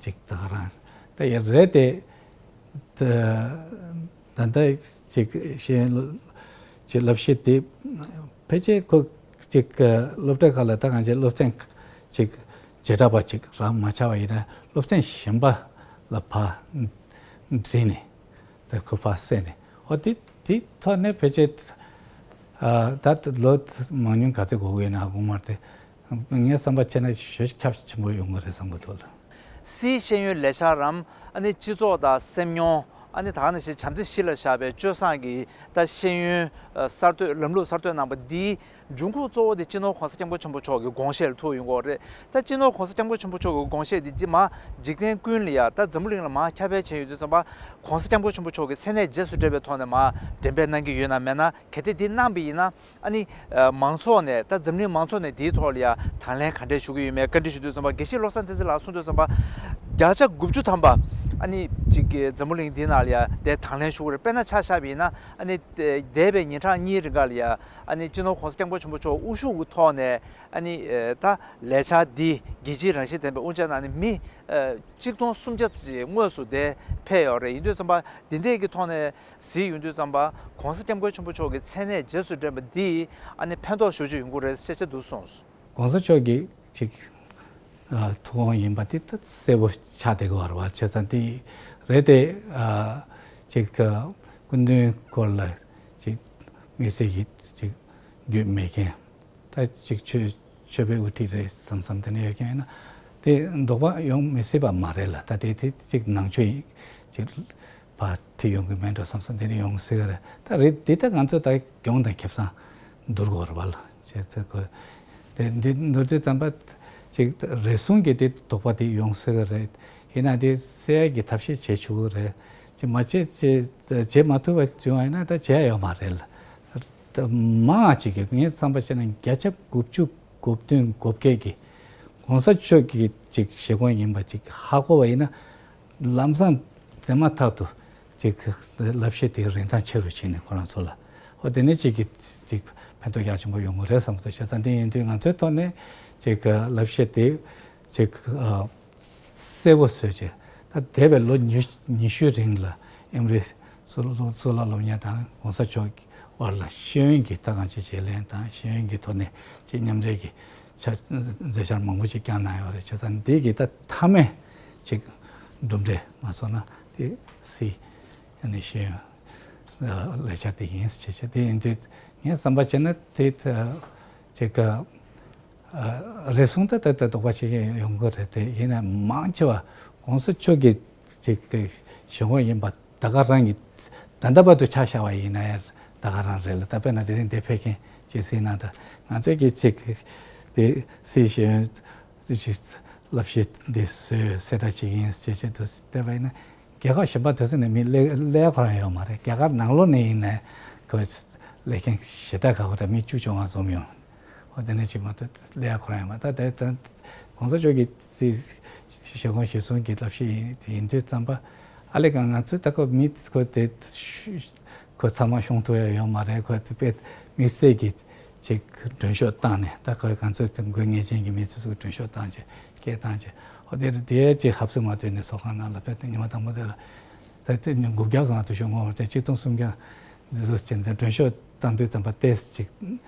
ཅིག་ད་ག་རང་ད་ཡ་རེད་དེ། ད་ད་ལྟ་ཅིག་ཤེས་ཡོན་ཅིག་བསླབ་བྱ་དེ་ཕལ་ཆེར་ཁོ་ཅིག་སློབ་གྲྭ་ཁག་ལ་ད་གང་ཅིག་སློབ་ཚན་ཅིག་བྱེ་བྲག་པ་ཅིག་རང་མ་ཆགས་པ་ཡིན་ན་སློབ་ཚན་གཞན་པ་ལ་ཕར་འདྲེས་ནས་ད་ཁོ་ཕར་བསད་ནས་ཨོ་དེ་དེ་ཐོག་ནས་ཕལ་ཆེར་ད་ལོ་མང་ཉུང་ག་ཚོད་འགོར་གི་ཡོད་ན་ཧ་གོ་མ་རེད། དེ་ངའི་བསམ་པ་བྱས་ན་ཞེ་ཁྱབ་ཆེན་པོ་ཡོང་གི་རེད་བསམ་གི་འདུག་ལ། སིའི་ཤེས་ཡོན་ལས་འཆར་རམ་ཨ་ནི་སྤྱི་ཚོགས་དང་སེམས་མྱོང་ཨ་ནི་ད་ག་ནང་བཞིན་བྱམས་བརྩེ་གཞི་ལ་བཞག་པའི་སྤྱོད་བཟང་གི་ད་ཤེས་ཡོན་གསར་གཏོད་ལམ་ལུགས་གསར་གཏོད་གནང་པ་འདིའི་འབྱུང་ཁུངས་གཙོ་བོ་དེ་སྤྱི་ནོར་༸གོང་ས་༸སྐྱབས་མགོན་ཆེན་པོ་མཆོག་གི་དགོངས་བཞེད་ལ་ཐུག་ཡོང་གི་རེད། ད་སྤྱི་ནོར་༸གོང་ས་༸སྐྱབས་མགོན་ཆེན་པོ་མཆོག་གི་དགོངས་བཞེད་འདི་ཅི་མ་འཇིག་རྟེན་ཀུན་ལ་ཡ་ད་འཛམ་བུ་གླིང་ལ་མ་ཁྱབ་སྤེལ་བྱས་ཡོད་དུས་ཙམ་པ་༸གོང་ས་༸སྐྱབས་མགོན་ཆེན་པོ་མཆོག་གི་མཚན་གནས་རྗེས་སུ་འབྲངས་པའི་ཐོག་ནས་མ་འགྲེམས་སྤེལ་གནང་གི་ཡོད་ན་མེད་ན། གལ་ཏེ་འདི་གནང་པ་ཡིན་ན་ཨ་ནི་མང་ཚོགས་ནས་ད་འཛམ་གླིང་མང་ཚོགས་ནས་འདིའི་ཐོག་ལ་ཡ་དང་ལེན་ག་འདྲས་ཞུ་གི་ཡོད་མེད་བཀའ་འདྲི་ཞུ་དུས་ཙམ་པ་དགེ་བཤེས་བློ་བཟང་བསྟན་འཛིན་ལགས་གསུངས་དུས་ཙམ་པ་བརྒྱ་ཆ་དགུ་བཅུ་ཐམ་པ་ཨ་ནི་ཅིག་གི་འཛམ་བུ་གླིང་འདི་ནང་ལ་ཡ་དེ་དང་ལེན་ཞུ་གི་རེད། དཔེར་ན་ཆ་བཞག་པ་ཡིན་ན་ཨ་ནི་འདས་པའི་ཉིན་གྲངས་གཉིས་རིང་ག་ལ་ཡ་ཨ་ནི་སྤྱི་ནོར་༸གོང་ས་༸སྐྱབས་མགོན་ཆེན་པོ་མཆོག་དབུ་བཞུགས་ཀྱི་ཐོག་ནས་ཨ་ནི་ད་ལས་འཆར་འདི་རྒྱལ་སྤྱིའི་རང་བཞིན་ལྡན་པའི་དབུ་འབྱེད་ནང་ནས་མི་གཅིག་སྟོང་སུམ་བརྒྱ་ཙམ་ཞིག་དངོས་སུ་དེ་ཕེབས་ཡོད་རེད། ཡིན་དུས་ཙམ་པ་འདི་འདྲས་ཀྱི་ཐོག་ནས་གཟིགས་ཡོང་དུས་ཙམ་པ་༸གོང་ས་༸སྐྱབས་མགོན་ཆེན་པོ་མཆོག་གི་མཚན་གནས་རྗེས་སུ་འབྲངས་པ་འདིས་ཨ་ནི་ཕན་ཐོགས་ཞེ་པོ་ཅིག་ཡོང་གི་རེད་ཅེས་ཅེས་འདུག་གསུངས། ༸གོང་ས་མཆོག་གིས་ཅིག་ཐུགས་དགོངས་ཡིན་པ་དེ་ད་གསལ་པོ་ཆགས་བསྡད་ཀྱི་ཡོད་རེད་བ། བྱས་ཙང་དེ་རེད་དེ། ཅིག་སྐུ་མདུན་སྐོར་ལ་ཅིག་དམིགས་བསལ་གྱི་ཅིག་རྒྱུས་མེད་མཁན། ད་ཅིག་ཆོས་ཆོས་པའི་དབུ་ཁྲིད་རེད་བསམ་བསམ་དེ་འདྲ་ཡོད་མཁན་ཡིན་ན་དེ་དོགས་པ་ཡོང་མི་སྲིད་པ་མ་རེད་ལ། ད་དེ་དེ་ཅིག་ནང་ཆོས་ཅིག་ཕར་ཁྲིད་ཡོང་གི་མེད་འགྲོ་བསམ་བསམ་དེ་འདྲ་ཡོང་སྲིད་ཀྱི་རེད། ད་རེད་དེ་ད་ང་ཚོ་ད་གྱོང་དང་ཁེ་བཟང་བསྡུར་དགོས་རེད་བ་ལ། བྱས་ཙང་ཁོ་དེ་འདི་མདོར་བསྡུས་ཙམ་པ་ཅིག་རེ་ཟུང་གི་དེ་དོགས་པ་དེ་ཡོང་སྲིད་ཀྱི་རེད། ཡིན་ན་དེ་སེལ་ཡག་གི་ཐབས་ཤེས་བྱེད་ཆོག་གི་རེད། ཅིག་མ་བྱེད་བྱེད་བྱེད་མ་ཐུབ་པ་བྱུང་བ་ཡིན་ན་ད་བྱེད་ཡག་ཡོད་མ་རེད་ལ། ད་མང་ང་ཅིག་གིས་ངའི་བསམ་པ་བྱས་ན་བརྒྱ་ཆ་དགུ་བཅུ་གོ་བདུན་གོ་བརྒྱད་ཀྱིས་༸གོང་ས་མཆོག་གི་ཅིག་བཞེད་དགོངས་ཡིན་པ་ཅིག་ཧ་གོ་བ་ཡིན་ན་ལམ་སང་དེ་མ་ཐག་ཏུ་ཅིག་བསླབ་བྱ་དེ་རིན་ཐང་ཆེ་རུ་ཕྱིན་ནས་ཁོ་རང་ཚོ་ལ་ཨོ་དེ་ནས་ཅིག་གིས་ཅིག་ཕན་ཐོགས་ཡག་ཆེན་པོ་ཡོང་གི་རེད་བསམ་གི་འདུག་བྱས་ཙང་དེ་ཡིན་དུས་ང་ཚོའི་ཐོག་ནས་ཅིག་བསླབ་བྱ་དེ་ཅིག་གསལ་པོ་བཟོས་བྱས། ད་འདས་པའི་ལོ་ཉི་ཉི་ཤུའི་རིང་ལ་ཨེམ་རི་གཙུག་ལག་གཙུག་ལག་སློབ་གཉེར་དང་༸གོང་ས་མཆོག་གི་དབར་ལ་ཤེས་ཡོན་གྱི་ལྟ་སྟངས་ཅིག་བརྗེ་ལེན་དང་ཤེས་ཡོན་གྱི་ཐོག་ནས་ཅིག་མཉམ་འབྲེལ་གྱི་ཆ་མཛད་འཆར་མང་པོ་ཅིག་བསྐྱངས་གནང་ཡོད་རེད། བྱས་ཙང་འདི་གི་ད་མཐའ་མའི་ཅིག་གྲུབ་འབྲས་མ་སོང་ན་དེ་སི་ཡ་ནས་ཤེས་ཡོན་ལས་འཆར་དེ་ཡིན་ཟེར་བྱས་བྱས། དེ་ཡིན་དུས་ངས་བསམ་པ་བྱས་ན་དེ་ཅིག་རེ་ཟུང་ད་ལྟ་ལྟ་དོགས་པ་བྱེད་མཁན་ཡོང་གི་རེད་དེ། ཡིན་ན་མང་ཆེ་བ་༸གོང་ས་མཆོག་གི་ཅིག་གི་བཞེད་དགོངས་ཡིན་པ་ད་ག་རང་གི་ད་ལྟ་བར་དུ་ཆ་བཞག་པ་ཡིན་ན་ཡང་ད་ག་རང་རེད་ལ། ད་དཔེར་ན་དེ་རིང་འདིར་ཕེབས་མཁན་ཅིག་གཟིགས་ན་ད་ང་ཚོས་ཀྱི་ཅིག་དེ་སི་ཡ་ཤེས་ཡོན་ཅིག་བསླབ་བྱ་འདི་བཟོས་གསལ་བསྒྲགས་བྱེད་ཀྱི་ཡིན་ཅེས་བྱས་འདུག་བལྟས་པ་ཡིན་ན། རྒྱལ་ཁབ་གཞན་པ་དེ་ཚོ་ནས་མི་སླེབས་སླེབས་ཡ་ཁོ་རང་ཡོད་མ་རེད། རྒྱ་གར་ནང་ལོགས་ནས་ཡིན་ན་ཁོ་སླེབས་མཁན་ཞེ་དྲག་ཁག་པོ་རེད། མི་བཅུ་བཅོ་ལྔ་འཛོམས་ཡོང་། ཨོ་དེ་ནས་ཅིག་མ་གཏོགས་སླེབས་ཡ་ཁོ་རང་ཡོད་མ་རེད། ད་དེ་ད་༸གོང་ས་མཆོག་གི་བཞེད་དགོངས་གཞིར་བཟུང་གི་བསླབ་བྱ་ཡིན་ཡིན་དུས་ཙམ་པ་ཨ་ལས་ཀ་ང་ཚོས་ད་ཁོ་མི་ཁོ་དེ་ཁོ་ཚང་མ་ཤོང་ཐུབ་ཡ་ཡོད་མ་རེད། ཁོ་དེ་དཔེ་དམིགས་བསལ་གྱི་ཅིག་མགྲོན་ཤོག་བཏང་ནས། ད་ཁོས་ང་ཚོ་དེ་དགོས་ངེས་ཅན་གྱི་མི་ཚོ་ཚོ་མགྲོན་ཤོག་བཏང་བྱས་སྐད་བཏང་བྱས། ཨོ་དེ་དེ་ཅིག་ཧབ་སེ་མ་ཐོན་ནས་ཚོགས་ཁང་ནང་ལ་ཕེབས་ཏེ་ཉི་མ་དང་པོ་དེ་ལ་ད་དེ་ཉིན་དགུ་བརྒྱ་ཙམ་དུ་ཤོག་ངོ་། དེ་གཅིག་སྟོང་སུམ་བརྒྱ་འདི་ཚོ་བྱས་ནས་མགྲོན་ཤོག་བཏང་དུས་ཙམ་པ་ཏོག་ཙམ་ཅིག་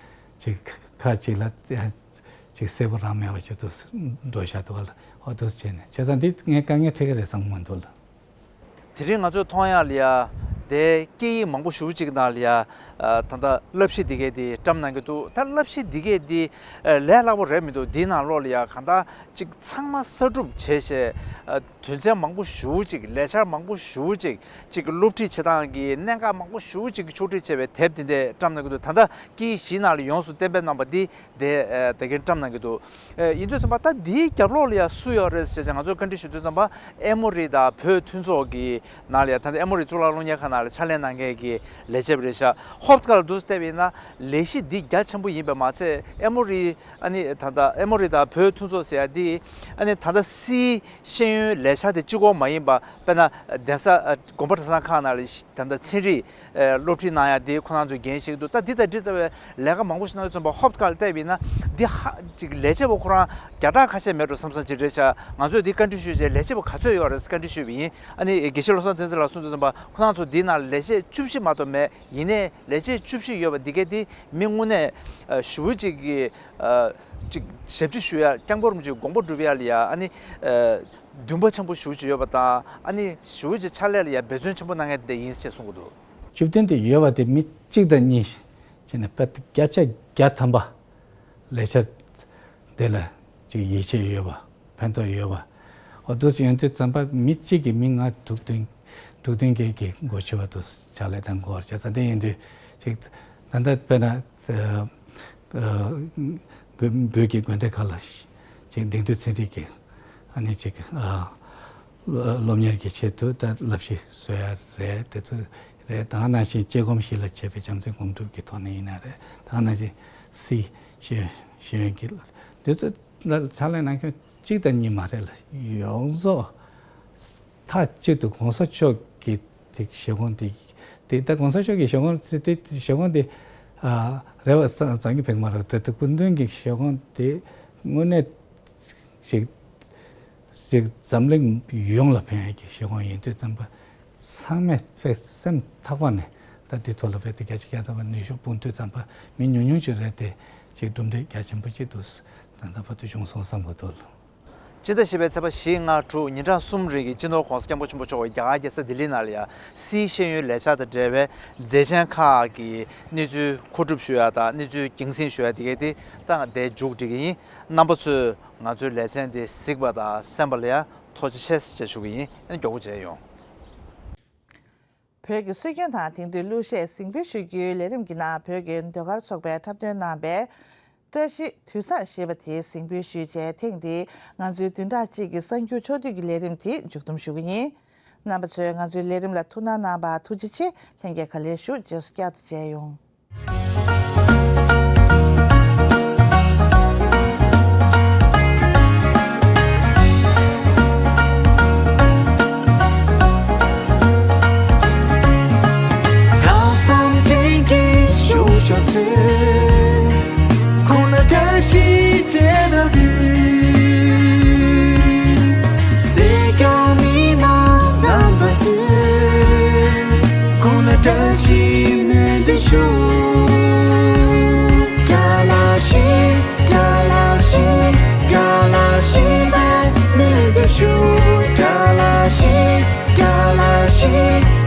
ཅིག་ཁ་ཅིག་ལ་ཅིག་གསལ་པོ་རང་མེད་པ་ཞིག་ཏུ་འགྲོ་བཞག་འདུག་ག་ལ། ཨོ་དེ་བྱས་ནས་བྱས་ཙང་འདི་ངས་དཀའ་ངལ་འཕྲད་ཀྱི་རེད་བསམ་གྱི་མི་འདུག་ལ། དེ་རིང་ང་ཚོས་མཐོང་ཡག་ལ་ཡ་དེ་སྐད་ཡིག་མང་པོ་ཞེ་པོ་ཅིག་ནང་ལ་ཡ་ ཨ། ད་ལྟ་བསླབ་གཞི་འདི་གས་འདི་བཀྲམ་གནང་གི་འདུག་ད་བསླབ་གཞི་འདི་གས་འདི་ཨ་ལས་སླ་པོ་རེད་མི་འདུག་འདིའི་ནང་ལོགས་ལ་ཡ་གང་ལྟར་ཅིག་ཚང་མ་གསར་སྒྲུབ་བྱས་བྱས། ཨ། དོན་ཚན་མང་པོ་ཞེ་པོ་ཅིག་ལས་འཆར་མང་པོ་ཞེ་པོ་ཅིག་ཅིག་སློབ་ཁྲིད་བྱེད་སྟངས་ཀྱི་གནད་འགག་མང་པོ་ཞེ་པོ་ཅིག་ཕྱོགས་སྒྲིག་བྱས་པའི་དེབ་འདི་འདྲས་བཀྲམ་གནང་གི་འདུག་ད་ལྟ་དཀྱིལ་བཞིའི་ནང་ལ་ཡོངས་སུ་གཏན་འབེབས་གནང་པ་འདི་དེ་ཨ་དེ་གིན་བཀྲམ་གནང་གི་འདུག་ཨ། ཡིན་དུས་ཙམ་པ་ད་འདིའི་རྒྱབ་ལོགས་ལ་ཡ་སུ་ཡོད་རེད་ཟེར་བྱས་ང་ཚོས་བཀའ་འདྲི་ཞུ་དུས་ཙམ་པ་ཨེ་མོ་རི་དང་བོད་མཐུན་ཚོགས་ཀྱི་ནང་ལ་ཡ་ད་ལྟ་ཨེ་མོ་རི་གཙུག་ལག་སློབ་གཉེར་ཁང་ནང་ལ་ཕྱག་ལས་གནང་མཁན་གྱི་ལས་བྱེད་པ་རེད་ཤག་ཧོབ་ཁ་ལ་འདུག་སེ་བལྟས་པ་ཡིན་ན་ལས་གཞི་འདི་རྒྱ་ཆེན་པོ་ཡིན་པ་མ་ཚད་ཨེ་མོ་རི་ཨ་ནི་ད་ལྟ་ཨེ་མོ་རི་དང་བོད་མཐུན་ཚོགས་ཟེར་ཡ་འདི་ཨ་ནི་ད་ལྟ་སིའི་ཤེས་ཡོན་ལས་འཆར་དེ་གཅིག་པོ་མ་ཡིན་པ་དཔེར་ན་གདན་ས་དགོན་པ་གྲྭ་ཚང་ཁག་ནང་ལ་ད་ལྟ་ཚན་རིག་ཨེ། སློབ་ཁྲིད་གནང་ཡ་དེ་ཁོ་རང་ཚོའི་འགན་ཞིག་འདུག་ད་འདི་དང་འདི་ལྟ་བུའི་ལས་ཀ་མང་པོ་ཞིག་གནང་དུས་ཙམ་པ་ཧོབ་ཁ་ལ་བལྟས་པ་ཡིན་ན་འདི་ཧ་ཅིག་ལས་བྱེད་པ་ཁོ་རང་བརྒྱ་ཕྲག་ཁ་ཤས་མེད་འགྲོ་བསམ་བསམ་ཅིག་རེད་ཤག་ང་ཚོས་འདི་བཀའ་འདྲི་ཞུས་རྗེས་ལས་བྱེད་པ་ག་ཚོད་ཡོད་རེད་བཀའ་འདྲི་ཞུས་པ་ཡིན། ཨ་ནི་དགེ་བཤེས་བློ་བཟང་བསྟན་འཛིན་ལགས་གསུངས་དུས་ཙམ་པ་ཁོ་རང་ཚོ་འདི་ནང་ལས་བྱེད་བཅུ་བཞི་མ་གཏོགས་མེད། ཡིན་ནའི་ལས་བྱེད་བཅུ་བཞི་ཡོད་པ་འདི་གས་འདི་མི་དངོས་གནས་ཨ་ཞེ་པོ་ཅིག་གི་ཨ་ཅིག་ཞབས་ཕྱི་ཞུ་ཡ་སྐྱབས་མགོན་རིན་པོ་ཆེའི་དགོངས་པ་སྒྲུབ་ཡ་ལ་ཡ་ཨ་ནི་ཨ་འདུན་པ་ཆེན་པོ་ཞེ་པོ་ཅིག་ཡོད་པ་དང་ཨ་ནི་ཞེ་པོ་ཅིག་ཕྱག་ལས་ལ་ཡ་འབད་བརྩོན་ཆེན་པོ་གནང་མཁན་དེ་ཡིན་ཞེས་གསུང་གི་འདུག་བཅུ་བདུན་དེ་ཡོད་པ་དེ་མི་གཅིག་དང་གཉིས་བྱས་ནས་དཔེ་བརྒྱ་ཆ་བརྒྱ་ཐམ་པ་ལས་འཆར་དེ་ལ་ཅིག་ཡིད་ཆེས་ཡོད་པ་ཕན་ཐོགས་ཡོད་པ། འོ་འདུག་སེ་ཡོང་དུས་ཙམ་པ་མི་གཅིག་གིས་མི་ལྔ་དྲུག་བདུན་དྲུག་བདུན་བརྒྱད་ཀྱི་སྒོ་ཕྱེ་བ་འདུག་སེ་ཕྱག་ལས་གནང་དགོས་པ་རེད། ད་ལྟ་ཡིན་དུས་ཅིག་ད་ལྟ་དཔེར་ན་ཨ་ཨ་བོད་བོད་ཀྱི་དགོན་སྡེ་ཁག་ལ་ཅིག་དེང་དུས་ཚན་རིག་གི་ཨ་ནི་ཅིག་ཨ་སློབ་གཉེར་གྱི་ཆེད་དུ་ད་བསླབ་གཞི་བཟོ་ཡ་རེད། དེ་ཚོ་རེད། ད་ག་ནང་བཞིན་དཔྱད་སྒོམ་གཞི་ལ་བྱས་པའི་བྱམས་བརྩེ་སྒོམ་སྒྲུབ་ཀྱི་ཐོག་ནས་ཡིན་ན་རེད། ད་ག་ནང་བཞིན་སིའི་ཤེས་ཤེས་ཡོན་གྱི་དེ་ཚོ་ལ་ཕྱག་ལས་གནང་མཁན་གཅིག་དང་གཉིས་མ་རེད་ལ་ཡོངས་རྫོགས་མཐའ་གཅིག་ཏུ་གོང་ས་མཆོག་གི་ཅིག་བཞེད་དགོངས་དེ་དེ་ད་གོང་ས་མཆོག་གི་བཞེད་དགོངས་དེ་དེ་བཞེད་དགོངས་དེ་ཨ་རེད་བ། ཙང་ཙང་གི་ཕེག་མ་རེད། དེ་དེ་སྐུ་མདུན་གྱི་བཞེད་དགོངས་དེ་དངོས་གནས་ཞིག་ཞིག་འཛམ་གླིང་ཡོངས་ལ་ཕན་ཡག་གི་བཞེད་དགོངས་ཡིན་དུས་ཙམ་པ་ཚང་མས་དཔེ་སེམས་ཐག་པ་ནས་ད་འདི་ཐོག་ལ་དཔེ་དེ་རྒྱ་ཆེ་རྒྱ་ཐག་པ་ནུས་ཤུགས་སྤུངས་དུས་ཙམ་པ་མི་ཉུང་ཉུང་ཅིག་རེད་དེ་ཅིག་གྲུབ་འབྲས་རྒྱ་ཆེན་པོ་ཅིག་འདུག་ད་ལྟ་བར་དུ་བྱུང་སོང་བསམ་གྱི་འདུག་སྤྱི་ཟླ་བཞི་པའི་ཚེས་པ་བཞི་ལྔ་དྲུག་ཉིན་གྲངས་གསུམ་རིང་གི་སྤྱི་ནོར་༸གོང་ས་༸སྐྱབས་མགོན་ཆེན་པོ་མཆོག་གིས་རྒྱ་གར་རྒྱལ་ས་ལྡི་ལི་ནང་ལ་ཡ་སིའི་ཤེས་ཡོན་ལས་འཆར་དང་འབྲེལ་བའི་མཛད་ཆེན་ཁག་གི་གནས་ཚུལ་མཁོ་སྒྲུབ་ཞུ་ཡ་དང་གནས་ཚུལ་རྒྱང་སྲིང་ཞུ་ཡ་དེ་གས་དེ་ད་ང་འདིར་མཇུག་སྒྲིལ་གྱི་ཡིན། རྣམ་པ་ཚོས་ང་ཚོའི་ལེ་ཚན་འདི་གཟིགས་པ་དང་གསན་པ་ལ་ཡང་ཐུགས་རྗེ་ཆེ་ཞེས་ཞུ་གི་ཡིན། ཨ་ནི་མགྱོགས་པོ་མཇལ་ཡོང་། བོད་ཀྱི་སྲོལ་རྒྱུན་དང་དེང་དུས་གླུ་གཞས་གཟིགས་འབུལ་ཞུ་རྒྱུའི་ལས་རིམ་གྱི་ནང་བོད་ཀྱི་ཟློས་གར་ཚོགས་པས་འཁྲབ་སྟོན་གནང་བའི་བཀྲ་ཤིས་དུས་བཟང་ཞེས་པ་དེ་གཟིགས་འབུལ་ཞུས་རྗེས་ཐེངས་འདིའི་ང་ཚོའི་བདུན་ཕྲག་གཅིག་གི་གསར་འགྱུར་ཕྱོགས་བསྡུས་ཀྱི་ལས་རིམ་དེ་མཇུག་བསྡོམས་ཞུ་གི་ཡིན། རྣམ་པ་ཚོས་ང་ཚོའི་ལས་རིམ་ལ་ཐུགས་སྣང་གནང་བར་ཐུགས་རྗེ་ཆེ། ལྷན་རྒྱས་ག་ལེར་བཞུགས། རྗེས་སུ་བསྐྱར་དུ་མཇལ་ཡོང་། ཁ་སང་ཅན་གྱི་ཤུགས་ཤོར་ཚེ། ཁོང་ལ་བཀྲ་ཤིས་བཅས་དང་བསྟུན། སྲིད་སྐྱོང་མི་མང་རྣམ་པ་ཚོས། ཁོང་ལ་བཀྲ་ཤིས་སྨོན་འདུན་ཞུ། བཀྲ་ལ་ཤིས། བཀྲ་ལ་ཤིས། བཀྲ་ལ་ཤིས་པའི་སྨོན་འདུན་ཞུ། བཀྲ་ལ་ཤིས། བཀྲ་ལ་ཤིས།